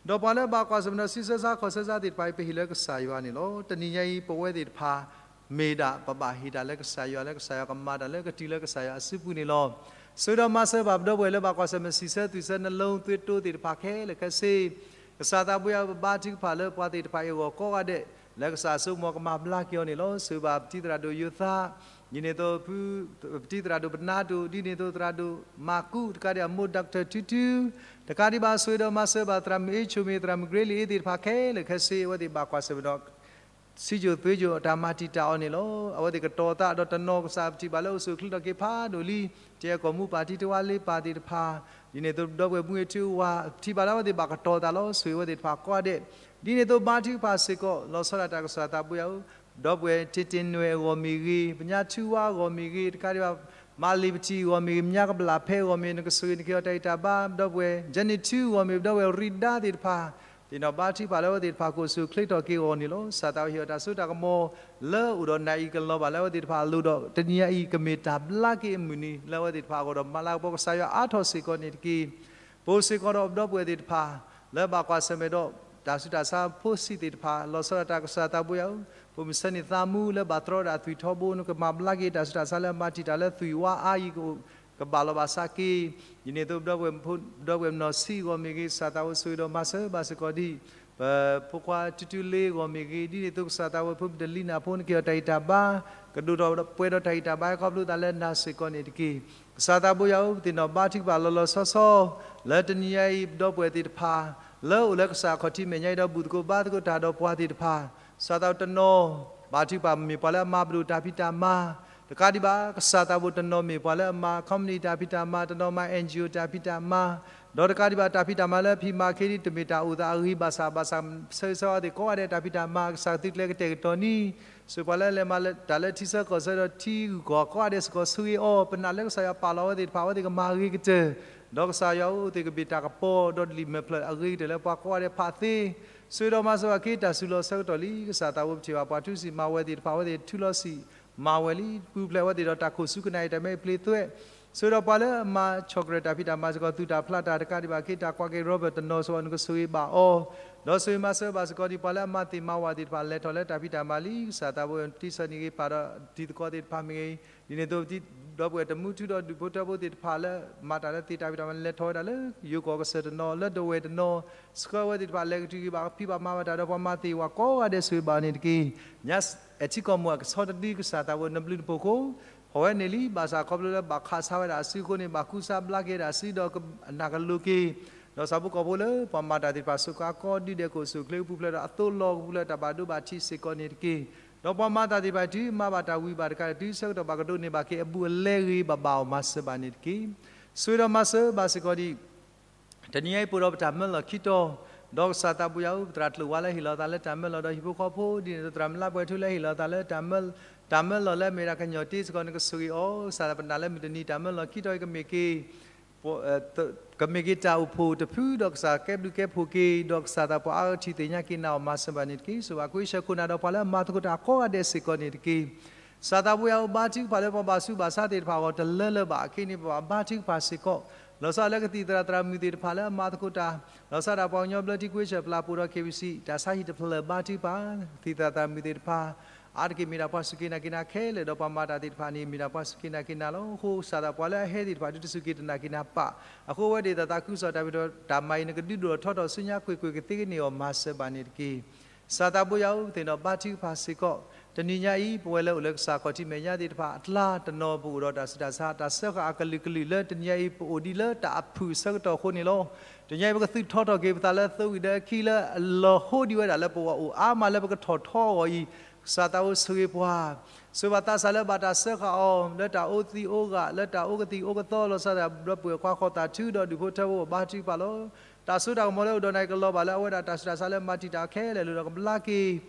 ဒီးပှၤလၢဘၣ်ကွၢ်ဆၢၣ်မဲာ်ဒီးဆံးဆၢဆါခီၣ်ဆၢဆါသ့ၣ်တဖၣ်အံၤ ပဟ့ၣ်လၢကစၢ်ယွၤန့ၣ်လီၤ. တနံၤညါအံၤ ပဝဲသ့ၣ်တဖၣ် မ့ၢ်ဒၣ်ပဘၣ်ဟ့ၣ်တၢ်လၢကစၢ်ယွၤ လၢကစၢ်ယွၤကမၤတၢ်လၢကတုၤလၢကစၢ်ယွၤအစုပူၤန့ၣ်လီၤ. ဆိၣ်ဂ့ၤဒီးမၤစၢၤဘၣ်ပဒီပုၢ်ဝဲၢ်လၢဘၣ်ကွၢ်ဆၢၣ်မဲာ်ဆံးဆၢသွံၣ်ဆၢနလိၤသွ့တိသ့ၣ်တဖၣ်ခဲလၢာ်ခဲဆ့ ကစၢ်သးဘိယၤဧၢ ပဘါထုကဖၣ်လၢပှၤသ့ၣ်တဖၣ်အံၤအဂီၢ်ကိးဂၤဒဲး လၢကစၢ်အစိကမီၤကမၤဘျါက့ၤအီၤန့ၣ်လီၤ. ဆိၣ်ဂ့ၤဘၣ်ပတံၤသရၣ်ဒိၣ်ယိၤသး ဒ်န့ၣ်အသိး ပတံၤသရၣ်ဒိၣ်ပနါဒိၣ် ဒ်န့ၣ်အသိးသရၣ်ဒိၣ်မၤကူး တကးဒံးဘၣ်မိၢ် doctor ထူထူ တကးဒံးဘၣ်ဆိၣ်ဂ့ၤဒီးမၤစၢၤဘၣ်သရၣ်မုၣ်အ့ၣ်ဆိၣ်မ့ၢ် သရၣ်မုၣ်ကရ့လံၤအ့သ့ၣ်တဖၣ်ခဲလၢာ်ခဲဆ့ အဝဲသ့ၣ်ဘၣ်ကွၢ်ဆၢၣ်မဲာ်ဒီး စံးကိၣ်သွ့ကိၣ်တၢ်မၤတံာ်တာ်အီၤန့ၣ်လီၤ. အဝဲသ့ၣ်ကတီၤသးဒီးတနီၤ ကစၢ်ပထံၣ်ဘၣ်လၢအိၣ်ဆူၣ်အိၣ်ချ့ထီၣ်က့ၤဖးဒိၣ်လံ တအဲၣ်ကီၢ်မူပၢ်ထံတဝါလ့ပၢ်သ့ၣ်တဖၣ် ဒ်န့ၣ်အသိးပဒီပုၢ်ဝဲၢ်မုၢ်အ့ၣ်ထူဝါ ပထံၣ်ဘၣ်လၢအဝဲသ့ၣ်ဘၣ်ကတီၤသးလီၤ. ဆိၣ်ဂ့ၤအဝဲသ့ၣ်တဖၣ်ကိးဂၤဒဲး ဒ်န့ၣ်အသိးဘါထုကဖၣ်စ့ၢ်ကီး လီၤဆီဒၣ်တၢ်ကစၢ်သးဘိယၤဧၢ ပဒီပုၢ်ဝဲၢ်တ့တ့နွဲၣ်အဂီၢ်မ့ၢ်ဂ့ၤ ပညါထူဝါအဂီၢ်မ့ၢ်ဂ့ၤ တကးဒံးဘၣ် မၤလံၤပထံၣ်အဂီၢ်မ့ၢ်ဂ့ၤ ပညါကဘျၣ်ဖဲအဂီၢ်မ့ၢ် နကဆိၣ်ဂ့ၤနကဟ့ၣ်အီၤတၢ်ဂံၢ်တၢ်ဘါ ပဒီပုၢ်ဝဲၢ် ကၠဲန့ၣ်ထူအဂီၢ်မ့ၢ် ပဒီပုၢ်ဝဲၢ်ရံဒါသ့ၣ်တဖၣ် သ့ၣ်နီၣ်ဘါထုကဖၣ်လၢအဝဲသ့ၣ်တဖၣ်ကအိၣ်ဆူၣ်အိၣ်ချ့ထီၣ်က့ၤအဂီၢ်န့ၣ်လီၤ. ကစၢ်သးဘိဟ့ၣ်အီၤတၢ်စိတၢ်ကမီၤ လၢအိၣ်ဒီးနၤအံၤကလီၤဘၣ်လၢအဝဲသ့ၣ်တဖၣ်အလိၤဒီး တနံၤညါအံၤကမ့ၢ်တၢ်ဘျါက့ၤအမုၢ်နံၤ လၢအဝဲသ့ၣ်တဖၣ်အဂီၢ်ဒီး မၤလၤကပီၤကစၢ်ယွၤအါထီၣ်စ့ၢ်ကီးန့ၣ်တက့ၢ်. ပအိၣ်စ့ၢ်ကီးဒီးပဒီပုၢ်ဝဲၢ်သ့ၣ်တဖၣ် လၢဘၣ်ကွၢ်ဆၢၣ်မဲာ်ဒီး တၢ်ဆူးတၢ်ဆါဖိဆံးသ့ၣ်တဖၣ် လီၤဆီဒၣ်တၢ်ကစၢ်သးဘိယၤဧၢ ပမုၢ်ဆါန့ၣ်သးမူလၢဘၣ်တြီဒၣ်သွံၣ်ထီဘိ နကမၤဘျါက့ၤတၢ်ဆူးတၢ်ဆါလၢအမၤတံာ်တာ်လၢသွံၣ်ဝါအါအံၤ ကဘၣ်လီၤဘၣ်စးက့ၤ ဒ်န့ၣ်အသိးပဒီပုၢ်ဝဲၢ်မုၣ်ဖိ ပဒီပုၢ်ဝဲၢ်မုၣ်နီၢ်ဆံးအဂီၢ်မ့ၢ်ဂ့ၤ ကစၢ်သးဘိဆိၣ်ဂ့ၤဒီးမၤစၢၤဘၣ်စ့ၢ်ကီးဒံး ပဖိခွါထူထူလ့ဂီၢ်မ့ၢ်ဂ့ၤ, ဒ်န့ၣ်အသိးကစၢ်သးဝဲဖိမုၣ်တလံနၢ်ဖိ နက့ၤအီၤတၢ်ဂံၢ်တၢ်ဘါ, ကဒိၣ်ထီၣ်ပှဲၤဒီးတၢ်ဂံၢ်တၢ်ဘါခီဖျိသးလၢနၤစ့ၢ်ကီးန့ၣ်တက့ၢ်. ကစၢ်သးဘိယွၤဧၢ, ပသ့ၣ်နီၣ်ဘါထုကဖၣ်လီၤလီၤဆီဆီ လၢတနံၤညါအံၤ ပဒီပုၢ်ဝဲၢ်သ့ၣ်တဖၣ် လၢအိၣ်လၢကစၢ်ခီၣ်ထံးမဲာ်ညါအံၤဒီးဘူၣ်သကိးဘါသကိးတၢ်ဒီးပှၤသ့ၣ်တဖၣ်, ကစၢ်သးဝဲတနီၤ ဘါထုကဖၣ်မ့ၢ်ပှၤလၢအမၤပဒိၣ်တၢ်ဖံးတၢ်မၤ, တကးဒံးဘၣ် ကစၢ်သးဘိတနီၤမ့ၢ်ပှၤလၢအမၤ company တၢ်ဖံးတၢ်မၤ, တနီၤမၤ NGO တၢ်ဖံးတၢ်မၤ, ဒီးတကးဒံးဘၣ်တၢ်ဖံးတၢ်မၤလၢဖံးမၤခ့ဒ် တမ့ၢ်တၢ်အိၣ်သးအဂ့ၤဘၣ်ဆၣ်ဘၣ်ဆၣ် ဆၢဂ့ၤဆၢဝါသ့ၣ်ကိးဂၤဒဲးတၢ်ဖံးတၢ်မၤ ကစၢ်ကသုးကျဲၤကတဲာ်ကတီၤန့ၣ်, စ့ၢ်ပှၤလၢလဲၤမၤတၢ်လၢထံဆၢကီၢ်ဆၢဒီးထံဂုၤကီၢ်ကိးဂၤဒဲးစ့ၢ်ကီးဆိၣ်ဂ့ၤအီၤ, ပနာ်လၢကစၢ်ယွၤပာ်လီၤဝဲသ့ၣ်တဖၣ် အဝဲသ့ၣ်ကမၤဂ့ၤကတၢၢ်, ဒီးကစၢ်ယွၤအိၣ်သ့ၣ်ကဘ့ၣ်တၢ်ကပီၤ ဒီးတလံာ်မဲာ်ဖျၢၣ်အဂ့ၤကတၢၢ်လၢပှၤကိးဂၤဒဲးဖးသ့, ဆိၣ်ဂ့ၤဒီးမၤစၢၤဘၣ်က့ၤတၢ်စုလီၢ်ဆၢကတီၢ်လံ, ကစၢ်သးဘိပထံၣ်ဘၣ်ပှၤထူစံးမၤဝဲသ့ၣ်တဖၣ် အဝဲသ့ၣ်ထူလီၤစံၣ်မၤဝဲလံ, ပူၤဖျဲးဝဲသ့ၣ်ဒီးတၢ်ခိၣ်ဆူကနၣ်အံၤတၢ်မဲအံၤပျ့ၤသွဲး, ဆိၣ်ဂ့ၤဒီးပှၤလၢအမၤဆီၣ်ကြဲၢ်တၢ်ဖံးတၢ်မၤစ့ၢ်ကီး သူၣ်တၢ်ဖျးတၢ်တကးဒံးဘၣ်က့ၤ တၢ်ကွၢ်က့ၤ Robert တနီၤစ့ၢ်ကီး နကဆိၣ်ဂ့ၤဘၣ်အီၤ, ဒီးဆိၣ်ဂ့ၤမၤစၢၤဘၣ်စ့ၢ်ကီးဒ်ပှၤလၢအမၤသ့ၣ်မၤဝၤသ့ၣ်တဖၣ် လဲၤထီၣ်လၢတၢ်ဖံးတၢ်မၤလံ, ကစၢ်သးဘိတံၤဆၢနံၤဂ့ၤပၢ်ဒီးတံၤသကိးသ့ၣ်တဖၣ်မ့ၢ်ဂ့ၤ, ဒ်န့ၣ်အသိး ဒီပုၢ်ဝဲၢ်တမူထူဒီးဒူၣ်ဖိထၢဖိသ့ၣ်တဖၣ်လၢ မၤတၢ်လၢသ့ၣ်တၢ်ဖံးတၢ်မၤ လဲၤထီၣ်ဝဲဒၣ်လၢယိၤကီၢ်ကစၢၢ်တနီၤ လၢဒဝဲၢ်တနီၤ, ဆှၢဝဲသ့ၣ်တဖၣ် လဲၤကတုၤက့ၤဘၣ်ဖံးဘၣ်မၤဘၣ်တၢ်ဒီးပှၤမၤသ့ၣ်ဝၤကိးဂၤဒဲးဆိၣ်ဂ့ၤဘၣ်န့ၣ်တက့ၢ်. ညါအထံကီၢ်မုၢ်အကဆီတဒု ကစၢ်သးဘိနဘျုးနဖှိၣ်အဃိ ဖီၣ်ဝဲန့ၣ်လံ, ဘၣ်ဆၣ်ခီဖျိလၢဘၣ်ခးဆါဝဲဒၣ်အစုအဃိန့ၣ် ဘၣ်ကူစါဘျါက့ၤဒၣ်အစုဒီးအနၢ်ကလိၤက့ၤ, ဒီးဆၣ်ဖိကီၢ်ဖိလၢပှၤမၤတၢ်သ့ၣ်တဖၣ် စိးကါကီဒုၣ်ဒဲးခိၣ်စိၣ်ချ့ကပူၤဖျဲးဒီးအသိလီၤကပူၤဖျဲးတၢ်ဘၣ်ဒိဘၣ်ထံးစ့ၢ်ကီးန့ၣ်တက့ၢ်. ဒီးပှၤမၤတၢ်သ့ၣ်တဖၣ်တုၤမၤဘၣ်တၢ်ဝံၤဘၣ်တကးဒီး တုၤဆၢကတီၢ်ဘၣ်ကဒိးန့ၢ်ဘၣ်က့ၤအဘူးအလဲဂ့ၤဘၣ်ဘၣ်အီၤမၤစၢၤဘၣ်န့ၣ်တက့ၢ်. ဆိၣ်ဂ့ၤဒီးမၤစၢၤဘၣ်စ့ၢ်ကီးဒံး တနံၤညါအံၤ ပအိၣ်ဒီးပတၢ်မၢလီၢ်ခံတီၤ, ဒီးကစၢ်သးဘိယွၤဧၢ, ပသရၣ်ကျိာ်ဝါလၢဟ့ၣ်လီၤသးလၢတၢ်မၢလီၢ်ဒီးဟံၣ်ဖိဃီဖိ, ဒ်န့ၣ်အသိးသရၣ်မုၢ်လါပှဲၤထူလၢဟ့ၣ်လီၤသးလၢ တၢ်မၢလီၢ်လၢအမ့ၢ်ဒၣ်ကညီၤတ့စ့ၢ်ကီး နကဆိၣ်ဂ့ၤအီၤ, ကစၢ်သးပနာ်လၢမုၢ်တနံၤတၢ်မၢလီၢ်ခံတီၤအံၤကမ့ၢ်က့ၤ ကမ့ၢ်က့ၤတၢ်အိၣ်ဖှိၣ်တဖုဒီးကစၢ်ကဲဘျုးကဲဖှိၣ်က့ၤ, ဒီးကစၢ်သးပှၤအါဂၤထံၣ်သ့ၣ်ညါက့ၤနၤအီၤမၤစၢၤဘၣ်န့ၣ်တက့ၢ်. ဆိၣ်ဂ့ၤဘၣ်ကွံာ်ဆၢခိၣ်နၢ်ဒီးပှၤလၢအမၤသကိးတၢ်ကိးဂၤဒဲးစ့ၢ်ကီးန့ၣ်တက့ၢ်. ကစၢ်သးဘိယွၤဧၢ, ဘါထုကဖၣ်လၢပှၤဘၣ်ဆူးဘၣ်ဆါသ့ၣ်တဖၣ်အဂီၢ် တလၢလၢဘၣ်အဃိန့ၣ် ပဘၣ်ဘါထုကဖၣ်စ့ၢ်ကီး, လီၤဆီဒၣ်လၢကသံၣ်သရၣ်သရၣ်မုၣ်သ့ၣ်တဖၣ်လၢအမၤသကိးတၢ်, လီၤဆီဒၣ်ပှၤကညီဘျၢထံကွံာ်ဆၢၣ်ဖျါ ပအိၣ်ဒီး KBC တၢ်ဆါဟံၣ်တဖျၢၣ်ဘါထုကဖၣ်, ကသံၣ်သရၣ်သရၣ်မုၣ်သ့ၣ်တဖၣ် အါတက့ၢ်မ့ၢ်ဒၣ်ပှၤစူၢ်က့ၤနာ်က့ၤနၤခဲလၢာ်, ဒီးပှၤမၤတၢ်သ့ၣ်တဖၣ်န့ၣ် မ့ၢ်ဒၣ်ပှၤစူၢ်က့ၤနာ်က့ၤနၤလီၤ. အဃိကစၢ်သးပှၤလၢအဟဲသ့ၣ်တဖၣ် ဒုးတစူၢ်က့ၤတနာ်က့ၤနၤပၢ်, အဃိအဝဲသ့ၣ်တၢ်သးခုကစီၣ်တၢ်မ့ၢ်တၢ်မၤအံၤ နကဒုးဒိၣ်ထီထီၣ်ဆူညါကွ့ၢ်ကွ့ၢ်ကသ့ကန့ၢ်အီၤမၤစၢၤဘၣ်န့ၣ်တက့ၢ်. ကစၢ်သးဘိယွၤဧၢ, ပသ့ၣ်နီၣ်ဘါထုကဖၣ်စ့ၢ်ကီး, တနံၤညါအံၤ ပဝဲလၢအိၣ်လၢကစၢ်ခီၣ်ထံးမဲာ်ညါသ့ၣ်တဖၣ်အကျါတနီၤ ပအိၣ်ဒီးတၢ်ဆူးတၢ်ဆါ တၢ်စၢဃာ်အကလုာ်ကလုာ်လၢတနံၤညါအံၤ ပအိၣ်ဒံးလၢတၢ်အဖုၣ်အဆၢကတီၢ်အဃိန့ၣ်လီၤ. တနံၤညါအံၤ ပကသုးထီထီၣ်က့ၤပသးလၢသိဝံၤဒီးခံလၢအလီၤဟိဒံးဝဲဒၣ်လၢပဂီၢ်အိၣ်အါမးလၢပကထီၣ်ထီအဂီၢ်အံၤ, ကစၢ်သးဘိဆိၣ်ဂ့ၤပှၤ, ဆိၣ်ဂ့ၤဘၣ်သးစၢ်လၢဘၣ်တၢ်စၢဃာ်အီၤ လၢတၢ်အိးသံအိးဂၤ လၢတၢ်အိးကသံၣ်အိးကသီ လီၤဆီဒၣ်တၢ်ဒီပုၢ်ဝဲၢ်ခွါဃီၤသးထူဒီးဒူၣ်ဖိထၢဖိ ဘါထုကဖၣ်လီၤ. တၢ်စိတၢ်ကမီၤလၢအအိၣ်ဒီးနၤအံၤ ကလီၤဘၣ်လၢအဝဲဒၣ်တၢ်ဆူးတၢ်ဆါလၢမၤတံာ်တာ်ခဲလၢာ်လၢဒီးကဘျါက့ၤ,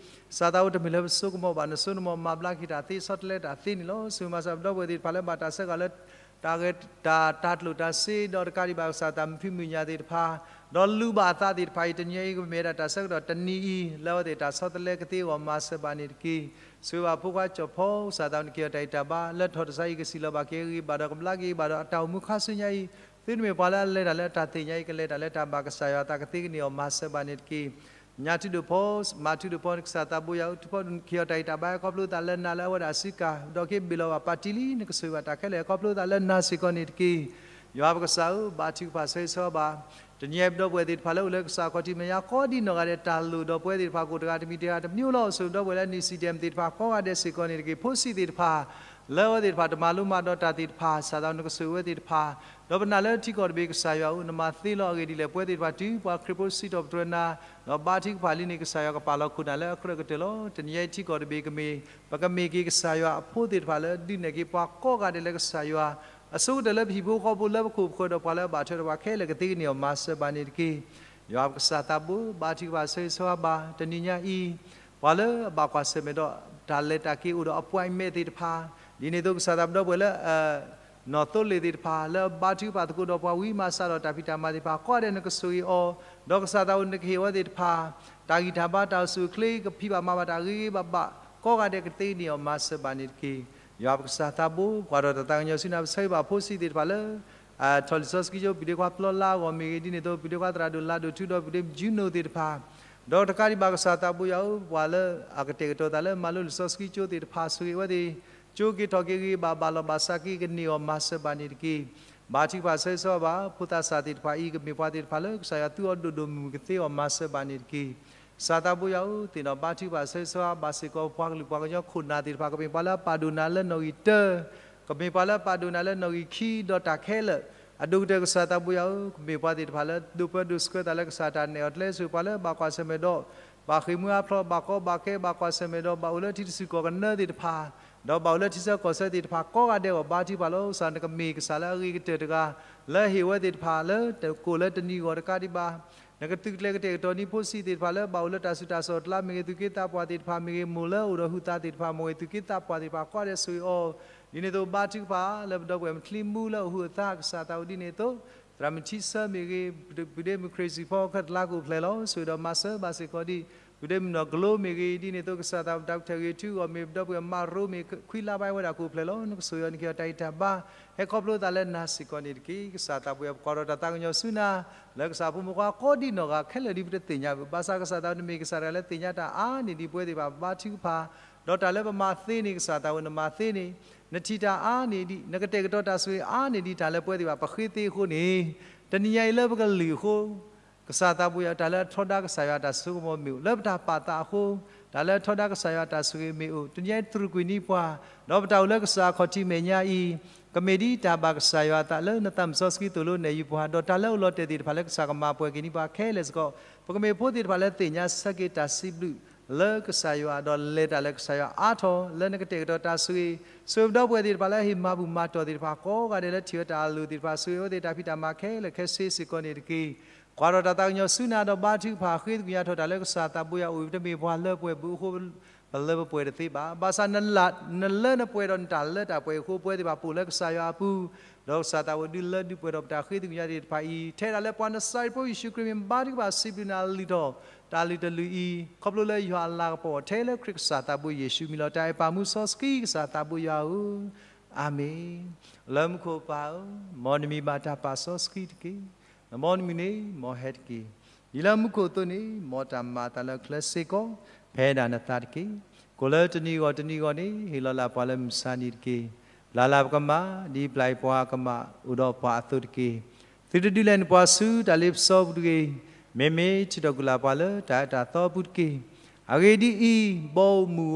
ကစၢ်သးဘိတမ့ၢ်လၢပစိကမီၤဘၣ် နစိနမီၤမၤဘျါက့ၤတၢ်သ့ဆီတလဲတၢ်သ့န့ၣ်လီၤ. ဆိၣ်ဂ့ၤမၤစၢၤပဒီပုၢ်ဝဲၢ်သ့ၣ်တဖၣ်လၢဘၣ်တၢ်စၢဃာ်လၢ တၢ်ဂဲၤတၢ် တၢ်တၢ်ကျိၣ်တၢ်စ့ဒီးတကးဒံးဘၣ်ကစၢ်သးမုာ်ဖံးမုာ်ညၣ်သ့ၣ်တဖၣ်, ဒီးလူၤဘၣ်အသးသ့ၣ်တဖၣ်အံၤ တနံၤညါအံၤကမ့ၢ်ဝဲဒၣ်တၢ်ဆၢကတီၢ်တနံၤအံၤ လၢအဝဲသ့ၣ်တၢ်ဆီတလဲကသ့အဂီၢ်မၤစၢၤဘၣ်န့ၣ်တက့ၢ်. ဆိၣ်ဂ့ၤဘၣ်ဖိခွါကၠီၣ်ဖီ ကစၢ်သးနက့ၤအီၤတၢ်အံၤတၢ်ဘါ လၢထီၣ်တစါအံၤကစံၣ်လီၤဘၣ်က့ၤဂ့ၤဘၣ်ဒီးကဘျါက့ၤဂ့ၤဘၣ်ဒီးအတၢ်အိၣ်မူခါဆူညါအံၤ, သုတမ့ၢ်ပှၤလၢအလဲၤတၢ်လၢအတၢ်သ့ၣ်ညါအံၤ ကလဲၤတၢ်လၢတၢ်ဘၣ်ကစၢ်ယွၤအသးကသ့ကန့ၢ်အီၤမၤစၢၤဘၣ်န့ၣ်တက့ၢ်. ညါထုဒိၣ်ဖီ မၤထုဒိၣ်ဖီ ကစၢ်သးဘိယွၤ ထုဖီဒိၣ်နက့ၤအီၤတၢ်အံၤတၢ်ဘါ ခီဖျိသးလၢနၤလၢအဝဲဒၣ်အစုကၢ် ဒီးက့ၤဘ့ၣ်လီၤဘၣ်ပာ်တံၢ်လံ နကဆိၣ်ဂ့ၤဘၣ်တၢ်ခဲလၢာ် ခီဖျိသးလၢနၤစ့ၢ်ကီးန့ၣ်တက့ၢ်. ယွၤပကစၢ်ဧၢ, ဘါထုကဖၣ်ဆၢဂ့ၤဆၢဝါဘၣ် တနံၤအံၤပဒီပုၢ်ဝဲၢ်သ့ၣ်တဖၣ်လၢအိၣ်လၢကစၢ်ခီၣ်ထံးမဲာ်ညါကိးဒံနီၢ်ဂၤဒဲး တၢ်လိၣ်ဒီးပဝဲသ့ၣ်တဖၣ်ကိးတဂၤတမံၤတဂၤတမံၤလီၤ. ဆိၣ်ဒီပုၢ်ဝဲၢ်လၢ နံၣ်စံၣ်ဒဲးမုၣ်သ့ၣ်တဖၣ်ကိးဂၤဒဲးစ့ၢ်ကီးန့ၣ်တက့ၢ်. ဖိဆံးသ့ၣ်တဖၣ် လၢအဝဲသ့ၣ်တဖၣ်တမၤလိမၤဒိးတၢ်သ့ၣ်တဖၣ် ကစၢ်သးနကဆိၣ်ဂ့ၤဝဲသ့ၣ်တဖၣ်, ဒီးပနာ်လၢထံကီၢ်တဘ့ၣ်ကစၢ်ယွၤဧၢ နမၤသ့လီၤအဂ့ၢ်ဒ်လဲၣ် ပဝဲသ့ၣ်တဖၣ်တုၤပှၤခရံာ်ဖိစံးထီၣ်ပတြၢၤနၤ ဒီးဘါထုကဖၣ်လံန့ၣ် ကစၢ်ယွၤကပာ်လီၤခိၣ်နၢ်လၢအကြၢးကတၢၢ်လီၤ. တနံၤအံၤထံကီၢ်တဘ့ၣ်ကမ့ၢ် ပကမ့ၢ်က့ၤကစၢ်ယွၤအဖိသ့ၣ်တဖၣ်လၢဒုးနဲၣ်က့ၤပှၤကိးဂၤဒဲးလၢကစၢ်ယွၤ အဆိကတၢၢ်လၢပဟံၣ်ဖိဃီဖိလၢပခိၣ်ပဃၢၤဒီးပှၤလၢအဘၣ်ထွဲဒီးပှၤခဲလၢာ်ကသ့ကန့ၢ်အီၤမၤစၢၤဘၣ်န့ၣ်တက့ၢ်. ယွၤပကစၢ်သးဘိ ဘါထုကဖၣ်ဆၢဂ့ၤဆၢဝါဘၣ် တနံၤညါအံၤ ပှၤလၢအဘၣ်ကွၢ်ဆၢၣ်မဲာ်ဒီး တၢ်လဲၤတၢ်က့ၤအိၣ်ဒီး appointment သ့ၣ်တဖၣ်, ဒ်န့ၣ်အသိးကစၢ်သးပဒီပုၢ်ဝဲၢ်လၢ နီၣ်သိလ့ၣ်သ့ၣ်တဖၣ် လၢအဘါထုကဖၣ်သကိးဒီးပှၤဝံမၤစးထီၣ်တၢ်ဖံးတၢ်မၤသ့ၣ်တဖၣ် ကိးဂၤဒဲးနကဆိၣ်ဂ့ၤအီၤ, ဒီးကစၢ်သးအိၣ်နကဟ့ၣ်ဝဲသ့ၣ်တဖၣ် တၢ်ဂံၢ်တၢ်ဘါတၢ်အိၣ်ဆူၣ်အိၣ်ချ့ ကဖံးဘၣ်မၤဘၣ်တၢ်ဂ့ၤဂ့ၤဘၣ်ဘၣ် ကိးဂၤဒဲးကသ့န့ၢ်အီၤမၤစၢၤဘၣ်န့ၣ်တက့ၢ်. ယွၤပကစၢ်သးဘိ ပှၤဒီးတၢ်သးကညီၤဆူနၤ ပဆၢဂ့ၤဘၣ်ဖိဆံးသ့ၣ်တဖၣ်လၢ ထီၣ်လံာ်စီဆှံကၠိ ပုၢ်ဒ့ခွါဖျီလါအဂီၢ်မ့ၢ်ဂ့ၤ ဒ်န့ၣ်အသိး ပုၢ်ဒ့ခွါသရၣ်ဒိၣ်လါဒိၣ်ထူဒီးပုၢ်ဒ့မုၣ်ယူနိၣ်သ့ၣ်တဖၣ်, ဒီးတကးဒံးဘၣ်ကစၢ်သးဘိယွၤဧၢ ပှၤလၢအကတဲာ်ကတီၤသးလၢမၤလိလံာ်စီဆှံကၠိသ့ၣ်တဖၣ် ဆိၣ်ဂ့ၤဝဲသ့ၣ် ကၠိက့ၤထီၣ်က့ၤဂ့ၤဘၣ်ဘၣ်လီၤဘၣ်စးက့ၤကန့ၢ်အီၤမၤစၢၤဘၣ်န့ၣ်တက့ၢ်. ဘါထုကဖၣ်ဆၢဂ့ၤဆၢဝါဘၣ် ဖိသၣ်ဆၣ်သ့ၣ်တဖၣ်အံၤ ကမ့ၢ်ပှၤသ့ၣ်တဖၣ်လၢကစၢ်ယွၤသူအီၤဒိၣ်ဒိၣ်မုၢ်မုၢ်ကသ့အီၤမၤစၢၤဘၣ်န့ၣ်တက့ၢ်. ကစၢ်သးဘိယွၤဧၢ, သ့ၣ်နီၣ်ဘါထုကဖၣ်ဆၢဂ့ၤဆၢဝါဘၣ်စ့ၢ်ကီး ပှၤကလုာ်ပှၤကညီခိၣ်နၢ်သ့ၣ်တဖၣ် ကမ့ၢ်ပှၤလၢအပာ်ဒိၣ်နၤလၢနီၣ်ဂံၢ်တၢ, ကမ့ၢ်ပှၤလၢအပာ်ဒိၣ်နၤလၢနီၣ်ဂံၢ်ခံ, ဒီးတၢ်ခဲလၢာ် အဒိၣ်ကတၢၢ်ကစၢ်သးဘိယွၤဧၢ, ကမ့ၢ်ပှၤသ့ၣ်တဖၣ်လၢဒိးပၢဒိးဆှၢသးလၢကစၢ်တၢ်နဲၣ်အီၤကျဲ, ဆိၣ်ပှၤလၢဘၣ်ကွၢ်ဆၢၣ်မဲာ်ဒီး ဘၣ်ဃ့ၢ်မှံဟးဖျိး, ဘၣ်ကီဘၣ်ခဲ, ဘၣ်ကွၢ်ဆၢၣ်မဲာ်ဒီး ဘၣ်အိၣ်လၢထံတစူၢ်ကီၢ်ကနၢသ့ၣ်တဖၣ်, ဒီးဘၣ်အိၣ်လၢထံဆၢကီၢ်ဆၢသ့ၣ်တဖၣ် ကိးဂၤဒဲးအဂီၢ် ဘါထုကဖၣ်လီၤ. ကစၢ်နကမ့ၢ်ကစၢ်လၢအဂ့ၤကတၢၢ်တဂၤ လၢဟ့ၣ်ဝဲသ့ၣ်တဖၣ်လၢတကိၣ်လၢတနံၤအဂီၢ်တကးဒံးဘၣ်, နကသုးကျဲၤကတဲာ်ကတီၤနံၤဖိဆံးသ့ၣ်တဖၣ်လၢဘၣ်အိၣ်လၢတၢ်စူၢ်တၢ်စိၤအကျါ, မ့ၢ်ဂ့ၤ သူၣ်က့သးပှၢ်သ့ၣ်တဖၣ်, မ့ၢ်ဂ့ၤ မိၢ်လၢအိၣ်ဒီးဟုသးသ့ၣ်တဖၣ်, မ့ၢ်ဂ့ၤ သူၣ်က့သးပှၢ်သ့ၣ်တဖၣ် ကိးဂၤဒဲးဆိၣ်ဂ့ၤအီၤ, ဒ်န့ၣ်အသိးဘါထုကဖၣ်လၢပဒီပုၢ်ဝဲၢ်မုၢ်ချံမူလၢအိၣ်ဟုအသး ကစၢ်သးအိၣ်ဒ်န့ၣ်အသိး, သရၣ်မုၣ်ထံဆၢမ့ၢ်ဂ့ၤ, ပုၢ်ဒ့မုၣ်ခရံာ်စံၣ်ဖီခဲတလါကအိၣ်ဖျဲၣ်လီၤ. ဆိၣ်ဂ့ၤဒီးမၤစၢၤဘၣ်စ့ၢ်ကီးဒ် ပုၢ်ဒ့မုၣ်နီၢ်ကလိမ့ၢ်ဂ့ၤ, ဒ်န့ၣ်အသိးကစၢ်သးအိၣ် ပတၢ်ကထၢၣ်ဂ့ၤထုအဂီၢ် မ့ၢ်ပဒီပုၢ်ဝဲၢ်မၤရိမ့ၢ် ခွံလါဘၣ်ဝဲဒၣ်ကအိၣ်ဖျဲၣ်လီၤ. နကဆိၣ်ဂ့ၤအီၤ နကဟ့ၣ်အီၤတၢ်ဂံၢ်တၢ်ဘါ, ဟဲခီဖျိသးလၢနၤစ့ၢ်ကီးန့ၣ်တက့ၢ်. ကစၢ်သးဘိယွၤ ပကွၢ်ထီၣ်တၢ်သးကညီၤဆူနၤ လၢကစၢ်ဖိမုၣ်ခွါကိးဒံးနီၢ်ဂၤခဲလၢာ်ဒ်ပတသ့ၣ်ညါဘၣ်, ဘၣ်ဆၣ်ကစၢ်သးအိၣ် နမ့ၢ်ကစၢ်တဂၤလၢသ့ၣ်ညါတၢ်အါန့ၢ်ဒံးပဝဲသ့ၣ်တဖၣ် ဘါထုကဖၣ်, ဒီးတၢ်လၢပမၤသ့န့ၣ် ကစၢ်သးအိၣ် နမၤသ့န့ၣ်, နထံၣ်တၢ်အါန့ၢ်ဒံး, နကတဲာ်ကတီၤတၢ်ဆိၣ်ဂ့ၤအါန့ၢ်ဒံး တၢ်လၢပဝဲသ့ၣ်တဖၣ် ပဃ့သ့အဃိန့ၣ်, တနံၤညါအံၤလၢပကလုၢ်အဃိ ကစၢ်သးဘိယွၤ တၢ်လၢအထီဒါကစၢ်ယွၤတၢ်ဆိကမိၣ်မ့ၢ်အိၣ်, လၢပတၢ်ပာ်သးအဃိ တၢ်လၢအထီဒါကစၢ်ယွၤတၢ်ဆိၣ်ဂ့ၤမ့ၢ်အိၣ်, တနံၤညါအံၤတြူာ်ကွံာ်န့ၢ်ပှၤ, ဒီးပတၢ်အိၣ်လၢကစၢ်အခီၣ်ထံးမဲာ်ညါအံၤ ကမ့ၢ်ဒ်တၢ်ဘၣ်ကစၢ်ယွၤအသးလၢနသးမုၢ်စီဆှံသိၣ်လိနဲၣ်ယုာ်ပှၤ, ဒီးတၢ်လၢအအိၣ်လီၤတဲာ်သ့ၣ်တဖၣ်လၢကစၢ်ကမၤပှဲၤက့ၤန့ၢ်ပှၤခဲလၢာ်စ့ၢ်ကီး, ပကမ့ၢ်ဖိသ့ၣ်တဖၣ်လၢသ့ၣ်ညါဆၢက့ၤတၢ်စံးဘျုး လၢကစၢ်ယွၤ ဒီးလဲၤတၢ်လၢကစၢ်ယွၤအါထီၣ် လၢနကတဲာ်ကတီၤတၢ်ဆိၣ်ဂ့ၤ, ဆိၣ်ဂ့ၤပဒီပုၢ်ဝဲၢ်သ့ၣ်တဖၣ်လၢဟ့ၣ်မၤဘူၣ်မၤတီၢ်သ့ၣ်တဖၣ် ကိးဂၤဒဲးလၢထံၣ်ဝဲတၢ်အလိၣ်သ့ၣ်တဖၣ် ဆိၣ်ဂ့ၤအဝဲသ့ၣ်တၢ်ဖံးတၢ်မၤခဲလၢာ်ခဲဆ့စ့ၢ်ကီးန့ၣ်တက့ၢ်. ကွၢ်ထီၣ်တၢ်သးကညီၤဆူနၤဒီးဘါထုကဖၣ်ဃ့သကွံာ်ညါထီၣ်တၢ်လၢကစၢ်သးဘိယွၤအိၣ် ပတမ့ၢ်ပှၤလၢပှဲၤဘၣ်အဃိ ပလၢပပှဲၤတသ့ဘၣ်. ဘၣ်ဆၣ် နလၢနပှဲၤဒီးနတၢ်လၢတၢ်ပှဲၤအဃိ ပဝဲသ့ၣ်တဖၣ်ပအိၣ်လၢကစၢ်ယွၤအပူၤ, ဒီးကစၢ်သးအိၣ်ဒုးလၢဒုးပှဲၤထီၣ်ပတၢ်ဃ့သကွံာ်ညါသ့ၣ်တဖၣ်အံၤ ထဲဒၣ်လၢပှၤနစၤရ့းဖိယ့ၣ်ၡူးခရံာ်မံၤ ဘါထုကဖၣ်စံးဘျုးနၤလုၢ်ထီၣ် တၢ်လုၢ်တလုၢ်အံၤ ခီဖျိလၢယွၤအလၤကပီၤ ထဲလၢခရံာ်ကစၢ်သးဘိယ့ၣ်ၡူးမံၤလီၤ. တၢ်အဲၣ်ပၢ်မူစီဆှံကစၢ်သးဘိယွၤဧၢ, အၤမ့ၣ်. လၢမူခိၣ်ပၢ်ဧၢ, မ်နမံၤဘၣ်တၢ်ပာ်စီဆှံတက့ၢ်. မ်နမုၢ်နံၤန့ၣ် မ်ဟဲတက့ၢ်. ဒ်လၢမူခိၣ်အသိးန့ၣ် မ်တၢ်မၤအသးလၢချၢစ့ၢ်ကီး ဖဲဒၣ်နသးတက့ၢ်. ကိၣ်လၢတနံၤအဂီၢ်တနံၤအဂီၢ်န့ၣ် ဟ့ၣ်လီၤလၢ်ပှၤလၢမုၢ်ဆါနံၤတက့ၢ်. ပျၢ်လၢ်ပကမၣ် ဒ်ပျၢ်အံၤပှၤကမၣ်အိၣ်ဒီးပှၤအသိးတက့ၢ်. သုတဒုးလဲၢ်နပှၤဆူတၢ်လ့ပစီပူၤတဂ့ၤ. မ့မ့ၢ်ထုးထီၣ်ကွံာ်လၢ်ပှၤလၢတၢ်အၢတၢ်သီအပူၤတက့ၢ်. အဂ့ၢ်ဒ်အံၤ, ဘီဧိၤမုၢ်ဧိ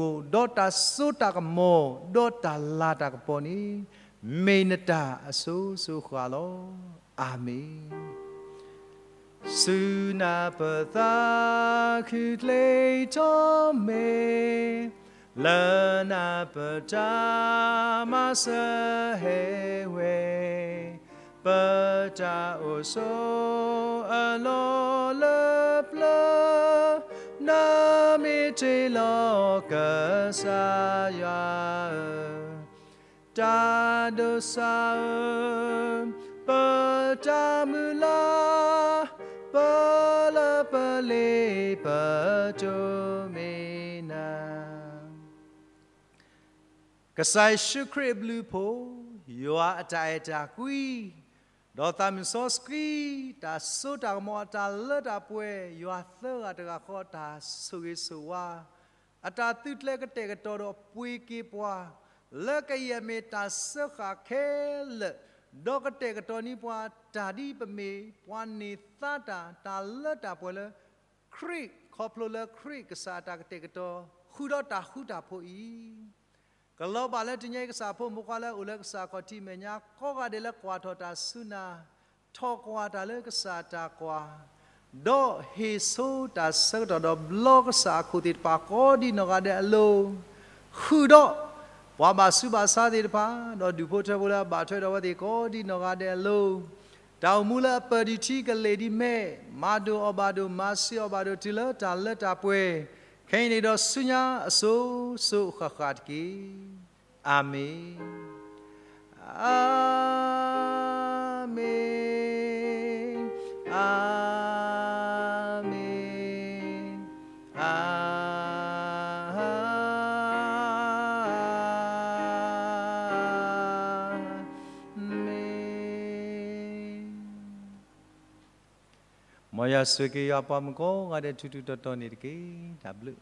ၤ, ဒီးတၢ်စိတၢ်ကမီၤ, ဒီးတၢ်လၤတၢ်ကပီၤန့ၣ် မ့ၢ်နတၢ်အစိၤစိၤဃၣ်ဃၣ်လီၤ. အၤမ့ၣ်. ဆူနၢ်ပၢၢ်သးခုချ့ထီၣ်မ့ၢ်, လၢနၢ်ပၢၢ်တၢ်မၤစၢၤဟဲဝဲ, ပတၢ်အိၣ်ဆိးအလီၢ်လၢပျၢၤ, နမ့ၢ်တ့ၢ်လီၤကစၢ်ယွၤဧၢ, တၢ်ဒိးစၢ်ဧၢ, ပတၢ်မုၢ်လၢ်, ပလၢပလ့ပတိၢ်မ့ၢ်နၤ. ကစၢ်ယ့ၣ်ၡူးခရံာ်အဘျုးအဖှိၣ်, ယွၤအတၢ်အဲၣ်တၢ်ကွံ, ဒီးသးမုၢ်စီဆှံ, တၢ်စိတၢ်ကမီၤအတၢ်လၢတၢ်ပှဲၤ, ယွၤသၢဂၤတဂၤဃီအတၢ်ဆိၣ်ဂ့ၤဆိၣ်ဝါ, အတၢ်သုးကျဲၤကတဲာ်ကတီၤဒီးပှ့ၤက့ၤပှၤ, လၢကယဲၢ်မ့ၢ်တၢ်စၢဃာ်ခဲလၢာ်, ဒီးကတဲာ်ကတီၤန့ၢ်ပှၤတၢ်ဒ်ပမ့ၢ်ပှၤန့ၢ်သါတၢ် တၢ်လၢတၢ်ပှဲၤလၢ ခရံာ် ခီဖျိလၢခရံာ်ကစၢ်အတၢ်ကတဲာ်ကတီၤ ဃုာ်ဒီးတၢ်ဃူတၢ်ဖိးအံၤ, ကလီၤဘၣ်လၢတနံၤအံၤ ကစၢ်ဖိမုၣ်ဖိခွါလၢအအိၣ်လၢကစၢ်ခီၣ်ထံးမဲာ်ညါ ကိးဂၤဒဲးလၢကွၢ်ထီၣ်တၢ်ဆူနၤ, ထီၣ်ကွၢ်တၢ်လၢကစၢ်တၢ်ကွၢ်, ဒီးဟ့ၣ်ဆိတၢ်ဆၢကတီၢ်ဒီးဘျီကစၢ်အခိၣ်သ့ၣ်တဖၣ်ကိးဒံးနီၢ်ဂၤဒဲးအလိၤ, ဃုာ်ဒီး ပှၤဘၣ်ဆူးဘၣ်ဆါသ့ၣ်တဖၣ်, ဒီးဒူၣ်ဖိထၢဖိလၢအဘၣ်ထွဲဒီးအဝဲသ့ၣ်ကိးဒံးနီၢ်ဂၤဒဲးအလိၤ, တၢ်အိၣ်မူလၢအပၢၢ်ဒံးထံကလ့ၢ်ဒံးမဲး, မၤဒိၣ်အီၣ်ဘၣ်ဒိၣ် မၤစၢၤအီၣ်ဘၣ်ဒိၣ်တုၤလၢတၢ်လၢတၢ်ပှဲၤ, ခဲအံၤန့ၣ်ဒီးဆူညါအစိၤစိၤဃၣ်ဃၣ်တက့ၢ်. အၤမ့ၣ်, အၤမ့ၣ်, အၤမ့ၣ်, အၤမ့ၣ်. မ်ယွၤဆိၣ်ဂ့ၤက့ၤယွၤပှၤမုၣ်ကိးဂၤဒဲးထူထူတီတီန့ၣ်တက့ၢ်. တၢ်ဘျုး